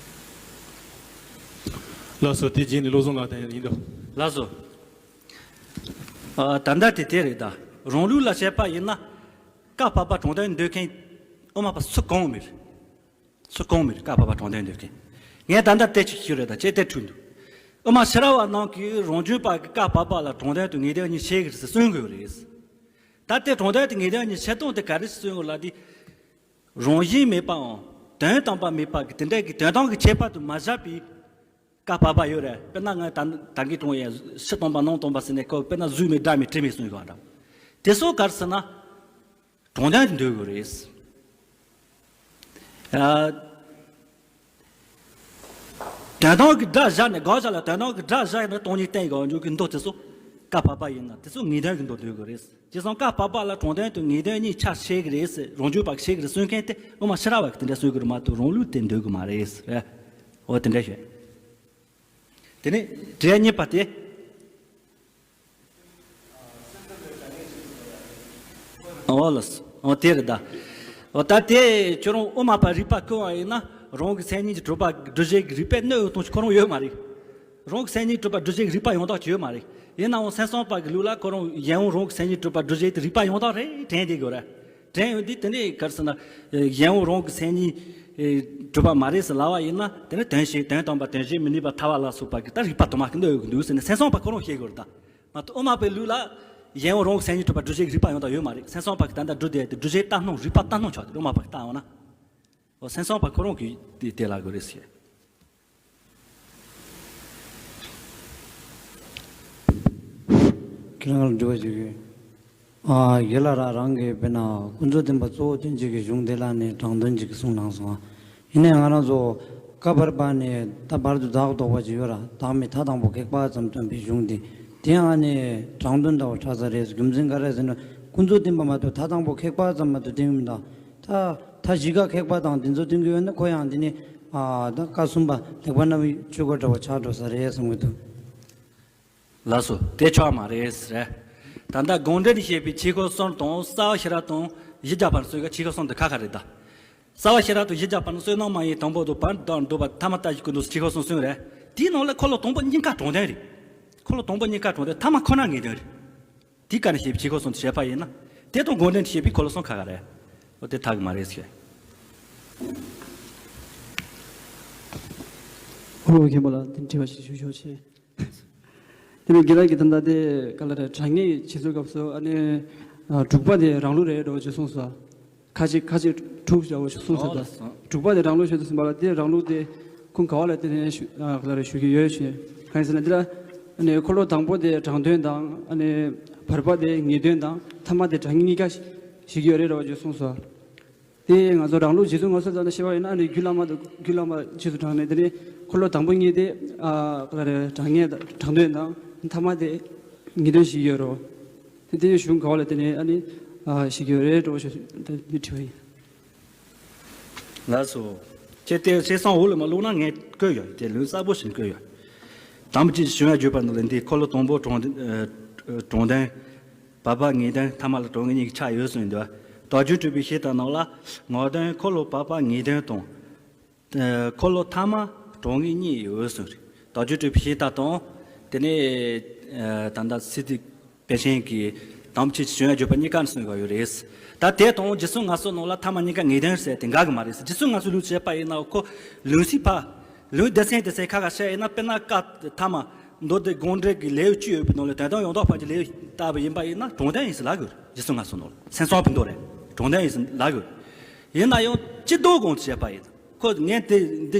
ལགས་སོ། དེ་རྗེས་ནས་བློ་བཟང་ལགས་དང་ཡིན་འདུག་ལགས་སོ། ཨ་ད་ལྟ་དེ་དེ་རེད་ད། རང་ལུགས་ལ་བཤད་པ་ཡིན་ན། ཀ་བབ་པ་དྲང་དོན་འདོད་མཁན་དབུ་མ་པ་སུ་གང་མེད། སུ་གང་མེད་ཀ་བབ་པ་དྲང་དོན་འདོད་མཁན། ངས་ད་ལྟ་དེ་ཅིག་ཞུ་རེད་ད་ཅེས་དེ་འཁྲུལ་འདུག་དབུ་མ་ཕྱི་རབས་པ་རྣམས་ཀྱིས་རང་རྒྱུད་པ་གི་ཀ་བབ་པ་ལ་དྲང་དོན་དུ་ངེས་དོན་གཉིས་ཕྱེ་གི་རེད་ཟེར་གསུང་དགོས་རེད། ད་དེ་དྲང་དོན་དུ་ངེས་དོན་གཉིས་ཕྱེ་སྟངས་དེ་ག་རེ་གསུང་དགོས་ལ་དེ། རང་བཞིན་མེད་པའམ་དོན་དམ་པ་མེད་པ་གི་དེ་འདྲ་གི་དོན་དམ་གྱི་ཁྱད་པར་དུ་མ་བཞག་པའི་ཀ་བབ་པ་ཡོད་རེད། དཔེར་ན་ང་ད་ད་གིན་དྲངས་ཡས་ཕྱི་སྟོང་པ་ནང་སྟོང་པ་ཟེར་ནས་ཁོ་དཔེར་ན་གཟུགས་མེད་སྒྲ་མེད་དྲི་མེད་གསུངས་ཡོད་པ་འདྲ། དེ་ཚོ་ག་རེ་ཟེར་ན་དྲང་དོན་དུ་འདོད་དགོས་རེད། ཨ། དོན་དམ་གྱི་སྒྲ་བཞག་ནས་དགག་བྱ་ལ་དོན་དམ་གྱི་སྒྲ་བཞག་ནས་སྟོང་ཉིད་བསྟན་དགོས་འཇུག་གི་མདོ་དེ་ཚོ་ཀ་བབ་པ་ཡིན་ན་དེ་ཚོ་ངེས་དོན་གྱི་མདོ་འདོད་དགོས་རེད། བྱས་ཙང་ཀ་བབ་པ་ལ་དྲང་དོན་དུ་ངེས་དོན་གཉིས་ཆ་ཕྱེ་གི་རེད་ཟེར་རང་རྒྱུད་པ་ཕྱེ་གི་རེད་གསུང་མཁན་དེ་དབུ་མ་ཕྱི་རབས་པ་གི་དེ་འདྲ་གསུང་གི་རེད་མ་གཏོགས་རང་ལུགས་དེ་འདོད་གི་མ་རེད་ཟེར། འོ་དེ་འདྲ་ཞུ། དེ་ནས་དྲི་བ་གཉིས་པ་དེ། འོ་ལགས་སོ། འོ་དེ་རེད་ད། འོ་ད་དེ་ཁྱོད་རང་དབུ་མ་པ་རིགས་པ་ཁོ་བ་ཡིན་ན་རང་གི་མཚན་ཉིད་ཀྱིས་གྲུབ་པ་སྒྲུབ་བྱེད་ཀྱི་རིགས་པས་གནོད་ཡོང་སྟངས་ཤིག་ཁོ་རང་ཡོད་མ་རེད། རང་གི་མཚན་ཉིད་གྲུབ་པ་སྒྲུབ་བྱེད་ཀྱི་རིགས་པ་ཡང་དག་ཅིག་ཡོད་མ་རེད། ཡིན་ནའང་སེམས་ཙམ་པ་གི་ལུགས་ལ་ཁོ་རང་གཞན་དབང་རང་གི་མཚན་ཉིད་གྲུབ་པ་སྒྲུབ་བྱེད་ཀྱི་རིགས་པ་ཡང་དག་རེད་དྲན་བསྡད་དགོས་རེད། དྲན་ཡོང་དུས་དེ་ནས་ག་རེ་ཟེར་ན་གཞན་དབང་རང་གི་མཚན་ཉིད་གྲུབ་པ་མ་རེད་ཟེར་ལབ་པ་ཡིན་ན་དེ་ནས་དོན་བྱེད་དོན་དམ་པ་དོན་བྱེད་མི་ནུས་པ་ཐལ་བ་ལ་སོགས་པ་གི་ད་རིགས་པ་དུ་མ་གི་གནོད་ཡོང་གི་འདུག་ཟེར་ནས་སེམས་ཙམ་པ་ཁོ་རང་བཤད་དགོས་རེད་ད། མ་གཏོགས་དབུ་མ་པའི་ལུགས་ལ་གཞན་དབང་རང་གི་སེམས་ཉིད་གྲུབ་པ་སྒྲུབ་བྱེད་ཀྱི་རིགས་པ་ཡང་དག་ཡོད་མ་རེད། སེམས་ཙམ་པ་གིས་ད་ལྟ་སྒྲུབ་བསྡད་དེ་སྒྲུབ་བྱེད་ལྟ་སྣང་རིགས་པ་ལྟ་སྣང་ཆགས་ཏེ། དབུ་མ་པ་གིས་ལྟ་འོང་ན། འོ་སེམས་ཙམ་པ་ཁོ་རང་གིས་དེ་དེ་ལབ་དགོས་རེད་ཟེར། ཁྱེད་རང་ལ་འདྲི་བ་ཞིག་ཡོད། ཨ། ཡེ་ལ་ར་རང་གིས་དཔེར་ན་ཀུན་རྫོབ་བདེན་པ་གཙོ་བོ་སྟོན་བྱེད་ཀྱི་གཞུང་དེ་ལ་ནི་དྲང་དོན་ཅིག་གསུངས་གནང་སོང་ཨ། ཡིན་ནའི་ང་རང་ཚོ་ཀ་བར་པ་ནས་ད་བར་དུ་བདག་ལྡོག་པ་ཅིག་ཡོད་ར། བདག་མེད་མཐའ་དང་པོ་ཁེགས་པ་ཙམ་སྟོན་པའི་གཞུང་དེ། དེ་ཡང་ཨ་ནི་དྲང་དོན་འདྲ་བོ་ཆགས་ས་རེད། རྒྱུ་མཚན་ག་རེ་ཟེར་ན་ཀུན་རྫོབ་བདེན་པ་མ་གཏོགས་མཐའ་དང་པོ་ཁེགས་པ་ཙམ་མ་གཏོགས་སྟོན་གྱི་མི་འདུག་ད་མཐའ་བཞི་ཀ་ཁེགས་པ་དང་དེ་ཚོ་སྟོན་གྱི་ཡོད་ན་ཁོ་ཡང་འདི་ནི་ཨ་ད་ཀ་གསུམ་པ་ལེགས་པར་སྣང་བའི་ཆོས་སྐོར་འདྲ་བོ་ཆགས་འགྲོ་ས་རེད་བསམ་གྱི་འདུག་ལགས་སོ། དེ་ཆོག་མ་རེད་ཟེར། ད་ལྟ་དགོངས་འགྲེལ་ནས་བཤད་པའི་ཆོས་སྐོར་གསུམ་དང་རྩ་བ་ཤེས་རབ་དང་བཞི་བརྒྱ་པ་ན་གསུམ་ཀ་ཆོས་སྐོར་གསུམ་དེ་ཁ་ཁ་རེད་ད། རྩ་བ་ཤེས་རབ་དང་བཞི་བརྒྱ་པ་ན་བསོད་ནམས་མ་ཡིན་དང་པོ་དང་བར་དུ་བདག་ལ་ལྡོག་པ་ཐ་མ་ལྟ་བྱེད་ཀུན་རྫོབ་ཆོས་སྐོར་གསུམ་གསུངས་རེད། དེའི་ནང་ལ་འཁོར་ལོ་དང་པོ་གཉིས་ཀ་དྲང་དོན་རེད། འཁོར་ལོ་དང་པོ་གཉིས་ཀ་དྲང་དོན་ཐ་མ་ཁོ་ན་ངེས་དོན་རེད། དེའི་བཀའ་ནས་བཤད་པའི་ཆོས་སྐོར་གསུམ་དེ་བཤད་པ་ཡིན་ན། དེ་དང་དགོངས་འགྲེལ་ནས་བཤད་པའི་འཁོར་ལོ་གསུམ་ཁ་ཁ་རེད། འོ་དེ་ཐག་གི་མ་རེད་ཟེར། ཨོ་མཁན་པོ་ལགས་དེ་དྲི་བ་ཞིག་ཞུ་ཆོག་ཆེ། དེ་ནས་དགེ་ལགས་ཀྱིས་ད་ལྟ་དེ་ག་ལ་རེད། དྲང་ངེས་བྱེད་ཚུལ་སྐབས་སུ་ཨ་ནི་ཨ་དྲུག་པ་དེ་རང་ལུགས་རེད་འགྲོ་ཅེས་གསུངས་སོ། ཁ་ཅིག་ཁ་ཅིག་དྲུག་བྱ་བ་ཞིག་གསུངས་ས་དང་། དྲུག་པ་དེ་རང་ལུགས་ཤོད་དུ་ཟིན་པ་ལ་དེ་རང་ལུགས་དེ་ཁུངས་ག་བ་ལ་དེ་ནས་ཞུ་ཨ་ག་ལ་རེད་ཞུ་གི་ཡོད་ཞུ། གང་ཡིན་ཟེར་ན་འདི་ལ་ཨ་ནི་འཁོར་ལོ་དང་པོ་དེ་དྲང་དོན་དང་ཨ་ནི་བར་པ་དེ་ངེས་དོན་དང་ཐ་མ་དེ་དྲང་ངེས་གཉིས་ཀ་ཞིག་གི་ཡོད་རེད་འགྲོ་ཅེས་གསུངས་སོ། དེ་ང་ཚོ་རང་ལུགས་རྗེ་བཙུན་ངོ་སོ་ཙམ་ནས་བཤད་པ་ཡིན་ན་ཨ་ནི་རྒྱུད་བླ་མ་དང་རྒྱུད་བླ་མ་རྗེས་སུ་འབྲངས་ནས་དེ་ནས་འཁོར་ལོ་དང་པོ་གཉིས་དེ་ཨ་ག་ལ་རེད་དྲང་ངེས་དང་དྲང་དོན་དང་ཐ་མ་དེ་ངེས་དོན་ཞིག་ཡོད་རོ། དེ་དེའི་གཞུང་ག་བ་ལ་དེ་ནས་ཨ་ནི་ཨ་ཞིག་ཡོད་རེད་འགྲོ་ཞེས་དེ་དྲི་བ་ཡིན། ལགས་སོ། ཁྱེད་དེ་བྱས་ཙང་འོག་ལ་མ་ཀློག་ན་ངས་བཀོད་ཡོད། དེ་ལུང་གསལ་པོ་ཞིག་བཀོད་ཡོད། དམ་པའི་ཆོས་བྱུང་བའི་བརྗོད་པ་ནང་ལ་འདི་འཁོར་ལོ་དང་པོ་དྲང་ཨ་དྲང་དོན། བར་པ་ངེས་དོན། ཐ་མ་ལ་དྲང་ངེས་གཉིས་ཀྱི་ཆ་ཡོད་གསུངས་འདུག་དོལ་རྒྱལ་གྲུབ་པའི་བཤད་སྟངས་ནང་ལ་ངེས་དོན་འཁོར་ལོ་བར་པ་ངེས་དོན་དང་། ཨ་འཁོར་ལོ་ཐ་མ་དྲང་ངེས་གཉིས་ཡོད་གསུངས་རེད། དོལ་རྒྱལ་གྲུབ་པའི་བཤད་སྟངས་དང་། དེ་ནས་ཨ་ད་ལྟ་སི་ཏུ་པཎ་ཆེན་གྱི་དམ་པའི་ཆོས་བྱུང་བའི་བརྗོད་པ་གཉིས་ཀ་ནས་གསུངས་ཡོད་རེད། ད་དེ་དང་རྗེ་བཙུན་ངལ་གསོའི་ནང་ལ་ཐ་མ་གཉིས་ཀ་ངེས་དོན་ཟེར་དེ་འགལ་གྱི་མ་རེད་ཟེར། རྗེ་བཙུན་ངལ་གསོའི་ལུང་བྱས་པ་ཡིན་ན་ཁོ་ལུང་གསལ་པ། ལུང་སྡེ་ཚན་སྡེ་ཚན་ཁ་ཁ་བཤད་ཡིན་ན་དཔེར་ན་བཀའ་ཐ་མ་མདོ་སྡེ་དགོངས་འགྲེལ་གྱི་ལེའུ་བཅུ་ཡོད་པའི་ནང་ལ་དོན་དམ་ཡང་དག་པ་གྱི་ལེའུ་ལྟ་བུ་ཡིན་པ་ཡིན་ན་དྲང་དོན་ཡིན་ཟེར་ལབ་དགོས་རེད། རྗེ་བཙུན་ངལ་གསོའི་ནང་ལ་སེམས་ཙམ་པའི་མདོ་རེད། དྲང་དོན་ཡིན་ཟེར་ལབ་དགོས་རེད། ཡིན་ན་ཡང་སྤྱི་ལྡོག་དགོངས་བྱས་པ་ཡིན། ཁོ་ངས་དེ་འདི་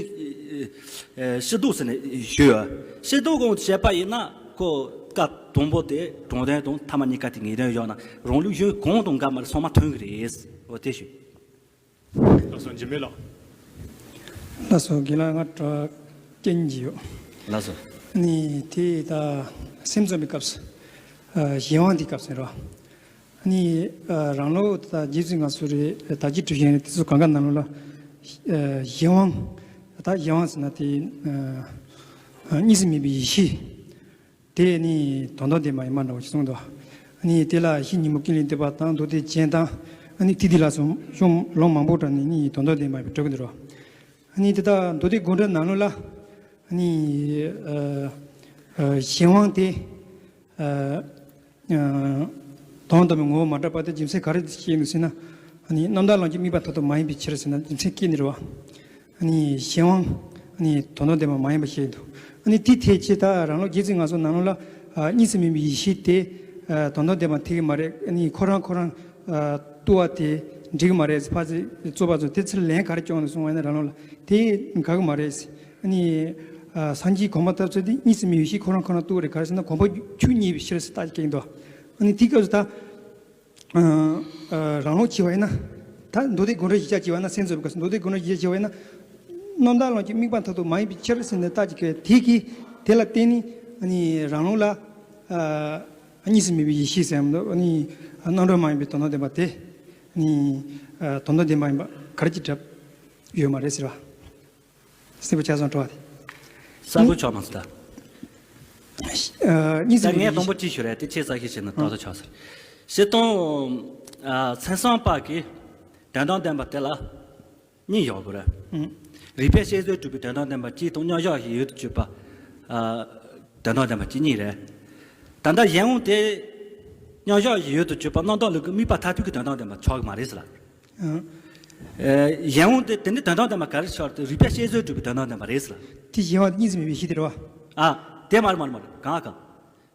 ཨེ་སྤྱི་ལྡོག་ཟེར་ནས་ཞུས་ཡོད། སྤྱི་ལྡོག་དགོངས་བྱས་པ་ཡིན་ན་ཁོ་བཀའ་དང་པོ་དེ་དྲང་དོན་དང་ཐ་མ་གཉིས་ཀ་དེ་ངེས་དོན་ཡོད་ན་རང་ལུགས་གཞུང་གང་དང་འགལ་མ་རེད། ཚང་མ་མཐུན་གྱི་རེད། འོ་དེ་ཞུ། ལགས་སོ་འཇིགས་མེད་ལགས། ལགས་སོ་དགེ་ལགས། ང་དྲི་བ་སྐྱོན་གྱི་ཡོད། ལགས་སོ། ནི་དེ་ད་སེམས་ཙམ་པའི་སྐབས་སུ་ཨ་གཞན་དབང་དེའི་སྐབས་སུ་རེད་བ། ནི་ཨ་རང་ལུགས་ད་རྗེ་བཙུན་ངལ་གསོ་རེད། དོལ་རྒྱལ་གྲུབ་ཆེན་རེད། དེ་ཚོ་གང་ག་ནང་ལོགས་ལ་ཨ་གཞན་དབང་། ད་གཞན་དབང་ཟེར་ན་དེ་ཨ་གཉིས་སུ་མེད་པའི་ཡེ་ཤེས། དེ་ནི་དོན་དམ་བདེན་པ་ཡིན་པ་འདྲ་བོ་ཞིག་གསུངས་འདུག་ནི་དེ་ལ་ཡེ་ཤེས་ཉིད་མོ་ཀུན་ལས་འདས་པ་དང་མདོ་སྡེ་རྒྱན་དང་ནི་ཏི་ཏི་ལ་སོགས་གཞུང་ལུང་མང་པོ་དྲངས་ནས་ནི་དོན་དམ་བདེན་པ་ཡིན་པ་སྒྲུབ་ཀྱི་འདུག་ནི་དེ་དག་མདོ་སྡེ་དགོངས་འགྲེལ་ནང་ལོགས་ལ་ནི་ཨ་ཨ་གཞན་དབང་དེ་ཨ་ཨ་དོན་དམ་པའི་ངོ་བོ་མ་གྲུབ་པ་དེ་རྒྱུ་མཚན་ག་རེ་སྐྱེས་འདུག་ཟེར་ན། ནི་རྣམ་དག་ལམ་གྱི་དམིགས་པ་མཐར་ཐུག་མ་ཡིན་པའི་ཕྱིར་ཟེར་ན་རྒྱུ་མཚན་སྐྱེས་ནི་རེད་བ། ནི་གཞན་དབང་ནི་དོན་དམ་བདེན་པ་མ་ཡིན་པ་ཞིག་འདུག་ནི་དེ་ཐད་ཀྱི་ད་རང་ལུགས་རྗེ་བཙུན་ངལ་གསོ་ནང་ལོགས་ལ་ཨ་གཉིས་སུ་མེད་པའི་ཡེ་ཤེས་དེ་ཨ་དོན་དམ་བདེན་པ་འཐད་ཀྱི་མ་རེད། ནི་ཁོ་རང་ཁོ་རང་ཨ་རྟོགས་པ་དེ་འགྲིག་གི་མ་རེད། ཕར་ཚུར་རྩོད་པ་ཚོ་དེ་ཚུར་ལན་ག་རེ་བསྐྱོན་འདུག་གསུངས་པ་ཡིན་ན་རང་ལུགས་ལ་དེ་འགལ་གྱི་མ་རེད། ནི་ཨ་སངས་རྒྱས་གོ་འཕང་ཐོབ་ཚུལ་དེ་གཉིས་སུ་མེད་པའི་ཡེ་ཤེས་ཁོ་རང་ཁོ་རང་རྟོགས་རེད། ག་རེ་ཟེར་ན་གོམས་པ་ཆོས་ཉིད་པའི་ཕྱིར་ཟེར་རྟགས་ཀྱིས་བསྐྱེད་འདུག་ནི་དེའི་སྐབས་སུ་ད། ཨ་ཨ་རང་ལུགས་བྱས་པ་ཡིན་ན། ད་མདོ་སྡེ་དགོངས་འགྲེལ་གཞི་བཞག་བྱས་པ་ཡིན་ན། སེམས་ཙམ་པའི་སྐབས་སུ་མདོ་སྡེ་དགོངས་འགྲེལ་གཞི་བཞག་བྱས་པ་ཡིན་ན། རྣམ་དག་ལམ་གྱི་དམིགས་པ་མཐར་ཐུག་མ་ཡིན་པའི་ཕྱིར་ཟེར་ནས་རྟགས་ཀྱིས་བཀོད་དེ་གིས་དེ་ལ་བརྟེན་ནས་ནི་རང་ལུགས་ལ་ཨ་གཉིས་སུ་མེད་པའི་ཡེ་ཤེས་ཟེར་མདོ་ནི་རྣམ་གྲངས་མ་ཡིན་པའི་དོན་དམ་བདེན་པ་དེ་ནི་ཨ་དོན་དམ་བདེན་པ་ཡིན་པ་ག་རེ་ཅིག་གྲུབ་ཡོད་མ་རེད་ཟེར་བ། གསལ་པོ་ཆགས་སོང་དྲི་བ་དེ། གསལ་པོ་ཆགས་མ་སོང་ད། ཨ་གཉིས་ད་ཟེར་ངས་བའི་དང་པོ་གཅིག་ཞུ་རེད། དེ་ཆེ་ས་ཞིག་བྱས་ན་ཏག་ཏག་ཆགས་ས་རེད། སྤྱིར་བཏང་ཨ་སེམས་ཙམ་པ་གི་དོན་དམ་བདེན་པ་དེ་ལ་གཉིས་ཡོད་དགོས་རེད། ཨང་། རིགས་པས་དཔྱད་བཟོད་གྲུབ་པའི་དོན་དམ་བདེན་པ་གཅིག་དང་མཉམ་བཞག་བཞི་ཡོད་དུ་གྱུར་པ་ཨ་དོན་དམ་བདེན་པ་གཅིག་གཉིས་རེད། ད་ལྟ་གཞན་དབང་དེ་མཉམ་བཞག་བཞི་ཡོད་དུ་གྱུར་པ་རྣམ་དག་ལུགས་ཀྱི་དམིགས་པ་མཐར་ཐུག་གི་དོན་དམ་བདེན་པ་ཆགས་ཀྱི་མ་རེད་ཟེར་ལ། ཨང་། ཨེ་གཞན་དབང་དེ་དེ་ནི་དོན་དམ་བདེན་པ་ག་རེ་ཆགས་ཏེ་རིགས་པས་དཔྱད་བཟོད་གྲུབ་པའི་དོན་དམ་བདེན་པ་རེད་ཟེར་ལ། དེ་གཞན་དབང་དེ་གཉིས་སུ་མེད་པའི་ཡེ་ཤེས་དེ་རེད་བ། ཨ། དེ་མ་རེད་མ་རེད་མ་རེད། གང་གང་།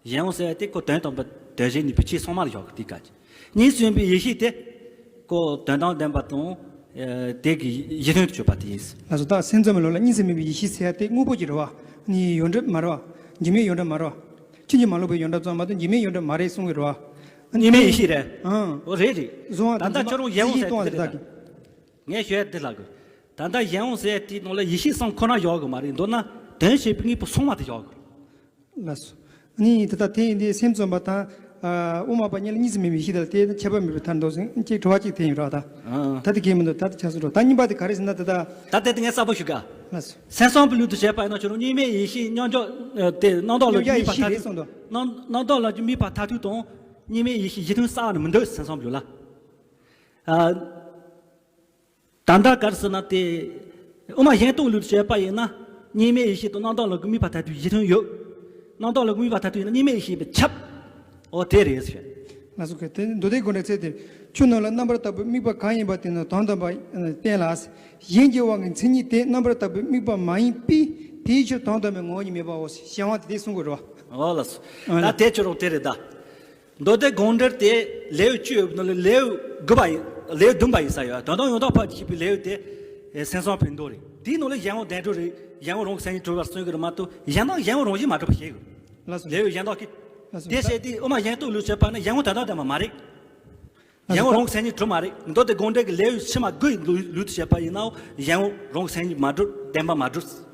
གཞན་དབང་ཟེར་བ་དེ་ཁོ་དོན་དམ་པ་དོན་གཞན་གཉིས་པའི་ཆོས་ཚང་མ་ལ་བཞག་གི་དེ་ག་ཅི། གཉིས་སུ་ཡིན་པའི་ཡེ་ཤེས་དེ་ཁོ་དོན་དམ་བདེན་པ་དང་། ཨ། དེ་གི་གཞི་མཐུན་དུ་གྱུར་པ་དེ་ཡིན། ལགས་སོ། ད་སེམས་ཙམ་པའི་ལུགས་ལ་གཉིས་སུ་མེད་པའི་ཡེ་ཤེས་ཟེར་ཡ་དེ་དངོས་པོ་ཅིག་རེད་བ། ནི་ཡོངས་གྲུབ་མ་རེད་བ། འཇིགས་མེད་ཡོངས་གྲུབ་མ་རེད་བ། ཕྱིན་ཅི་མ་ལོག་པའི་ཡོངས་གྲུབ་ཙམ་མ་གཏོགས་འཇིགས་མེད་ཡོངས་གྲུབ་མ་རེད་གསུང་གི་རེད་བ། གཉིས་མེད་ཡེ་ཤེས་རེད། ཨང་། འོ་རེད་རེད། བཟུང་བ་ད་ལྟ་དང་ཁྱོད་རང་གཞན་དབང་ཟེར་དེ་རེད་ད། ངས་ཞུ་ཡ་དེ་ལ་གི། ད་ལྟ་གཞན་དབང་ཟེར་དེའི་ནང་ལ་ཡེ་ཤེས་གསུམ་ཁོ་ན་བཞག་གི་མ་རེད། མདོར་ན་དོན་བྱེད་པའི་དངོས་པོ་ཚང་མ་དེ་བཞག་གི། ལགས་སོ། ནི་ད་ལྟ་དེ་ཡིན་དུས་སེམས་ཙམ་པ་དང་། ཨ། དབུ་མ་པ་གཉིས་ལ་གཉིས་སུ་མེད་པའི་ཡེ་ཤེས་དང་དེ་ཁྱད་པར་མེད་པའི་མཐར་འདོད་ཟེར་ཅིག་དྲི་བ་གཅིག་དེ་ཡིན་རོགས་ད། ཨ། ད་དེ་གས་མི་འདུག་ད་དེ་ཆགས་སོང་རོགས། ད་གཉིས་པ་དེ་ག་རེ་ཟེར་ན་ད་ལྟ། ད་ལྟ་དེ་ངས་གསལ་པོ་ཞུ་ག། ལགས་སོ། སེམས་ཙམ་པའི་ལུགས་དུ་བྱས་པ་ཡིན་ན་ཁྱོད་རང་གཉིས་མེད་ཡེ་ཤེས་མཉམ་འཇོག་ཨ། དེ་རྣམ་དག་ལ་མཉམ་འཇོག་ཡེ་ཤེས་རེད་གསུངས་འདུག་རྣམ་རྣམ་དག་ལ་དམིགས་པ་མཐར་ཐུག་དང་གཉིས་མེད་ཡེ་ཤེས་གཞི་མཐུན་གསལ་བ་ནི་མི་འདུག་སེམས་ཙམ་པའི་ལུགས་ལ། ཨ། ད་ལྟ་ག་རེ་ཟེར་ན་དེ། དབུ་མ་གཞན་སྟོང་ལུགས་བྱས་པ་ཡིན་ན། གཉིས་མེད་ཡེ་ཤེས་དང་རྣམ་དག་ལ་དམིགས་པ་མཐར་ཐུག་གཞི་མཐུན་ཡོད། རྣམ་དག་ལ་དམིགས་པ་མཐར་ཐུག་ཡིན་ན་གཉིས་མེད་ཡེ་ཤེས་ཡིན་པས་ཁྱབ། འོ་དེ་རེད་ཟེར། ང་ཚོ་གི་དེ་མདོ་སྡེ་དགོངས་འགྲེལ་ཚེ་དེ། ཆོས་རྣམས་ལ་རྣམ་པར་དག་པའི་དམིགས་པ་གང་ཡིན་པ་དེ་ནི་དོན་དམ་པར་བསྟན་ལ། གཞན་གྱི་དབང་གི་མཚན་ཉིད་དེ་རྣམ་པར་དག་པའི་དམིགས་པ་མ་ཡིན་པས་དེའི་ཕྱིར་དོན་དམ་པའི་ངོ་བོ་ཉིད་མེད་པའོ་ཞེས་གཞན་དབང་དེ་དེ་གསུང་དགོས་རེད་བ། འོ་ལགས་སོ། ཨ་ད་ལགས། དེ་ཆོས་རོགས་དེ་རེད་ད། མདོ་སྡེ་དགོངས་འགྲེལ་དེ་ལེའུ་བཅུ་ཡོད་པའི་ནང་ལས་ལེའུ་དགུ་པ་ཡིན། ལེའུ་བདུན་པ་ཡིན་ས་ཡོད། དོན་དམ་ཡང་དག་ཕར་ཕྱིན་པའི་ལེའུ་དེ་སེམས་ཙམ་པའི་མདོ་རེད། དེའི་ནང་ལ་གཞན་དབང་བདེན་གྲུབ་རེད། གཞན་དབང་རང་གི་སེམས་ཉིད་གྲུབ་པར་གསུངས་ཀྱི་རེད་མ་གཏོགས་གཞན་དབང་གཞན་དབང་རང་བཞིན་མ་གྲུབ་པ་བཤད་ཡོད། ལགས་སོ། ལེའུ་གཞན་དག་གི། ལགས་སོ། དེ་བཤད་དུས་དབུ་མ་གཞན་སྟོང་ལུགས་བྱེད་པ་ནི་གཞན་དབང་དོན་དམ་བདེན་པ་མ་རེད། ལགས་སོ། གཞན་དབང་རང་གི་སེམས་ཉིད་གྲུབ་མ་རེད། མདོ་སྡེ་དགོངས་འགྲེལ་གྱི་ལེའུ་ཕྱི་མ་དགུ་ཡི་ལུགས་ལུགས་དུ་བྱེད་པ་ཡིན་ནའང་གཞན་དབང་རང་གི་སེམས་ཉིད་མ་གྲུབ་བདེན་པ་མ་གྲུབ།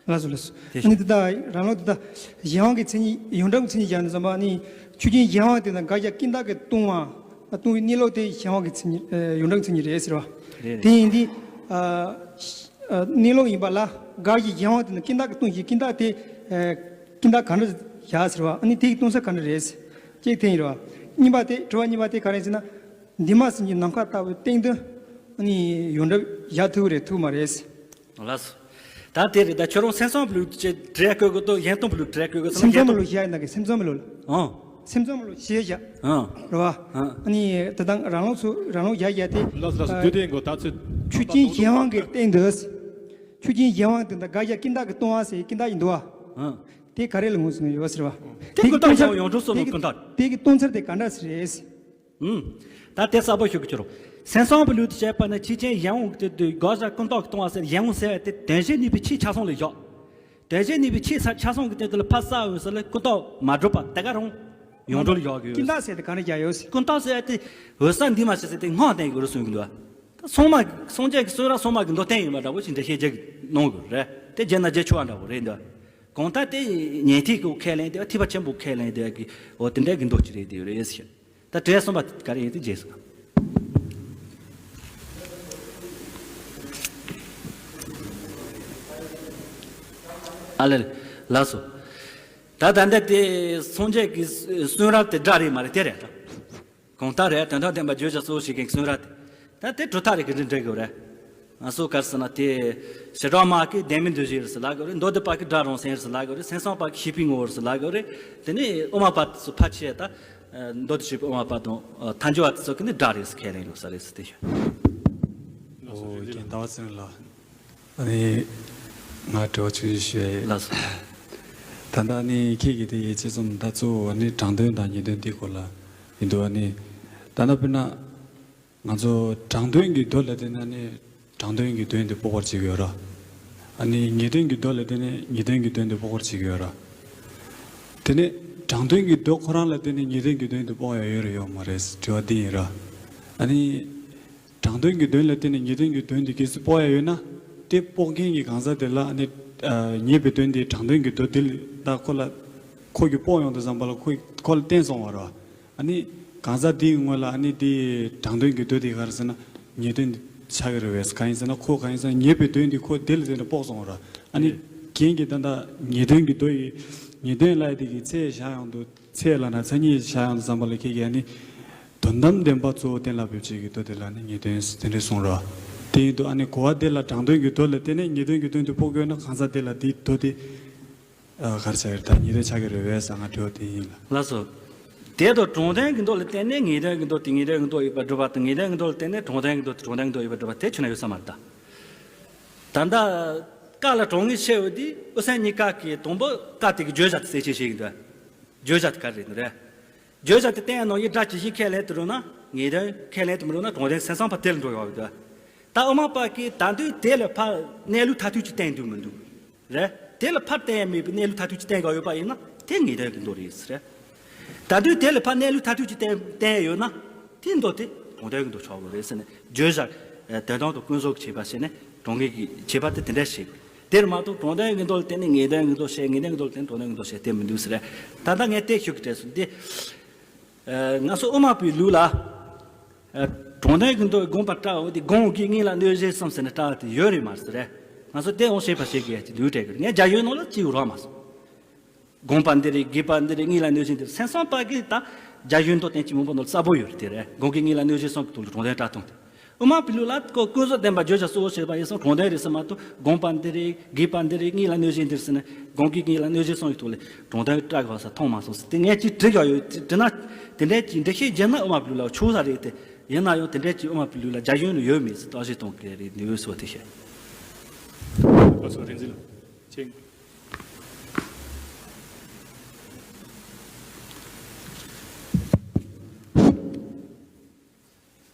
ལགས་སོ་ལགས་སོ། དེ་ཨ་ནི་དེ་དག་རང་ལུགས་དེ་དག་གཞན་དབང་གི་མཚན་ཉིད་ཡོངས་གྲུབ་ཀྱི་མཚན་ཉིད་སྦྱར་ནས་བསམ་པ་ནི། ཆོས་ཅན་གཞན་དབང་དེ་དང་དགག་བྱ་ཀུན་བཏགས་ཀྱིས་སྟོང་བ། སྟོང་བའི་གནས་ལུགས་དེ་གཞན་དབང་གི་མཚན་ཉིད་ཨ། ཡོངས་གྲུབ་མཚན་ཉིད་རེད་ཟེར་བ། རེད་རེད། དེ་ཡིན་དུས། ཨ། ཨ། གནས་ལུགས་ཡིན་པ་ལ་དགག་བྱའི་གཞན་དབང་དེ་ནི་ཀུན་བཏགས་ཀྱིས་སྟོང་ཞིང་ཀུན་བཏགས་དེ། ཨ། ཀུན་བཏགས་གང་འདྲ་བཞག་ཟེར་བ། ཨ་ནི་དེ་ཡི་སྟོང་ཚུལ་གང་འདྲ་རེད་ཟེར། གཅིག་དེ་ཡིན་རེད་བ། གཉིས་པ་དེ་དྲི་བ་གཉིས་པ་དེ་ག་རེ་ཟེར་ན། འདུས་མ་བྱས་ཀྱི་ནམ་མཁའ་ལྟ་བུའི་སྟེང་དུ། ཨ་ནི་ཡོངས་གྲུབ་བཞག་ཐུབ་རེད་ཐུབ་མ་རེད་ཟེར། ལགས་སོ། ད་དེ་རེད་ད། ཁྱོད་རང་སེམས་ཙམ་པའི་ལུགས་ཀྱི་འགྲེལ་བཀོད་དགོས་འདུག་གཞན་སྟོང་པའི་ལུགས་འགྲེལ་བཀོད་དགོས་ཟེར་ན། སེམས་ཙམ་པའི་ལུགས་བཞག་ཡིན་ན་གི་སེམས་ཙམ་པའི་ལུགས་ལ། ཨང་། སེམས་ཙམ་པའི་ལུགས་ཞེས་བཞག་ཨང་། རེད་བ། ཨང་། ཨ་ནི་དེ་དང་རང་ལུགས་ཚུ་རང་ལུགས་བཞག་ཡ་དེ། ལགས་སོ་ལགས་སོ། ཨ། དུས་དེ་འགོ་ད་ཚོད། ཆོས་ཅན་གཞན་དབང་གི་སྟེང་དུ། ཆོས་ཅན་གཞན་དབང་དེ་དང་དགག་བྱ་ཀུན་བཏགས་ཀྱིས་སྟོང་བ་ཟེར་ཀུན་བཏགས་ཡིན་འདུག་བ། ཨང་། དེ་ག་རེ་ལ་ངོས་བཟུང་ཡོད་ཟེར་བ། དེ་ཀུན་བཏགས་གཞན་དབང་ཡོངས་གྲུབ་སོགས་ལ་ཀུན་བཏགས། དེ་གི་སྟོང་ཚུལ་དེ་ག་འདྲ་ཟེར་རེད། ཨུམ། ད་དེ་གསལ་པོ་ཞུ་གི་ཁྱོད་རང་། སེམས་ཙམ་པའི་ལུགས་དུ་བྱས་པ་ན་ཆོས་ཅན་གཞན་དབང་གི་དེ་དགག་བྱ་ཀུན་བཏགས་ཀྱིས་སྟོང་བ་ཟེར། གཞན་དབང་ཟེར་བ་དེ་དོན་གཞན་གཉིས་པའི་ཆོས་ཆ་ཚང་ལ་བཞག་དོན་གཞན་གཉིས་པའི་ཆོས་ཆ་ཆ་ཚང་གི་སྟེང་དུ་ལ་ཕར་གསལ་འོད་གསལ་ལ་ཀུན་བཏགས་མ་གྲུབ་པ་དེ་ག་རང་ཡོངས་གྲུབ་ལ་བཞག་གི་ཡོད། ཀུན་བཏགས་ཟེར་དེ་ག་རེ་བཞག་ཡོད་ཟེར། ཀུན་བཏགས་ཟེར་བ་དེ་འོད་གསལ་འདུས་མ་བྱས་ཟེར་དེ་སྔགས་བསྟན་གྱི་རེད་གསུང་གི་འདུག་ད་སངས་མ་སངས་རྒྱས་ཀྱི་གསུང་རབ་སངས་མ་གི་མདོ་བསྟན་ཡིན་པ་འདྲ་པོ་ཞིག་འགྲེལ་བཤད་རྒྱག་གི་གནང་དགོས་རེད། དེ་བརྗེད་ན་བརྗེད་ཆོག་པ་འདྲ་པོ་རེད་འདུག་གང་ལྟར་དེ་ཉན་ཐོས་ཀྱི་ཁས་ལེན་དེ་ཐེག་པ་ཆེན་པོའི་ཁས་ལེན་དེ་གི་འོ་དེ་འདྲ་གི་མདོ་ཅིག་རེད་དེ་རེད་ཟེར། ད་དྲི་བ་གསུམ་པ་ག་རེ་ཡིན་དེ་རྗེས་སུ། ཨ་ལེ། ལགས་སོ། ད་ད་འདི་དེ་སངས་རྒྱས་ཀྱི་གསུང་རབ་དེ་སྒྲ་རེད་མ་རེད་དེ་རེད་ད། གང་ལྟར་རེད། དོན་དམ་བདེན་པ་བརྗོད་བྱ་གཙོ་བོ་བྱེད་མཁན་གསུང་རབ་དེ། ད་དེ་གྲུབ་མཐའ་རེད་གི་འགྲིག་འགྲིག་གི་རེད། ང་ཚོ་ག་རེ་ཟེར་ན་དེ། བྱེ་བྲག་སྨྲ་བ་གིས་བདེན་མེད་འདུ་བྱེད་རེད་ཟེར་ལབ་གི་རེད། མདོ་སྡེ་པ་གིས་སྒྲ་རང་མཚན་རེད་ཟེར་ལབ་གི་རེད། སེམས་ཙམ་པ་གིས་ཤེས་པའི་ངོ་བོ་རེད་ཟེར་ལབ་གི་རེད། དེ་ནས་དབུ་མ་པ་ཚོ་ཕལ་ཆེར་ད། མདོ་སྡེ་ཞེས་པའི་དབུ་མ་པ་དང་ཐལ་འགྱུར་བ་དེ་ཚོ་གིས་ནི་སྒྲ་རེད་ཟེར་ཁས་ལེན་ཡོད་ས་རེད་ཟེར་དེ་ཞུ། ཨོ་རྒན་ཟླ་བ་ཚེ་རིང་ལགས། ཨ་ནི། ང་དྲི་བ་ཆུང་ཆུང་ཞུ་ཡ་ཡིན། ལགས་སོ། ད་ལྟ་ནི་ཁྱེད་ཀྱིས་དེ་ཡིད་ཆེས་སོང་ད་གཙོ་བོ་ནི་དྲང་དོན་དང་ངེས་དོན་དེ་སྐོར་ལ་ཡིན་འདུག་ཨ་ནི། ད་ལྟ་དཔེར་ན། ང་ཚོ་དྲང་དོན་གྱི་མདོ་ལ་བརྟེན་ནས་ནི་དྲང་དོན་གྱི་དོན་དེ་དཔོག་པར་བྱེད་ཀྱི་ཡོད་ར། ཨ་ནི་ངེས་དོན་གྱི་མདོ་ལ་བརྟེན་ནས་ངེས་དོན་གྱི་དོན་དེ་དཔོག་པར་བྱེད་ཀྱི་ཡོད་ར། དེ་ནས་དྲང་དོན་གྱི་མདོ་ཁོ་རང་ལ་བརྟེན་ནས་ངེས་དོན་གྱི་དོན་དེ་དཔོག་ཡ་ཡོད་རེད་ཡོད་མ་རེད་དྲི་བ་འདི་ཡིན་ར། ཨ་ནི། དྲང་དོན་གྱི་དོན་ལ་བརྟེན་ནས་ངེས་དོན་གྱི་དོན་དེ་གལ་སྲིད་དཔོག་ཡ་ཡོད་ན། དེ་དཔོག་མཁན་གྱི་གང་ཟག་དེ་ལ་ཨ་ནི། ངེས་པའི་དོན་དེ་དྲང་དོན་གྱི་མདོ་དེ་ལ་ད་ཁོ་ལ། ཁོ་གིས་དཔོག་ཡོང་དུས་ཙམ་པ་ལ་ཁོ་ཁོ་ལ་བརྟེན་སོང་བ་ར། ཨ་ནི། གང་ཟག་དེའི་ངོས་ལ་ཨ་ནི་དེ་དྲང་དོན་གྱི་མདོ་དེ་ག་རེ་ཟེར་ན། ངེས་དོན་ཆགས་ཀྱི་རེད་བས། གང་ཡིན་ཟེར་ན་ཁོ་གང་ཡིན་ཟེར་ན་ངེས་པའི་དོན་དེ་ཁོ་དེ་ལ་བརྟེན་ནས་དཔོག་སོང་བ་ར། ཨ་ནི། རྒན་གྱིས་ད་ལྟ་ངེས་དོན་གྱི་མདོ་ཡི། ངེས་དོན་ལབ་ཡ་དེ་གི་ཚད་བཞག་ཡོང་དུས། ཚད་ལབ་ན་མཚན་ཉིད་བཞག་ཡོང་དུས་ཙམ་པ་ལ་ཁྱེད་ཀྱིས་ཨ་ནི། དོན་དམ་བདེན་པ་གཙོ་བོ་གཏན་ལ་ཕབ་བྱེད་ཀྱི་མདོ་དེ་ལ་ནི་ངེས་དོན་དེ་འདྲ་གསུངས་ར། དེ་ཡིན་དུས་ཨ་ནི་གོ་བ་དེ་ལ་དྲང་དོན་གྱི་མདོ་ལ་བརྟེན་ནས་ངེས་དོན་གྱི་དོན་དེ་དཔོག་དགོས་ན་གང་ཟག་དེ་ལ་དེའི་མདོ་དེ། ཨ། ག་རེ་ཆགས་ཀྱི་རེད་ད་ངེས་དོན་ཆགས་ཀྱི་རེད་བས་ཟེར་ང་དྲི་བ་དེ་ཡིན་ལ། ལགས་སོ། དེ་དང་དྲང་དོན་གྱི་མདོ་ལ་བརྟེན་ནས་ངེས་དོན་གྱི་མདོ་དེ་ངེས་དོན་གྱི་མདོ་ཡིན་པར་སྒྲུབ་པ་དང་ངེས་དོན་གྱི་མདོ་ལ་བརྟེན་ནས་དྲང་དོན་གྱི་མདོ་དེ་དྲང་དོན་གྱི་མདོ་ཡིན་པར་སྒྲུབ་པ་དེ་ཁྱོན་ནས་ཡོད་ས་མ་རེད་ད། ད་ལྟ། ཀ་ལ་གྲངས་ངེས་ཕྱེ་འོས་དེ་དབུ་སེམས་གཉིས་ཀ་གི་དང་པོ་ཀ་དེ་གི་བརྗོད་བྱ་དེ་གསལ་བཤད་བྱེད་ཀྱི་འདུག་བརྗོད་བྱ་དེ་ག་རེ་རེད་ནི་རེད། བརྗོད་བྱ་དེ་བསྟན་ནོ་ཡི་སྒྲ་ཇི་བཞིན་ཁས་ལེན་དུ་རུང་ན་ངེས་དོན་ཁས་ལེན་དུ་མི་རུང་ན་དྲང་དོན་སེམས་བསམ་པ་དེ་ལ་འགྲོ་ཡོང་བ་རེད། ད་དབུ་མ་པ་གིས་ད་དུང་དེ་ལས་ཕར་གནས་ལུགས་མཐར་ཐུག་ཅིག་བསྟན་འདུག་མི་འདུག་རེད། དེ་ལས་ཕར་བསྟན་མེད་པའི་གནས་ལུགས་མཐར་ཐུག་ཅིག་བསྟན་དགོས་ཡོད་པ་ཡིན་ན་དེ་ངེས་དོན་གྱི་མདོ་རེད་ཟེར། ད་དུང་དེ་ལས་ཕར་གནས་ལུགས་མཐར་ཐུག་ཅིག་བསྟན་བསྟན་ཡོད་ན་དེ་མདོ་དེ་དྲང་དོན་གྱི་མདོ་ཆགས་དགོས་རེད་ཟེར་ནས། བརྗོད་བྱ་དོན་དམ་དང་ཀུན་རྫོབ་ཀྱི་བྱེད་པ་བྱས་ནས་དྲང་ངེས་ཀྱི་བྱེད་པ་དེ་དེ་འདྲ་བྱེད་དགོས། དེར་མ་གཏོགས་དྲང་དོན་གྱི་མདོ་ལ་བརྟེན་ནས་ངེས་དོན་གྱི་མདོ་བཤད། ངེས་དོན་གྱི་མདོ་ལ་བརྟེན་ནས་དྲང་དོན་གྱི་མདོ་བཤད་དེ་མི་འདུག་ཟེར། ད་ལྟ་ངས་དེ་ཞུ་གི་བྲལ་སོང་། དེ་ང་ཚོ་དབུ་མ་པའི་ལུགས་ལ། དྲང་དོན་གྱི་མདོ་དགོངས་པར་བཀྲལ་བ་དེ་དགོངས་ཀྱི་དངོས་ལ་གནོད་བྱེད་གསུམ་ཟེར་ནས་བཀྲལ་བ་དེ་ཡོད་རེད་མ་རེད་ཟེར། ང་ཚོ་དེ་འོང་ཤེས་པ་བྱེད་དགོས་ཡ་ཅིག་འདུག་དྲན་གི་རེད། ངས་རྒྱ་གཞུང་ནང་ལ་ཅིག་རག་མ་སོང་། དགོངས་པ་འདི་རེད། དགོས་པ་འདི་རེད། དངོས་ལ་གནོད་བྱེད་འདི་རེད། སེམས་བསམ་པ་གིས་ད་རྒྱ་གཞུང་མདོ་དོན་གྱི་མང་པོ་ནང་ལ་གསལ་པོ་ཡོད་རེད། དེ་རེད། དགོངས་ཀྱི་དངོས་ལ་གནོད་བྱེད་གསུམ་གྱི་ཐོག་ལ་དྲང་དོན་བཀྲལ་སྟངས་དེ། དབུ་མ་པའི་ལུགས་ལ་ཁོ་ཀུན་རྫོབ་བདེན་པ་བརྗོད་བྱ་གཙོ་བོ་བྱས་པ་ཡིན་ཙང་དྲང་དོན་རེད་ཟེར་མ་གཏོགས་དགོངས་པ་འདི་རེད། དགོས་པ་འདི་རེད། དངོས་ལ་གནོད་བྱེད་འདི་རེད་ཟེར་ནས་དགོངས་ཀྱི་དངོས་ལ་གནོད་བྱེད་གསུམ་གྱི་ཐོག་ལ་དྲང་དོན་བཀྲལ་དགོས་ས་མཐོང་མ་སོང་ཟེར། དེ་ངས་ཅིག་བྲིས་ཡོད་ཡོད་དྲིས་ན། དེ་འདྲའི་ཅིག་འགྲེལ་བཤད་བརྒྱབ་ན་དབུ་མ་པའི་ལུགས་ལ་ཆོག་ས་རེད་དེ། ཡིན་ན་ཡང་དེ་འདྲའི་ཅིག་དབུ་མ་པའི་ལུགས་ལ་རྒྱ་གཞུང་ནས་ཡོད་མེད་ཟེར་བརྟག་དཔྱད་གཏོང་གི་རེད་འདུག་སོགས་དེ་བཤད། ཁོ་ཚོ་རིག་འཛིན་ལ་ཅིག་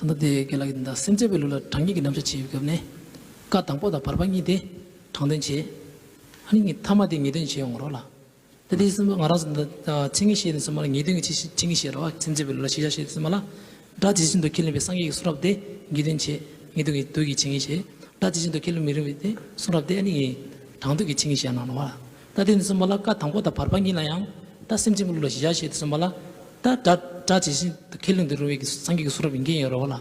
ད་ལྟ་དེ་རྒན་ལགས་ཀྱིས་ད་སེམས་ཅན་པའི་ལུགས་ལ་དྲང་ངེས་ཀྱི་རྣམ་གཞག་བྱེད་པའི་སྐབས་ནས། བཀའ་དང་པོ་དང་བར་པ་གཉིས་དེ་དྲང་དོན་བྱེད། ཨ་ནི་ཐ་མ་དེ་ངེས་དོན་བྱེད་ཡོང་རོགས་ལ། ད་དེ་སེམས་པ་ང་རང་ཚོ་ད་ཚིག་ངེས་བཤད་དུས་ཙམ་པ་ལ་ངེས་དོན་གྱི་ཚིག་ངེས་བཤད་རོགས། སེམས་ཅན་པའི་ལུགས་ལ་གཞི་བཞག་བཤད་དུས་ཙམ་པ་ལ། སྒྲ་ཇི་བཞིན་དུ་ཁས་ལེན་པའི་སངས་རྒྱས་ཀྱི་གསུང་རབ་དེ་ངེས་དོན་བྱེད། ངེས་དོན་གྱི་མདོ་གི་ཚིག་ངེས་བཤད། སྒྲ་ཇི་བཞིན་དུ་ཁས་ལེན་མི་རུང་བའི་དེ་གསུང་རབ་དེ་ཨ་ནི་དྲང་དོན་གྱི་ཚིག་ངེས་བཤད་གནང་རོགས་ལ། ད་དེ་ནི་གསུངས་པ་ལ་བཀའ་དང་པོ་དང་བར་པ་གཉིས་ལ་ཡང་ད་སེམས་ཅན་པའི་ལུགས་ལ་གཞི་བཞག་བྱས་ཏེ་གསུངས་པ་ལ། ད་སྒྲ་སྒྲ་ཇི་བཞིན་དུ་ཁས་ལེན་དུ་རུང་བའི་གི་སངས་རྒྱས་ཀྱི་གསུང་རབ་ཡིན་མཁན་ཡོད་རེད་བ་ལ།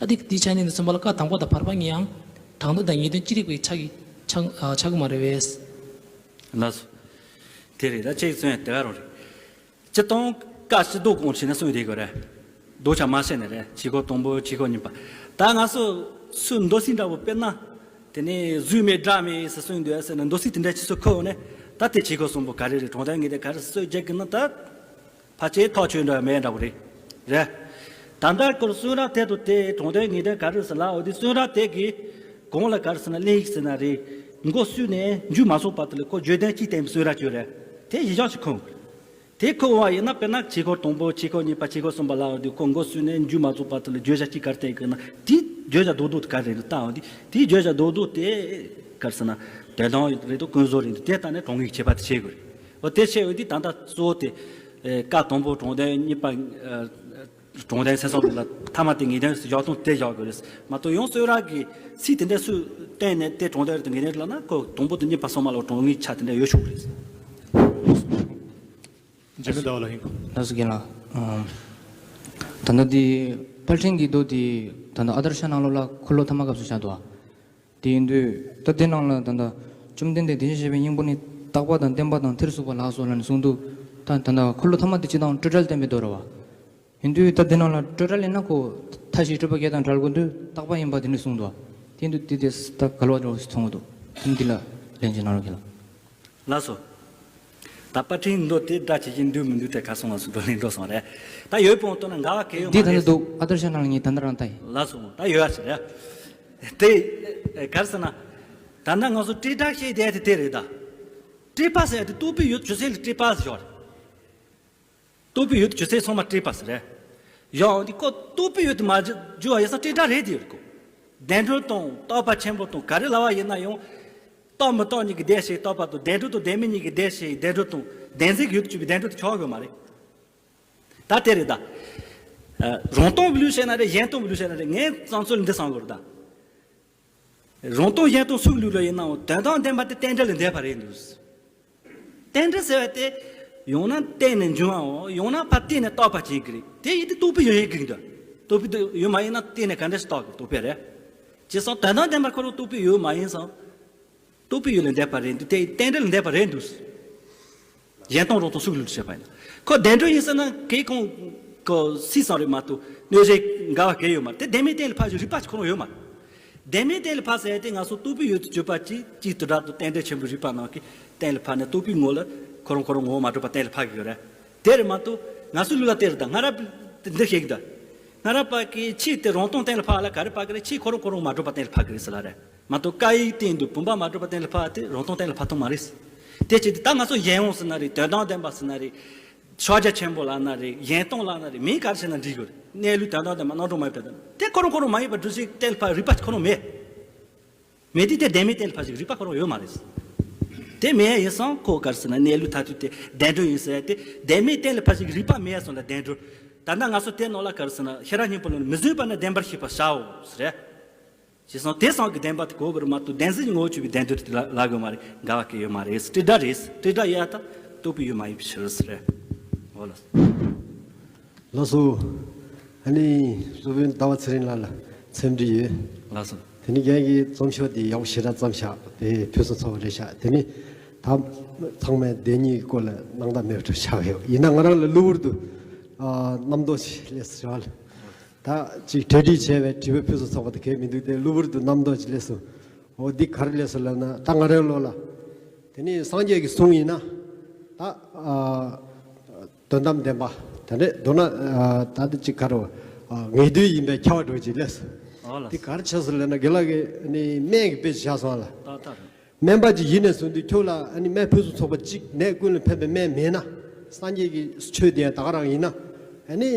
ད་དེ་དེའི་ཆ་ནས་ནི་གསུངས་པ་ལ་བཀའ་དང་པོ་དང་བར་པ་གཉིས་ཡང་དྲང་དོན་དང་ངེས་དོན་ཅི་རིགས་པའི་ཆ་གི་ཆ་ཆགས་ཀྱི་མ་རེད་བས། ལགས་སོ། དེ་རེད། ད་ཁྱེད་ཀྱིས་གསུངས་ཡ་དེ་ག་རང་རེད། སྤྱིར་བཏང་བཀའ་སྤྱི་ལྡོག་གོང་བྱས་ན་གསུངས་ཡོད་དེ་ག་རེད། ལྡོག་ཆ་མ་བཤད་ནི་རེད། ཆོས་འཁོར་དང་པོ་ཆོས་འཁོར་གཉིས་པ། ད་ང་ཚོ་སུ་མདོ་སྲིད་འདྲ་བོ་དཔེར་ན། དེ་ནས་གཟུགས་མེད་སྒྲ་མེད་ཟེར་གསུངས་འདུག་ཟེར་ན་མདོ་སྲིད་དེ་འདྲ་ཅིག་སུ་ཁོ་ནས་ད་དེ་ཆོས་འཁོར་གསུམ་པོ་ག་རེ་རེད། དྲང་དོན་ངེས་དོན་ག་རེ་སུ་རྒྱག་གི་ན་ད། ཕལ་ཆེར་ཐག་ཆོད་འདྲ་མེད་འདྲ་བོ་རེད། རེད། ད་ལྟ་ཁོར་གསུང་རབ་དེ་དང་དེ་དྲང་དོན་ངེས་དོན་ག་རེ་ཟེར་ལབ་འོ་དེ་གསུང་རབ་དེ་གི་གོང་ལ་ག་རེ་ཟེར་ན་གླེང་ཡིག་ཟེར་ན་རེད། མགོ་བསུས་ནས་མཇུག་མ་སོང་བར་དུ་ལ་ཁོ་བརྗོད་དོན་གཅིག་བསྟན་པའི་གསུང་རབ་ཅིག་ཡོད་རེད། དེ་གཞི་བཞག་ཅིག་ཁུངས། དེ་ཁུངས་བ་ཡིན་ན་དཔེར་ན་ཆོས་འཁོར་དང་པོ་ཆོས་འཁོར་གཉིས་པ་ཆོས་འཁོར་གསུམ་པ་ལ་འོ་དེ་ཁོ་མགོ་བསུས་ནས་མཇུག་མ་སོང་བར་དུ་ལ་བརྗོད་བྱ་གཅིག་ག་རེ་བསྟན་གི་ན་དེ་བརྗོད་བྱ་རྡོག་རྡོག་དེ་ག་རེ་རེད་ལྟ་འོ་དེ་དེ་བརྗོད་བྱ་རྡོག་རྡོག་དེ་ག་རེ་ཟེར་ན་དོན་དམ་རེད་དོ་ཀུན་རྫོབ་རེད་འདུག་དེ་ལྟ་ནས་དྲང་ངེས་ཀྱི་ཁྱད་པར་དེ་ཕྱེ་དགོས་རེད། འོ་དེ་ཕྱེ་འོ་དེ་ད་ལྟ་གཙོ་བོ་དེ། ཨེ། བཀའ་དང་པོ་དྲང་དོན་གཉིས་པ། ཨེ། དྲང་དོན་སེམས་བསམ་ལ་ཐ་མ་དེ་ངེས་དོན་ཟེར་བཞག་སྟངས་དེ་བཞག་དགོས་རེད། མ་གཏོགས་ཡང་གསུང་རབ་ཀྱི་ཚིག་དེ་འདྲ་སུས་བསྟན་ནས་དེ་དྲང་དོན་རེད་དེ་ངེས་དོན་རེད་ལབ་ན་ཁོ་དང་པོ་དང་གཉིས་པ་གསུམ་པ་ལ་དྲང་ངེས་ཆ་དེ་འདྲ་ཡོད་ཆོག་གི་རེད། འཇིགས་མེད་ཟླ་བ་ལགས་ཡིན། ལགས་སོ་རྒན་ལགས། ཨ། ད་ལྟ་དེ་དཔལ་ཕྲེང་གི་མདོ་དེ་ད་ལྟ་ཨ་དར་ཤ་ནང་ལོགས་ལ་འཁོར་ལོ་ཐ་མ་སྐབས་སུ་བཞག་འདུག་ཨ། དེ་ཡིན་དུས་ད་དེ་ནང་ལ་ད་ལྟ་བཅོམ་ལྡན་འདས་བདེ་གཤེགས་པའི་སྙིང་པོ་ནི་རྟག་པ་དང་བརྟན་པ་དང་ཐེར་ཟུག་པ་ལགས་སོ་ལབ་ནས་གསུངས་འདུག་ད་ད་ལྟ་འཁོར་ལོ་ཐ་མ་དེ་སྤྱིར་བཏང་སྤྲོས་བྲལ་བསྟན་པའི་མདོ་རེད་བ། ཡིན་དུས་ད་དེ་ནང་ལ་སྤྲོས་བྲལ་ཡིན་ན་ཁོ་མཐའ་བཞི་སྤྲོས་པ་བརྒྱད་དང་བྲལ་དགོས་དུས་རྟག་པ་ཡིན་པ་དེ་འདྲ་གསུངས་འདུག་དེ་འདུག་དེ་དེ་ད་ག་ལ་བ་འདྲ་བོ་ཞིག་མཐོང་གི་འདུག་དེ་འདི་ལ་ལན་ཅིག་གནང་རོགས་གྱིས་ལགས། ལགས་སོ། ད་དཔལ་ཕྲེང་མདོ་དེ་སྒྲ་ཇི་བཞིན་འདུག་མི་འདུག་དེ་ག་སོང་བ་སུ་འགྲོ་ལེན་འགྲོ་སོང་རེད། ད་ཡོད་པོ་ལྟོས་ན་འགལ་བ་གལ་ཡོད་མ་རེད། འདི་ད་ནི་འདུག་ཨ་དར་ཤ་ནང་ལ་ངས་ད་ལྟ་རང་ལྟ་ཡིན། ལགས་སོ། ད་ཡོད་ཨ་ཅི་རེད། དེ་ག་རེ་ཟེར་ན། ད་ལྟ་ང་ཚོ་སྤྲོས་བྲལ་བཤད་བསྡད་དེ་དེ་རེད་ད། སྤྲོས་པ་ཟེར་ཡ་དེ་རྟོག་པའི་ཡུལ་ཆོས་ཅན་ལ་སྤྲོས་པ་ཟེར་ཡོད་རེད། རྟོག་པའི་ཡུལ་དུ་ཆོས་ཅན་ཚང་མ་སྤྲོས་པ་ཟེར་རེད། ཡང་འདི་ཁོ་རྟོག་པའི་ཡུལ་དུ་མ་གྱུར་བ་ཡིན་ཙང་སྤྲོས་བྲལ་རེད་དེ་ཡོད་ཁོ། བདེན་གྲུབ་དང་རྟོགས་པ་ཆེན་པོ་དང་ག་རེ་ལབ་པ་ཡིན་ན་ཡང་། རྟོགས་མི་རྟོགས་གཉིས་ཀྱི་བདེན་ཞེན་རྟོགས་པ་དང་བདེན་གྲུབ་དང་བདེན་མེད་གཉིས་ཀྱི་བདེན་ཞེན་བདེན་གྲུབ་དང་བདེན་འཛིན་གྱི་ཡུལ་དུ་གྱུར་པའི་བདེན་གྲུབ་དེ་ཆགས་དགོས་མ་རེད། ད་དེ་རེད་ད། རང་སྟོང་གི་ལུགས་བཤད་ན་རེད། གཞན་སྟོང་གི་ལུགས་བཤད་ན་རེད། ངས་བསམ་ཚུལ་འདི་བསམ་དགོས་རེད་ད། རང་སྟོང་གཞན་སྟོང་སུ་གི་ལུགས་ལ་ཡིན་ནའང་དོན་དམ་བདེན་པ་དེ་རྟེན་འབྲེལ་ལ་འདས་པ་རེད་འདུག་རྟེན་འབྲེལ་ཟེར་བ་དེ་ཡང་ན་བརྟེན་ནས་འབྱུང་བའོ། ཡང་ན་ཕར་བརྟེན་ནས་རྟོགས་པ་བྱེད་ཀྱི་རེད། དེ་ཡིན་དུས་རྟོག་པའི་ཡུལ་ཡིན་དགོས་ཀྱི་འདུག་རྟོག་པའི་ཡུལ་མ་ཡིན་ན་བརྟེན་ནས་ག་འདྲ་ཞིག་རྟོགས་ཀྱི་རྟོག་པས་རེད། བྱས་ཙང་དོན་དམ་བདེན་པ་ཁོ་རང་རྟོག་པའི་ཡུལ་མ་ཡིན་ཙང་། རྟོག་པའི་ཡུལ་ལ་འདས་པ་རེད་འདུག་དེ་རྟེན་འབྲེལ་ལ་འདས་པ་རེད་འདུག་གཞན་སྟོང་རང་སྟོང་སུ་གི་ལུགས་བཤད་པ་ཡིན་ན། ཁོ་བདེན་གྲུབ་ཡིན་ཟེར་ན་གལ་གང་གི་སྲིད་ཙམ་རེད་མ་གཏོགས་གནོད་བྱེད་འགལ་བ་གལ་ཡོད་མ་རེད། དེ་བདེན་མེད་གཏན་ལ་ཕབ་ཀྱི་རིགས་པ་ཅིག་ཁོ་རང་ཡོད་མ་རེད། བདེན་མེད་གཏན་ལ་ཕབ་ཟེར་ཡ་དེ་ང་ཚོ་རྟོག་པའི་ཡུལ་དུ་གྱུར་པ་ཅིག་གཅིག་ཏུ་སྒྲ་དང་རྟེན་འབྲེལ་ཆེན་པོའི་རིགས་པ་ནང་གི་གཏན་ལ་ཕབ་ནས་རྟོག་པའི་ངོ་ལ་ཁོ་རང་ཁོ་རང་ངོ་བོ་མ་གྲུབ་པ་གཏན་ལ་ཕབ་ཀྱི་ཡོད་རེད། དེ་རེད་མ་གཏོགས་ང་ཚོའི་ལུགས་ལ་དེ་རེད་ད། སྔ་རབས་འདི་འདི་བཤད་ཀྱི་ད། སྔ་རབས་པ་གིས་ཆོས་དེ་རང་སྟོང་གཏན་ལ་ཕབ་ལ་ག་རེ་ཕབ་ཀྱི་རེད། ཆོས་ཁོ་རང་ཁོ་རང་མ་གྲུབ་པ་གཏན་ལ་ཕབ་ཀྱི་རེད་ཟེར་ལ་རེད། མ་གཏོགས་བཀའ་ཡིག་སྟེང་དུ་བུམ་པ་མ་གྲུབ་པ་གཏན་ལ་ཕབ་དེ་རང་སྟོང་གཏན་ལ་ཕབ་ཐུབ་མ་རེད། དེ་བྱས་ཏེ་ད་ང་ཚོ་གཞན་དབང་ཟེར་ན་རེད། དོན་དམ་བདེན་པ་ཟེར་ན་རེད། ཕྱག་རྒྱ་ཆེན་པོ་ལབ་ན་རེད། གཞན་སྟོང་ལབ་ན་རེད། མིང་ག་རེ་བྱས་ན་འགྲིག་གི་རེད། གནས་ལུགས་དོན་དམ་དེ་མ་རྣམ་གྲངས་མ་ཡིན་པ་དང་དེ་ཁོ་རང་ཁོ་རང་མ་ཡིན་པ་སྒྲུབ་བྱེད་གཏན་ལ་ཕབ་རིགས་པ་ཁོ་རང་མེད། མེད་དུས་དེ་བདེན་མེད་གཏན་ལ་ཕབ་ཞིག་རིགས་པ་ཁོ་རང་ཡོད་མ་རེད། དེ་མེད་ཡིན་ཙང་ཁོ་ག་རེ་ཟེར་ན་གནས་ལུགས་མཐར་ཐུག་དེ་བདེན་གྲུབ་ཡིན་ཟེར་ཡ་དེ་བདེན་མེད་གཏན་ལ་ཕབ་ཞིག་རིགས་པ་མེད་ཡ་སོང་ལ་བདེན་གྲུབ། ད་ལྟ་ང་ཚོ་དེ་ནང་ལ་ག་རེ་ཟེར་ན་ཤེས་རབ་སྙིང་པོ་ལ་མི་བཟོད་པ་ནི་བདེན་པར་ཤེས་པར་བྱའོ་ཟེར། བྱས་ཙང་དེ་ཙམ་གྱིས་བདེན་པ་དེ་གོ་དགོས་རེད་མ་གཏོགས་བདེན་འཛིན་གྱི་ངོ་བོ་ཆོད་པའི་བདེན་དོན་དེ་ལ་ལབ་དགོས་མ་རེད། འགལ་བ་གང་ཡང་ཡོད་མ་རེད། དྲིལ་བསྒྲགས་རེད། དྲིལ་བསྒྲགས་ཡག་དང་རྟོགས་པའི་ཡུལ་མ་ཡིན་པའི་ཕྱིར་ཟེར། འོ་ལགས། ལགས་སོ། ཨ་ནི་སློབ་དཔོན་ཟླ་བ་ཚེ་རིང་ལགས་ལ་འཚམས་འདྲི་ཡོད། ལགས་སོ། དེ་ནི་རྒན་གྱིས་རྩོམ་ཤོག་འདི་ཡག་པོ་ཞེ་དྲག་བརྩམས་ཤག་དེ་ཕུན་སུམ་ཚོགས་པ་རེད་ཤག་དེ་ནི་ད་ཚང་མས་བདེན་གཉིས་ཀྱི་སྐོར་ལ་སྣང་དག་མེད་པ་འདྲ་ཆགས་ཡོད། ཡིན་ན་ང་རང་ལ་གློ་བུར་དུ་ཨ་རྣམ་རྟོག་ཅིག་སླེབས་སོང་། ད་ཅིག་གྲ་སྒྲིག་བྱས་པའི་དྲི་བ་ཕུན་སུམ་ཚོགས་པ་དེ་གས་མི་འདུག་དེ་གློ་བུར་དུ་རྣམ་རྟོག་ཅིག་སླེབས་སོང་། འོ་འདི་ག་རེ་སླེབས་སོང་ལབ་ན་ད་ང་རའི་བློ་ལ། དེ་ནི་སངས་རྒྱས་ཀྱི་གསུང་ཡིན་ན། ད་ཨ་དོན་དམ་བདེན་པ། དེ་འདྲས་མདོར་ན་ཨ་ད་ལྟ་ཅིག་ག་རེ་བ། ཨ་ངེས་དོན་ཡིན་པའི་ཁྱབ་པ་འདྲ་ཅིག་སླེབས་སོང་། འོ་ལགས། འདི་ག་རེ་བྱས་སོང་ལབ་ན་དགེ་ལགས་ཀྱིས་ནི་སྨན་གྱི་དཔེ་ཅིག་བཞག་སོང་ལ། ཏག་ཏག་རེད། སྨན་པ་ཅིག་ཡིན་ནས་བཟུང་སྟེ་ཁྱོད་ལ་ཨ་ནི་སྨན་ཕུན་སུམ་ཚོགས་པ་གཅིག་ནད་ཀུན་ལ་ཕན་པའི་སྨན་མེད་ན། སངས་རྒྱས་ཀྱི་ཆོས་དེ་ཡང་ད་ག་རང་ཡིན་ན། ཨ་ནི་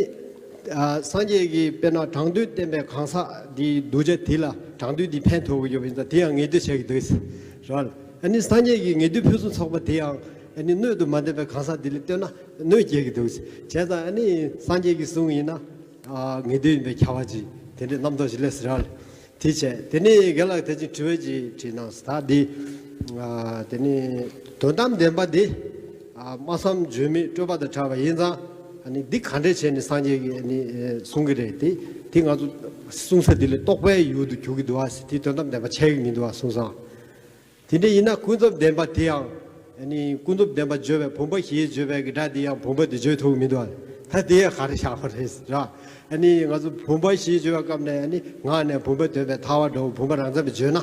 ཨ་སངས་རྒྱས་ཀྱིས་དཔེར་ན་དྲང་དོན་བསྟན་པའི་གང་ཟག་དེའི་གདུལ་བྱ་དེ་ལ་དྲང་དོན་དེ་ཕན་ཐོགས་ཀྱི་ཡོད་པ་ཡིན་ཙང་དེ་ཡང་ངེས་དོན་བྱེད་ཀྱི་འདུག་ཟེར་རོ། ཨ་ནི་སངས་རྒྱས་ཀྱི་ངེས་དོན་ཕུན་སུམ་ཚོགས་པ་དེ་ཡང་ཨ་ནི་སྣོད་དུ་མ་འདྲེན་པའི་གང་ཟག་དེ་ལ་སྟོན་ན་གནོད་སྐྱེལ་གྱི་འདུག་ཟེར། བྱས་ཙང་ཨ་ནི་སངས་རྒྱས་ཀྱི་གསུང་ཡིན་ན་ཨ་ངེས་དོན་ཡིན་པའི་ཁྱབ་པ་ཅིག་དེ་འདྲའི་རྣམ་རྟོག་ཅིག་སླེབས་ཟེར་རོ། དེ་བྱས། དེ་ནས་རྒན་ལགས་དེ་ཅིག་དྲི་བ་ཅིག་དྲིས་གནང་སོང་། ད་འདི་ཨ་དེ་ནས་དོན་དམ་བདེན་པ་འདི་ཨ་སྨྲ་བསམ་བརྗོད་མེད་སྤྲོས་པ་དང་བྲལ་བ་ཡིན་ཙང་། ཨ་ནི་འདི་ག་འདྲས་བྱས་ནས་སངས་རྒྱས་ཀྱིས་ཨ་ནི་གསུང་གི་རེད། དེ་དེ་ང་ཚོ་གསུང་ས་འདི་ལས་རྟོགས་པའི་ཡུལ་དུ་གྱུར་གྱི་འདུག་བ་ཟེར། དེ་དོན་དམ་བདེན་པ་ཆགས་ཀྱི་མི་འདུག་བ་གསུངས་སོང་། དེ་འདྲ་ཡིན་ན་ཀུན་རྫོབ་བདེན་པ་དེ་ཡང་ཨ་ནི་ཀུན་རྫོབ་བདེན་པ་བརྗོད་པའི་བུམ་པ་ཞེས་བརྗོད་པའི་གི་སྒྲ་དེ་ཡང་བུམ་པ་དེ་བརྗོད་ཐུབ་ཀྱི་མི་འདུག་བ། ད་དེ་ཡང་ག་རེ་བཞག་པ་རེད་ར། ཨ་ནི་ང་ཚོ་བུམ་པ་ཞེས་བརྗོད་པའི་སྐབས་ནས་ཨ་ནི་ངག་ནས་བུམ་པ་འདོན་པའི་ཐལ་བ་འདྲ་བོ་བུམ་པ་རང་མཚན་པ་བརྗོད་ན།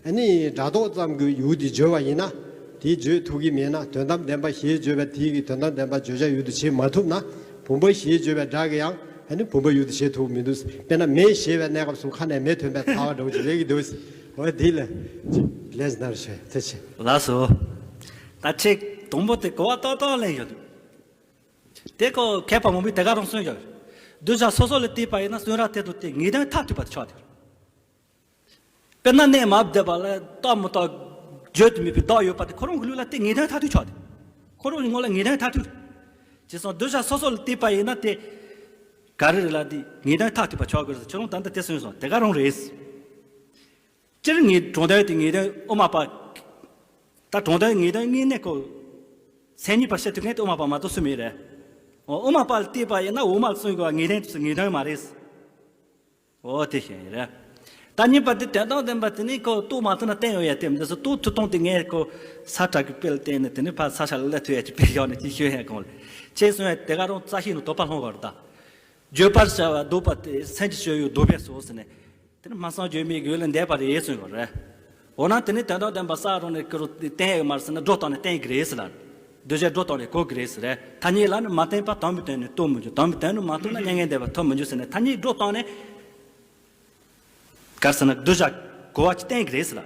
ཨ་ནི་སྒྲ་རྟོག་ཙམ་གྱི་ཡུལ་དེ་བརྗོད་པ་ཡིན་ན། དེ་བརྗོད་ཐུབ་ཀྱི་མེད་ན། དོན་དམ་བདེན་པ་ཞེས་བརྗོད་པའི་དེ་གི་དོན་དམ་བདེན་པ་བརྗོད་བྱ་ཡུལ་དུ་བྱེད་མ་ཐུབ་ན། བུམ་པ་ཞེས་བརྗོད་པའི་སྒྲ་གི་ཡང་ཨ་ནི་བུམ་པ་ཡུལ་དུ་བྱེད་ཐུབ་མི་འདུག་དཔེར་ན་མེ་ཞེས་པའི་གནས་སྐབས་སུ་ཁ་ནས་མེ་ཐོན་པའི་ཚ་བ་འདྲ་བོ་ཅིག་སླེབས་ཀྱི་འདུག་འོ་དེ་ལ་ཅིག་ལན་ཞིག་གནང་རོགས་ཞུ། ཐུགས་རྗེ་ཆེ། ལགས་སོ། ད་ཁྱེད་དང་པོ་དེ་གོ་བ་ཏག་ཏག་ལེན་ཡོད་འདུག་དེ་ཁོ་མཁས་པ་མང་པོས་དེ་ག་རང་གསུངས་ཡོད། གདུལ་བྱ་སོ་སོ་ལ་བལྟས་པ་ཡིན་ན་གསུང་རབ་དེ་དང་དེ་ངེས་དོན་མཐར་ཐུག་པ་དེ་ཆགས་ཏེ། དཔེར་ན་གནས་མ་བསྡད་པ་ལ་རྟག་མི་རྟག་བརྗོད་དུ་མེད་པའི་བདག་ཡོད་པ་དེ་ཁོ་རང་གི་ལུགས་ལ་དེ་ངེས་དོན་མཐར་ཐུག་ཆགས་ཏེ། ཁོ་རང་གི་ངོ་ལ་ངེས་དོན་མཐར་ཐུག་རེད། བྱས་ཙང་གདུལ་བྱ་སོ་སོ་ལ་བལྟས་པ་ཡིན་ན་དེ་ག་རེ་རེད་ལ་དེ་ངེས་དོན་མཐར་ཐུག་པ་ཆགས་དགོས་རེད་ཟེར། ཁྱོད་རང་ད་ལྟ་དེ་གསུངས་སོང་། དེ་ག་རང་རེད། སྤྱིར་ངེས་དྲང་དོན་དེ་ངེས་དོན་དབུ་མ་པ། ད་དྲང་དོན་ངེས་དོན་དངོས་གནས་ཁོ་མཚན་ཉིད་པར་བཤད་ཐུབ་མཁན་དེ་དབུ་མ་པ་མ་གཏོགས་སུ་མེད་རེད། འོ་དབུ་མ་པ་ལ་བལྟས་པ་ཡིན་ན་དབུ་མ་ལ་གསུངས་དགོས་པ་ངེས་དོན་དེ་ཚོ་ངེས་དོན་མ་རེད། འོ་དེ་བཞིན་རེད། ད་གཉིས་པ་དེ་དོན་དམ་བདེན་པ་དེ་ནི་ཁོ་རྟོགས་མ་ཐུབ་ན་བསྟན་ཡོད་ཡ་དེ་མི་འདུག་ཟེར། རྟོགས་ཐུབ་སྟངས་དེ་ངས་ཁོ་ས་ཁྲ་གི་དཔེ་ལ་བརྟེན་ནས་དེ་ནི་ཕར་ས་ཆ་ལ་སླེབས་ཐུབ་ཡ་ཅིག་དཔེ་བཞག་ནས་ཅིག་ཤོད་ཡ་གང་ལ། ཁྱེད་གསུང་ཡ་དེ་ག་རང་རྩ་ཤེས་ནས་དོགས་པ་སློང་བར་གདའ། བརྗོད་པར་བྱ་བ་ལྡོག་པ་སྟེ་སེམས་ཀྱི་སྤྱོད་ཡུལ་ལྡོག་པས་སོ་ཟེར་ནས། དེ་ནི་སྨྲ་བསམ་བརྗོད་མེད་ཀྱི་ཡུལ་ལས་འདས་པ་རེད་གསུངས་ཡོད་རེད། འོ་ན་དེ་ནི་དོན་དམ་བདེན་པ་ས་རང་ནས་ཀི་རུ་བསྟན་ཡོད་མ་རེད་ཟེར་ན་སྒྲོ་བཏགས་ནས་བསྟན་གྱི་རེད་ཟེར་ལ། གདུལ་བྱའི་སྒྲོ་བཏགས་ནས་གོ་གི་རེད་ཟེར་རེད། ཐ་སྙད་ལ་ནི་མ་བརྟེན་པར་དོན་མི་སྟོན་ནས་རྟོགས་མི་འགྱུར། དོན་མི་སྟོན་ནས་མ་རྟོགས་ན་མྱ་ངན་འདས་པ་ཐོབ་མི་འགྱུར་ཟེར་ནས་ཐ་སྙད་སྒྲོ་བཏགས་ནས། ག་རེ་ཟེར་ན་གདུལ་བྱ་གོ་བ་ཅིག་བསྟན་གྱི་རེད་ཟེར་ལ།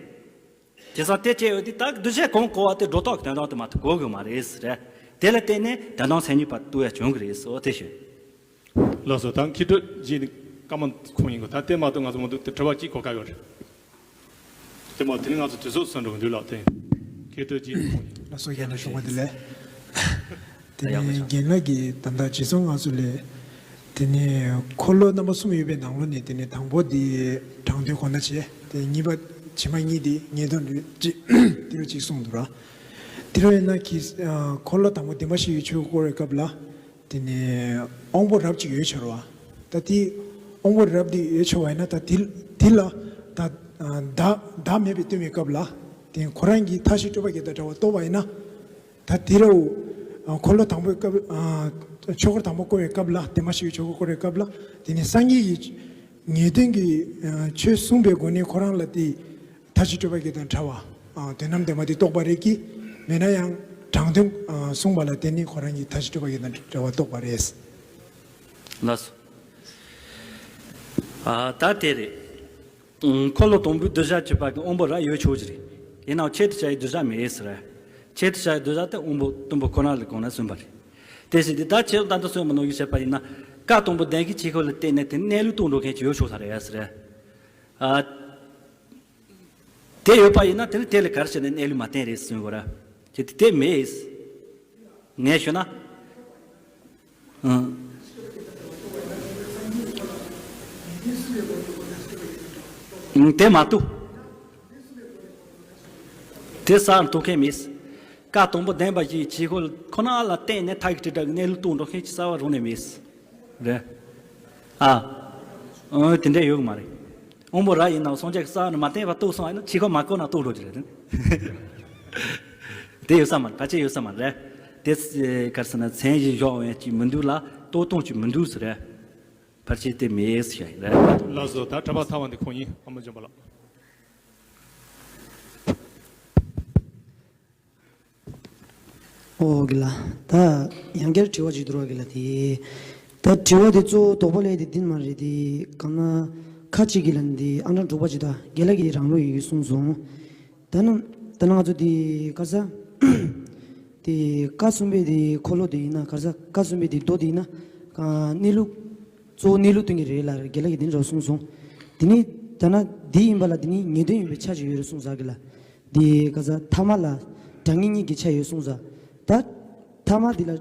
དེང་སང་དེ་བྱས་ཡོད་དུས་ད་གདུལ་བྱའི་གང་གོ་བ་དེ་སྒྲོ་བཏགས་ཀྱི་དོན་དམ་དུ་མ་གཏོགས་གོ་གི་མ་རེད་ཟེར། དེ་ལ་བརྟེན་ནས་དོན་དམ་མཚན་ཉིད་པར་རྟོགས་ཡ་བྱུང་གི་རེད་ཟེར། འོ་དེ་ཞུ། ལགས་སོ། ད་མཁས་གྲུབ་རྗེ་ནི་བཀའ་མ་ཁོང་ཡིན་གོ། ད་དེ་མ་གཏོགས་ང་ཚོ་མ་འདུག་དེ་དྲི་བ་གཅིག་གོ་སྐབས་ཡོད་རེད། དེ་མ་དེ་ནི་ང་ཚོ་དུས་ཚོད་སོན་འགྲོ་གི་འདུག་ལགས། དེ་མཁས་གྲུབ་རྗེ་ནི་ཁོང་ཡིན། ལགས་སོ། རྒན་ལགས་ཞུ་བ་དེ་ལས། དེ་ནས་རྒན་ལགས་ཀྱིས་ད་ལྟ་རྗེ་ཙོང་ཁ་པ་ལས། དེ་ནས་འཁོར་ལོ་རྣམ་པ་གསུམ་ཡོད་པའི་ནང་ལོགས་ནས་དེ་ནས་དང་པོ་དེ་དྲང་དོན་གོ་ན་བྱས། དེ་གཉིས་པ་ཕྱི་མ་གཉིས་དེ་ངེས་དོན་རེད་ཅེས་དེ་རུ་ཅིག་གསུངས་འདུག་ར། དེ་རུ་ཡིན་ན་གི་འཁོར་ལོ་དང་པོ་བདེན་པ་བཞི་ཡོད་ཆོས་སྐོར་བའི་སྐབས་ལ། དེ་ནས་དབང་པོ་རབ་ཅིག་ཡོད་ཆོག་ར་བ། ད་དེ་དབང་པོ་རབ་དེ་ཡོད་ཆོག་པ་ཡིན་ན། ད་དེ་དེ་ལ་ད་བདག་བདག་མེད་པའི་སྟོན་པའི་སྐབས་ལ་དེ་ཁོ་རང་གི་མཐའ་བཞི་སྤྲོས་པ་བརྒྱད་དང་བྲལ་བ་རྟོགས་པ་ཡིན་ན། ད་དེ་རུ་འཁོར་ལོ་དང་པོའི་སྐབས། ཆོས་འཁོར་དང་པོ་བསྐོར་བའི་སྐབས་ལ། བདེན་པ་བཞི་ཡོད་ཆོས་སྐོར་བསྐོར་བའི་སྐབས་ལ། དེ་ནས་སངས་རྒྱས་ཀྱི་ངེས་དོན་གྱི་ཆོས་གསུངས་པའི་སྒོ་ནས་ཁོ་རང་ལ་དེ། མཐའ་བཞི་སྤྲོས་པ་བརྒྱད་དང་བྲལ་བ། དོན་དམ་བདེན་པ་དེ་རྟོགས་པ་རེད་ཀྱི། མེད་ན་ཡང་དྲང་དོན་གསུངས་པ་ལ་བརྟེན་ནས་ཁོ་རང་གི་མཐའ་བཞི་སྤྲོས་པ་བརྒྱད་དང་བྲལ་བ་རྟོགས་པ་རེད། ལགས་སོ། ཨ་ད་དེ་རེད། འཁོར་ལོ་དང་པོའི་གདུལ་བྱ་ཅེས་པ་གི་དབང་པོ་རབ་ཡོད་ཆོག་ཅིག་རེད། ཡིན་ནའང་ཆེད་དུ་བྱ་བའི་གདུལ་བྱ་མེད་ཟེར། ཆེད་དུ་བྱ་བའི་གདུལ་བྱ་དེ་དབང་པོ་གཏུམ་པོ་ཁོ་ན་ལས་གང་ན་གསུངས་པ་རེད། དེ་བཞིན་དེ་ད་ཁྱེད་ད་ལྟ་གསོན་པ་ནང་བཞིན་བྱས་པ་ཡིན་ན། བཀའ་དང་པོ་ལྡན་གྱི་ཆོས་སྐོར་ལ་བརྟེན་ནས་དེ་གནས་ལུགས་རྟོགས་འགྲོ་མཁན་ཅིག་ཡོད་ཆོག་ས་རེད་ཟེར། ཨ། དེ་ཡོད་པ་ཡིན་ན་དེ་ནི་དེ་ལས་ག་རེ་བྱས་ནས་གནས་ལུགས་མ་བསྟན་རེད་གསུང་དགོས་ར། ཁྱེད་དེ་དེ་མེད། ངས་ཞུ་ན། ཨང་། ཨང་། དེ་མ་གཏོགས། དེ་གསར་འཐུང་མཁན་མེད། བཀའ་དང་པོ་ལྡན་པ་ཞིག་ཆོས་སྐོར་ཁོ་ན་ལ་བརྟེན་ནས་མཐའ་ཡི་དྲིལ་བསྒྲགས་ཀྱི་གནས་ལུགས་རྟོགས་འགྲོ་མཁན་ཅིག་རྩ་བ་རང་ནས་མེད། རེད། ཨ། ཨང་། དེ་འདྲ་ཡོད་གི་མ་རེད། དབང་པོ་རབ་ཡིན་ནའང་སངས་རྒྱས་ཀྱི་རྩ་བ་ནས་མ་བསྟན་པ་རྟོགས་སོང་བ་ཡིན་ན་ཆོས་སྐོར་མ་བསྐོར་ན་རྟོགས་འགྲོ་གི་རེད། དེ་ཡོད་ས་མ་རེད། ཕལ་ཆེར་ཡོད་ས་མ་རེད། དེ་ག་རེ་ཟེར་ན་མཚན་གཞི་བཞག་ཡོང་ཅིག་མི་འདུག་ལ་རྟོགས་སྟངས་ཅིག་མི་འདུག་ཟེར་རེད། ཕལ་ཆེར་དེ་མེད་ཟེར་ཡ་ཡིན་རེད། ལགས་སོ། ད་གྲྭ་པ་ཐ་མ་འདི་ཁོང་ཡིན། ཨ་མ་འཇམ་པ་ལགས། ཨོ་གི་ལ། ད་ཡང་བསྐྱར་དྲི་བ་ཅིག་འདུག་ར་གི་ལ་དེ། ད་དྲི་བ་དེ་གཙོ་བོ་དོགས་པ་ལས་དེ་འདི་མ་རེད་དེ། གང་ན་ཁ་ཅིག་གི་ལ་འདི་ཨ་འདྲ་འབྲོག་པ་ཅིག་ད་དགེ་ལགས་ཀྱི་རང་ལུགས་ཡོད་གི་གསུངས་སོང་། ད་ནི་ད་ནི་ང་ཚོ་དེ་ག་ས་དེ་བཀའ་གསུམ་པའི་དེ་འཁོར་ལོ་དེ་ཡིན་ན། ག་ས་བཀའ་གསུམ་པའི་དེ་མདོ་དེ་ཡིན་ན། ག་གནས་ལུགས་གཙོ་བོ་གནས་ལུགས་སྟོན་གྱི་རེད་ལ་དགེ་ལགས་ཀྱིས་དེ་འདྲ་གསུངས་སོང་། དེ་ནི་ད་ན་དེ་ཡིན་པ་ལ་དེ་ནི་ངེས་དོན་ཡིན་པའི་ཆ་ཅིག་ཡོད་རེད་གསུངས་ས་གི་ལ། དེ་ག་ས་ཐ་མ་ལ་དྲང་ངེས་གཉིས་ཀྱི་ཆ་ཡོད་གསུངས་ས། ད་ཐ་མ་དེ་ལ་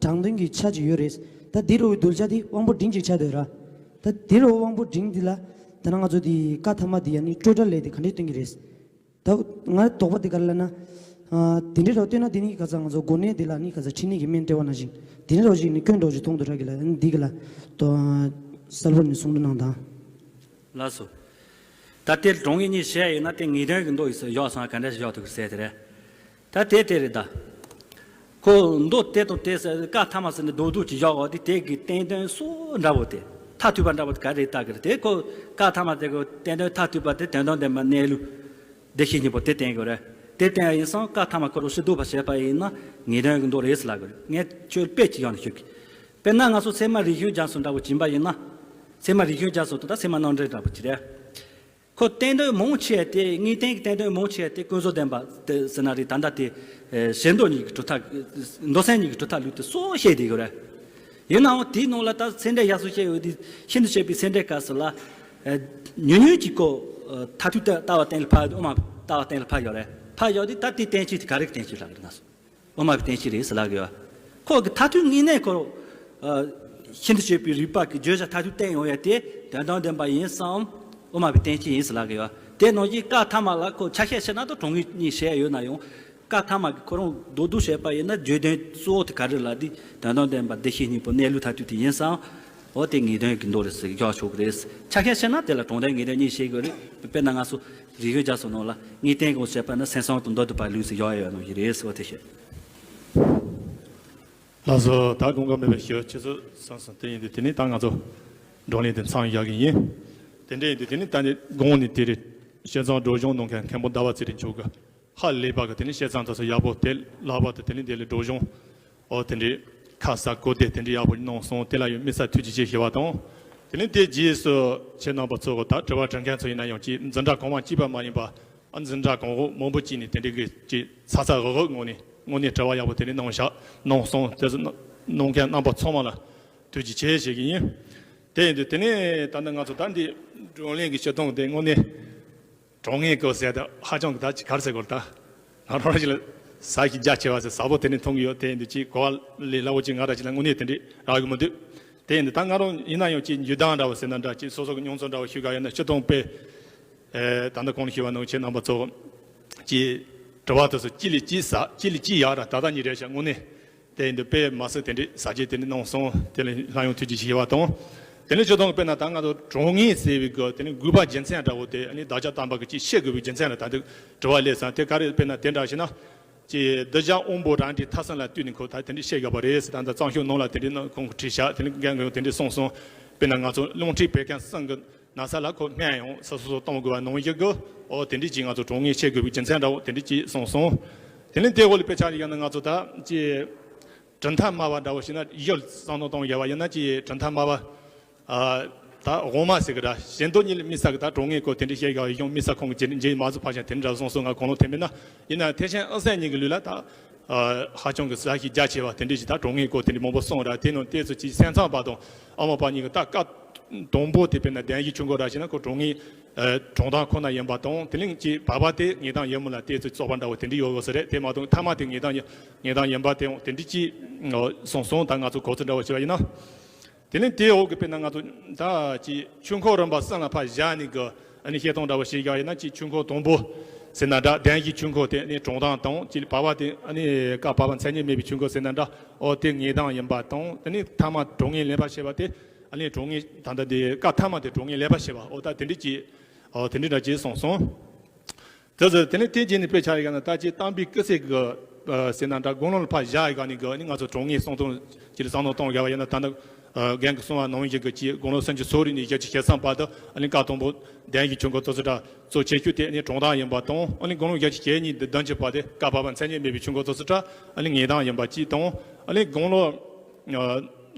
དྲང་དོན་གྱི་ཆ་ཅིག་ཡོད་རེད། ད་དེ་རུ་གདུལ་བྱ་དེ་དབང་པོ་འབྲིང་ཅིག་ཆགས་བསྡད་ར། ད་དེ་རུ་དབང་པོ་འབྲིང་དེ་ལ་ད་ན་ང་ཚོ་དེ་བཀའ་ཐ་མ་དེ་ཡ་ནི་སྤྲོས་བྲལ་ལས་དེ་ག་འདྲས་སྟོན་གྱི་རེད། ད་ང་དོགས་པ་དེ་ག་རེ་ལབ་ན། ཨ། དེ་འདྲའི་རོ་སྟོན་ན་དེ་ནི་ག་ཚ་ང་ཚོ་འགོ་ནད་དེ་ལ་ནི་ག་ཚ་མཁྲིས་ནད་ཀྱི་སྨན་སྤྲད་པ་ནང་བཞིན་དེ་འདྲའི་རོ་ཞིག་ནི་སྐྱོན་འགྲོ་ཞིག་མཐོང་དུ་ར་གི་ལ་འདི་གི་ལ་དོ་གསལ་པོ་ནི་གསུང་དུ་གནང་དང་། ལགས་སོ། ད་དེ་དྲང་ངེས་གཉིས་བཤད་ཡོད་ན་དེ་ངེས་དོན་གྱི་མདོ་ཡིས་ཟེར་བཞག་སོང་ག་འདྲ་ཞིག་བཞག་ཐུབ་ཀྱི་ཟེར་དེ་རེད། ད་དེ་དེ་རེད་ད། ཁོ་མདོ་དེ་དང་དེ་ཟེར་བཀའ་ཐ་མ་ཟེར་ནས་རྡོག་རྡོག་ཅིག་བཞག་འོ་དེ་དེ་གི་བསྟན་དོན་སོ་འདྲ་བོ་དེ་མཐར་ཐུག་པ་འདྲ་བོ་དེ་ག་རེ་ལྟ་གི་རེད། དེ་ཁོ་བཀའ་ཐ་མ་དེ་ཁོ་བསྟན་དོན་མཐར་ཐུག་པ་དེ་དོན་དམ་བདེན་པ་གནས་ལུགས་བདེ་གཤེགས་སྙིང་པོ་དེ་བསྟན་དགོས་རེད། དེ་བསྟན་ཡ་ཡིན་སང་བཀའ་ཐ་མ་ཁོ་རང་ཕྱིར་ལྡོག་པ་བྱས་པ་ཡིན་ན་ངེས་དོན་གྱི་མདོ་རེད་ཟེར་ལབ་དགོས་རེད། ངས་ཁྱོད་དཔེ་ཅིག་ཡང་ནས་ཞུ་གི། དཔེར་ན་ང་ཚོ་ཚད་མ་རིག་གཞུང་རྒྱ་མཚོ་འདྲ་བོ་བྱིན་པ་ཡིན་ན། ཚད་མ་རིག་གཞུང་རྒྱ་མཚོ་དང་ད་ཚད་མ་རྣམ་འགྲེལ་འདྲ་བོ་ཅིག་རེད། ཁོ་བསྟན་དོན་མང་ཆེ་བ་དེ་དངོས་བསྟན་གྱི་བསྟན་དོན་མང་ཆེ་བ་དེ་ཀུན་རྫོབ་བདེན་པ་དེ་ཟེར་ན་རེད། ད་ལྟ་དེ་ཨེ་ཞེ་མདོ་གཉིས་ཀྱི་གྲུབ་མཐའ། མདོ་སེམས་གཉིས་ཀྱི་གྲུབ་མཐའ་ལུགས་དེ་སོགས་བཤད་བསྡད་ཡོད་རེད། ཡིན་ནའང་དེའི་ནང་ལ་ད་ཚད་འབྲས་ཡག་སོ་བཤད་ཡོད་དེ་ཤིན་ཏུ་ཆེ་བའི་ཚད་འབྲས་སྐབས་སུ་ལ། ཨེ་ཉུང་ཉུང་གཅིག་གོ། ཨེ་མཐར་ཐུག་ལྟ་ལྟ་བ་གཏན་ལ་ཕབ་ཡོད། དབུ་མ་ལྟ་བ་གཏན་ལ་ཕབ་ཡོད་རེད། ཕབ་ཡོད་དེ་ད་དེའི་བསྟན་བཅོས་དེ་ག་རེ་གི་བསྟན་བཅོས་ལབ་རེད་ན། དབུ་མ་གི་བསྟན་བཅོས་རེད་ཟེར་ལབ་གི་ཡོད། ཁོ་གི་མཐར་ཐུག་དངོས་གནས་ཁོ། ཨ། ཤིན་ཏུ་ཆེ་བའི་རིགས་པ་གི་བརྗོད་བྱ་མཐར་ཐུག་བསྟན་ཡོང་ཡ་དེ་དོན་དམ་བདེན་པ་ཡིན་སམ། དབུ་མ་གི་བསྟན་བཅོས་ཡིན་ཟེར་ལབ་གི་ཡོད། དེ་ནང་བཞིན་བཀའ་ཐ་མ་ལ་ཁོ་ཆ་ཤས་བཤད་ན་ད་དྲང་ངེས་གཉིས་བཤད་ཡོད་ན་ཡང་། བཀའ་ཐ་མ་གི་ཁོ་རང་རྡོག་རྡོག་བཤད་པ་ཡིན་ན་བརྗོད་དོན་གཙོ་བོ་དེ་ག་རེ་ལ་དེ་དོན་དམ་བདེན་པ་བདེ་གཤེགས་སྙིང་པོ་གནས་ལུགས་མཐར་ཐུག་དེ་ཡིན་སམ། འོ་དེ་ངེས་དོན་གྱི་མདོ་རེད་ཟེར་བཞག་ཆོག་གི་རེད། ཆ་ཤས་བཤད་ན་དེ་ལ་དྲང་དོན་ངེས་དོན་གཉིས་བཤད་དགོས་རེད། དཔེར་ན་ང་ཚོ་རིག་གཞུང་རྒྱ་མཚོ་ནང་ལ་དངོས་བསྟན་གྱི་བཤད་པ་ན་སེམས་བྱུང་དང་མདོ་སྡུད་པ་ལུགས་ཟེར་བཞག་ཡོད་ནང་བཞིན་རེད་ཟེར་བ་དེ་བཤད། ལགས་སོ། ད་དགོངས་པ་མེད་པའི་ཞུ་ཆེ་ཚོད་སོང་སོང་། དེ་ཡིན་དུས་དེ་ནས་ད་ང་ཚོ་བགྲོ་གླེང་དེ་མཚམས་བཞག་གི་ཡིན། དེ་འདྲ་ཡིན་དུས་དེ་ནས་ད་ནི་དགོངས་ནས་དེ་རེད། བཤད་མཚམས་སྒྲོག་སྦྱང་གནང་མཁན་མཁན་པོ་ཟླ་བ་ཚེ་རིང་མཆོག་གིས་ཧ་ལས་པ་གི་དེ་ནས་བཤད་མཚམས་དེ་ཚོ་ཡག་པོ་དེ་ལབ་པ་དེ་དེ་ནས་དེ་ལས་སྒྲོག་སྦྱང་། ཨོ་དེ་འདྲའི་ཁ་གསལ་གོ་བདེ་དེ་འདྲའི་ཡག་པོ་གནང་སོང་། དེ་ལ་ཡང་དམིགས་བསལ་ཐུགས་རྗེ་ཆེ་ཞུ་བ་དང་། དེ་ནས་དེའི་རྗེས་སུ་ཁྱེད་རྣམ་པ་ཚོ་གི་ད་དྲི་བ་དྲི་མཁན་ཚོ་ཡིན་ན་ཡང་ཅིག་འཛིན་གྲྭ་གང་མང་གཅིག་པ་མ་ཡིན་པ། ཨ་འཛིན་གྲྭ་གང་གོ་མང་པོ་གཅིག་ནས་དེ་འདྲའི་གི་ཅིག་ཚ་ཚ་འུར་འུར་ངང་ནས་དངོས་གནས་དྲི་བ་ཡག་པོ་དེ་འདྲ་གནང་བཞག་གནང་སོང་། དེ་ཚོ་གནང་མཁན་རྣམ་པ་ཚང་མ་ལ་ཐུགས་རྗེ་ཆེ་ཞུ་གི་ཡིན། དེ་ཡིན་དུས་དེ་ནས་ད་ནི་ང་ཚོ་ད་འདི་བགྲོ་གླེང་གི་སྤྱི་སྟངས་དེ་དངོས་གནས་དྲང་ངེས་གོ་ཟེར་ད་ཧ་ཅང་གི་ད་ཅིག་ག་རེ་ཟེར་དགོས་རེད། ད་ང་རང་རང་ཞིག་ལ་ཟ་ཞིག་རྒྱ་ཆེ་བ་ཟེར་ཟ་པོ་དེ་ནས་མཐོང་གི་ཡོད། དེ་ཡིན་དུས་ཅིག་གོ་བ་ལས་སླ་བོ་ཅིག་ང་རང་ཞིག་ལ་དངོས་གནས་དེ་འདྲ་རག་གི་མི་འདུག་དེ་ཡིན་དུས་ད་ང་རང་ཡིན་ན་ཡང་ཅིག་འཇུ་ལྡང་འདྲ་བོ་ཟེར་ན་འདྲ། ཅིག་སོ་སོ་གི་མྱོང་ཚོར་འདྲ་བོ་ཞུ་ག་ཡོད་ན་སྤྱི་སྟངས་དཔེ། ཨེ་ད་ལྟ་གོང་ལ་ཞུས་པ་ནང་བཞིན་རྣམ་པ་ཚོ་གྱིས་དྲི་བ་དེ་ཚོ་གཅིག་ལས་གཅིག་ཟབ་གཅིག་ལས་གཅིག་ཡག་ར་ད་ལྟ་ཉིད་རེད་ཤག་དངོས་གནས། དེ་ཡིན་དུས་དཔེ་མ་སྲིད་དེ་འདྲའི་ཟབ་རྒྱས་དེ་འདྲ་གནང་སོང་། དེ་ལ་སླར་ཡང་ཐུགས་རྗེ་ཆེ་ཞུ་བ་དང་། དེ་ནས་སྤྱི་སྟངས་དཔེར་ན་ད་ང་ཚོ་དྲང་ངེས་ཟེར་བའི་སྐོར་དེ་ནི་དགོས་པ་རྒྱུ་མཚན་འདྲ་བོ་དེ་ནི་བདག་ཅག་དམ་པ་གིས་ཅིག་བཤད་དགོས་པའི་རྒྱུ་མཚན་ལ་ད་འདི་དྲི་བ་སླེབས་སོང་། དེ་ག་རེ་དཔེར་ན་དེ་འདྲ་ཞིག་ན། ཅིག་གདུལ་བྱ་དབང་པོ་རང་གི་ཐ་སང་ལ་ལྟོས་ནས་ཁོ་ད་དེ་འདྲ་བཤད་དགོས་པ་རེད་ཟེར། ད་ལྟ་གཙང་ཤུར་ནང་ལ་དེ་འདྲའི་ནང་ཁོང་གིས་བྲིས་ཤག་དེ་ནི་རྒན་གིས་ཡང་དེ་འདྲ་གསུངས་སོང་། དཔེར་ན་ང་ཚོ་རླུང་མཁྲིས་བད་ཀན་གསུམ་གི་ན་ཚ་ལ་ཁོ་སྨན་ཡང་སོ་སོ་སོ་གཏོང་དགོས་པ་ནང་བཞིན་གི། ཨོ་དེ་འདྲ་ཅིག་ང་ཚོ་དྲང་ངེས་བཤད་དགོས་པའི་རྒྱུ་མཚན་འདྲ་བོ་དེ་འདྲ་ཅིག་གསུངས་སོང་། དེ་ནི་དེ་འོག་ལ་དཔེ་ཆ་ཡིན་ན་ང་ཚོ་ད་ཅིག་གྲུབ་མཐའ་སྨྲ་བ་འདྲ་བོ་ཞིག་ན་ཡུལ་བསམ་བློ་གཏོང་ཡོད་པ་ཡིན་ན་ཅིག་གྲུབ་མཐའ་སྨྲ་བ། ཨ་ད་དབུ་མ་ཟེར་གི་ར་གཞན་དོན་གཉིས་ལ་དམིགས་བསལ་གི་ད་དྲང་ངེས་སྐོར་དེ་འདྲ་བཤད་ཡག་ཡོང་དམིགས་བསལ་ཁོང་གི་རྗེས་རྗེས་མ་ཟུར་ཕར་ཞིག་དེ་འདྲ་གསུངས་སོང་། ང་གོང་ལོག་ཐེངས་མེད་ན་ཡིན་ན་ཐེག་ཆེན་དབུ་མའི་གཉིས་ཀྱི་ལུགས་ལ་ད་ ཨ་ཧ་ཅང་གི་ཟ་ཞིག་རྒྱ་ཆེ་བ་དེ་འདྲ་ཞིག་ད་གྲོང་ངེས་སྐོར་དེ་འདྲ་མང་པོ་གསུངས་ར། དེ་ནང་བལྟས་ཚོད་ཀྱི་སེམས་ཙམ་པ་དང་ཨ་མ་པ་གཉིས་ཀྱི་ད་བཀའ་དང་པོ་དེ་དཔེར་ན་གདན་གྱི་ཆོས་འཁོར་ར་ཞིག་ན་ཁོ་གྲོང་ངེས་ཨ་གྲོང་ཐང་ཁོ་ན་ཡིན་པ་དང་། དེ་ལས་ཀྱི་བར་པ་དེ་ངེས་དང་ཡིན་མིན་ལ་བལྟས་ཚོད་བཙོག་པ་འདྲ་བོ་དེ་འདྲ་ཡོད་དགོས་ས་རེད། དེ་མ་གཏོགས་ཐ་མ་དེ་ངེས་དང་ཡིན་ངེས་དང་ཡིན་པ་དེ་དེ་འདྲ་ཅིག་སོང་སོང་ད་ང་ཚོ་གོ་ཚོད་འདྲ་བོ་ཞིག་བ་ཡིན་ན། དེ་ནས་དེའི་འོག་གི་དཔེར་ན་ང་ཚོ་ད་ཅིག་ཆོས་འཁོར་རིམ་པ་གསུམ་ལ་ཕར་བཞག་ནས་གི་ཨ་ནི་བཤད་སྟངས་འདྲ་བོ་ཞིག་བཞག་ཡིན་ན། ཅིག་ཆོས་འཁོར་དང་པོ་ཟེར་ན་འདྲ། གདན་གྱི་ཆོས་འཁོར་དེ་ནི་གྲོང་ཐང་དང་། ཅིག་བར་པ་དེ་ཨ་ནི་བཀའ་བར་པ་མཚན་ཉིད་མེད་པའི་ཆོས་འཁོར་ཟེར་ན་འདྲ། ཨོ་དེ་ངེས་དང་ཡིན་པ་དང་། དེ་ནི་ཐ་མ་གྲོང་ངེས་ལེགས་པར་བཤད་པ་དེ་ཨ་ནི་གྲོང་ངེས་ད་ལྟ་དེ་བཀའ་ཐ་མ་དེ་གྲོང་ངེས་ལེགས་པར་བཤད་པ། ཨོ་ད་དེ་འདྲ་ཅིག་ཨོ་དེ་འདྲ་འདྲ་ཅིག་གསུངས་སོང་། དེ་ཚོ་དེ་ནས་དེ་རྗེས་ནས་དཔེ་ཆ་ཡི་ག་ན་ད་ཅི་གཏམ་དཔེ་སྐུ་ཚེ་གི་ཟེར་ན་འདྲ། དགུང་ལོ་ལ་ཕར་བཞག་ཡི་ག་ནས་གི་ནི་ང་ཚོ་གྲོང་ངེས་གསང་སྟོང་ཅི་ལ་གསང་སྟོང་གཏོང་ཡ་བ་ཡིན་ན། ད་ནི་རྒན་གྱི་གསུང་བ་ནང་བཞིན་གི་ཅི་དགུང་ལོ་སུམ་ཅུ་སོ་རེ་ནས་བཞི་བཅུ་ཞེ་གསུམ་བར་དུ་ཨ་ནི་བཀའ་དང་པོ་གདན་གྱི་ཆོས་འཁོར་ཙོ་ཙོ་འདྲ་གཙོ་ཆེ་ཤོས་དེ་ནི་གྲོང་ཐང་ཡིན་པ་དང་། ཨ་ནི་དགུང་ལོ་བཞི་བཅུ་ཞེ་གཉིས་འདི་བདུན་ཅུ་བར་དེ་བཀའ་བར་པ་མཚན་ཉིད་མེད་པའི་ཆོས་འཁོར་ཙོ་ཙོ་འདྲ་ཨ་ནི་ངེས་དང་ཡིན་པ་གཅིག་དང་། ཨ་ནི་དགུང་ལོ་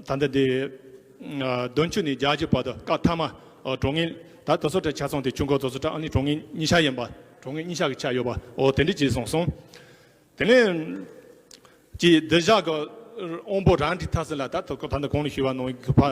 ད་ལྟ་དེ་བདུན་ཅུ་ནས་བརྒྱད་ཅུ་བར་དུ་བཀའ་ཐ་མ་གྲོང་ངེས་ད་ད་སོ་ཏྲ་ཆ་ཚང་དེ་ཆོས་འཁོར་ཙོ་སོ་ཏྲ་ཨ་ནི་གྲོང་ངེས་གཉིས་ཆ་ཡིན་པ། གྲོང་ངེས་གཉིས་ཆ་གི་ཆ་ཡོད་པ། ཨོ་དེ་འདྲ་ཅིག་གསུངས་སོང་། དེ་ནས་ཀྱི་འདི་བཞག་གི་དབང་པོ་རང་གྲོལ་ཐབས་ཟེར་ལ་ད་ད་ད་ལྟ་གོང་ལ་ཞུས་པ་ནང་གི་ཕ་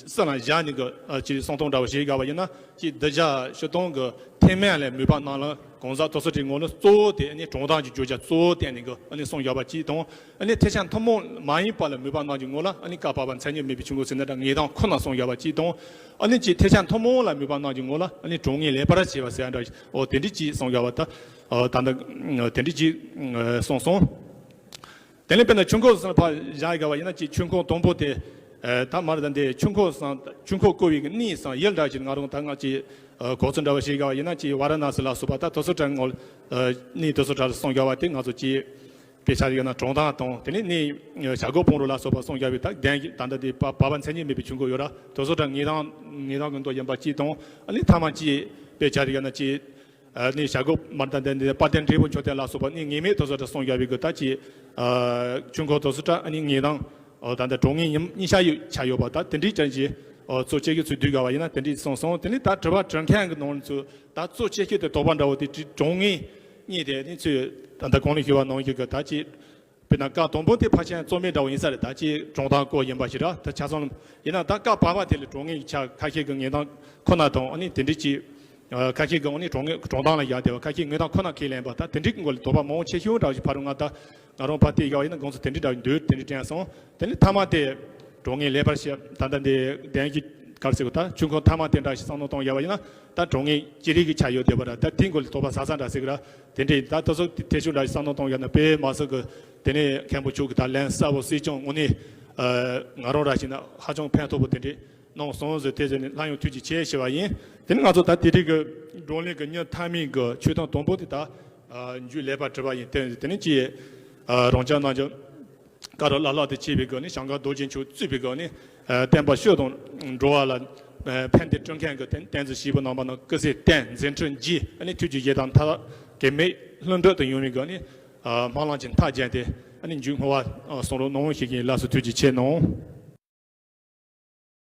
ས་ལ་བཞག་ནས་གི་ཅི་གསང་སྟོང་འདྲ་བ་ཞིག་བཞག་པ་ཡིན་ན། ཀྱི་འདི་བཞག་ཕྱི་དོན་གི་ཐེག་དམན་ལ་མོས་པ་རྣམས་ལ་གང་ཟག་ད་སོ་ཏྲའི་ངོ་ནི་གཙོ་བོ་དེ་ནི་གྲོང་ཐང་གི་བརྗོད་བྱ་གཙོ་བོ་བསྟན་ནས་གི་ཨ་ནི་གསུངས་བཞག་པ་གཅིག་དང་། ཨ་ནི་ཐེག་ཆེན་ཐུན་མོང་མ་ཡིན་པ་ལ་མོས་པ་རྣམས་ཀྱི་ངོ་ལ་ཨ་ནི་བཀའ་བར་པ་མཚན་ཉིད་མེད་པའི་ཆོས་འཁོར་ཟེར་ན་འདྲ་ངེས་དང་ཁོ་ན་གསུངས་བཞག་པ་གཅིག་དང་། ཨ་ནི་ཀྱི་ཐེག་ཆེན་ཐུན་མོང་ལ་མོས་པ་རྣམས་ཀྱི་ངོ་ལ་ཨ་ནི་གྲོང་ངེས་ལེགས་པར་བྱེད་པ་ཟེར་ཡ་འདྲ། ཨོ་དེ་འདྲ་ཅིག་གསུངས་བཞག་པ་ད། ཨོ་ད་ནི་དེ་འདྲ་ཅིག་གསུངས་སོང་། དེ་ལས་དཔེར་ན་ཆོས་འཁོར་གསུམ་ཕར་བཞག་དགོས་པ་ཡིན་ན། ཅིག་ཆོས་འཁོར་དང་པོ་དེ་ད་མར་ད་འདི་ཆོས་འཁོར་གསུམ་ཆོས་འཁོར་བསྐོར་བའི་གནས་སམ་ཡུལ་འདྲ་ཞིག་ང་རང་ད་ང་ཅིག་གོ་ཚོད་འདྲ་བ་ཞིག་དགོས་པ་ཡིན་ན། ཅིག་ཝཱ་ར་ཎ་སི་ལ་སོགས་པ་ད་ད་སོ་ཏྲ་ངོ་གནས་ད་སོ་ཏྲ་ལ་གསུངས་བཞག་པ་དེ་ང་ཚོ་ཅིག་དཔེ་ཆ་ཞིག་ན་གྲོང་ཐང་དང་། དེ་ནས་གནས་བྱ་རྒོད་ཕུང་རོ་ལ་སོགས་པ་གསུངས་བཞག་པའི་ད་གདན་གྱི་ད་ལྟ་དེ་བར་པ་མཚན་ཉིད་མེད་པའི་ཆོས་འཁོར་ཡོད་ར། ད་སོ་ཏྲ་ངེས་དང་ངེས་དང་གི་མདོ་ཡིན་པ་གཅིག་དང་། ཨ་ནི་ཐ་མ་ཅིག་དཔེ་ཆ་ཞིག་ན་ཅིག་ཨ་ནི་བྱ་རྒོད་མར་ད་འདི་དཔལ་ལྡན་འབྲས་བུ་མཆོག་ལྡན་ལ་སོགས་པ་ནི་ངེས་མེད་ད་སོ་ཏྲ་གསུངས་བཞག་པའི་གི་ད་ཅིག་ཆོས་འཁོར་ད་སོ་ཏྲ་ཨ་ནི་ངེས་དང་ད་ལྟ་གྲོང་ངེས་གཉིས་ཆ་ཡོད་ཆ་ཡོད་པ། ད་དེ་འདྲའི་ཅན་གྱི་གཙོ་ཆེ་གི་ཚུལ་བསྡུས་དགོས་པ་ཡིན་ན་དེ་འདྲའི་གསུངས་སོང་། དེ་ནི་ད་དྲི་བ་དྲི་མཁན་གྱི་ནང་ཚུལ་ད་གཙོ་ཆེ་ཤོས་དེ་དོགས་པ་འདྲ་བོ་དེ་གྲོང་ངེས་གཉིས་དེ་ནི་ཚུལ་ད་ལྟ་གོང་ལ་ཞུས་པ་ནང་བཞིན་གི་ད་ཅིག་དཔེར་ན་བཀའ་དང་པོ་དེ་ཕལ་ཆེར་རྩོད་མེད་འདྲ་བོ་ཡིན་ས་རེད། ད་ཅིག་གྲོང་ཐང་སྐོར་ཡིན་པ་ཞིག་ར། ད་ཆ་ཚང་ཡིན་ན་ད་བཀའ་བར་པ་དེ་ལ་གྲོང་ངེས་ཀྱི་ཆ་ཁ་ཤས་ཀྱི་ངེས་དང་ཁོ་ན་དང་། ཨ་ནི་དེ་འདྲའི་ཅིག་ཁ་ཤས་ཀྱི་ཨ་ནི་གྲོང་ངེས་གྲོང་ཐང་ལ་བཞག་བསྡད་པ། ཁ་ཤས་ངེས་དང་ཁོ་ན་ཁས་ལེན་པ། ད་དེ་འདྲའི་སྐོར་ལ་དོགས་པ་མང་པོ་ཆེ་ཤོས་འདྲ་བོ་ཞིག་ཕ་རུ་ང་ད་ང་རང་ཕ་དེ་ཡག་ཡིན་ན་དགོངས་ཚུལ་དེ་འདྲའི་འདྲ་བོ་འདུག་དེ་འདྲའི་དྲན་སོང་། དེ་ནི་ཐ་མ་དེ་གྲོང་ངེས་ལེགས་པར་བཤད་ད་ལྟ་འདི་གདན་གྱི་གར་ཟེར་གོ་ད་ཆོས་འཁོར་ཐ་མ་དེ་འདྲ་ཞིག་བསམ་བློ་གཏོང་ཡག་པ་ཡིན་ན། ད་གྲོང་ངེས་ཅི་རིགས་ཀྱི་ཆ་ཡོད་བསྡད་པ་ར། ད་དེའི་སྐོར་ལ་དོགས་པ་ཟ་ས་འདྲ་ཟེར་གི་ར། དེ་འདྲའི་ད་ད་སོ་དེ་ཐེ་ཤུགས་འདྲ་ཞིག་བསམ་བློ་གཏོང་ཡག་ན་དཔེ་མ་སོ་གི་དེ་ནས་མཁན་པོ་མཆོག་གི་ད་ལན་གསལ་པོ་གསལ་རྐྱང་དངོས་གནས་ང་རང་ར་ཞིག་ན་ཧ་ཅང་ཕན་ཐོགས་པོ་དེ་འདྲའི་གནང་སོང་ཟེར། དེ་ཟེར་ནས་སླར་ཡང་ཐུགས་རྗེ་ཆེ་ཞུ་བ་ཡིན། དེ་ནི་ང་ཚོ་ད་དེ་རིང་གི་བགྲོ་གླེང་གི་ཉིན་མཐའ་མའི་གི་ཆོས་ཐུན་དང་པོ་དེ་ད་མཇུག་ལེགས་པར་གྲུབ་པ་ཡིན། དེ་དེ་ནི་ཅི་རང་ཅག་རྣམས་ཀྱི་བཀའ་རབ་བླ་ལྷག་ཏུ་ཆེ་བའི་སྒོ་ནས་ཞང་ཁ་རྡོ་རྗེ་མཆོག་གཙོས་པའི་སྒོ་ནས་བསྟན་པ་ཕྱོགས་དང་འགྲོ་བ་ལ་ཕན་བདེ་སྐྲུན་མཁན་གྱི་བསྟན་འཛིན་ཞིག་པོ་རྣམ་པ་རྣམས་སྐུ་ཚེ་བརྟན་མཛད་འཕྲིན་རྒྱས། ཨ་ནི་ཐུགས་ཀྱི་བཞེད་དང་མཐའ་དག་གེགས་མེད་ལྷུན་གྲུབ་ཏུ་ཡོང་བའི་སྒོ་ནས་སྨོན་ལམ་གྱི་མཐའ་བརྒྱན་ཏེ་ཨ་ནི་མཇུག་བསྔོ་བ་གསུང་རོགས་གནང་ཞུ་གི་ཡིན། ལགས་སོ། ཐུགས་རྗེ་ཆེ་གནང་།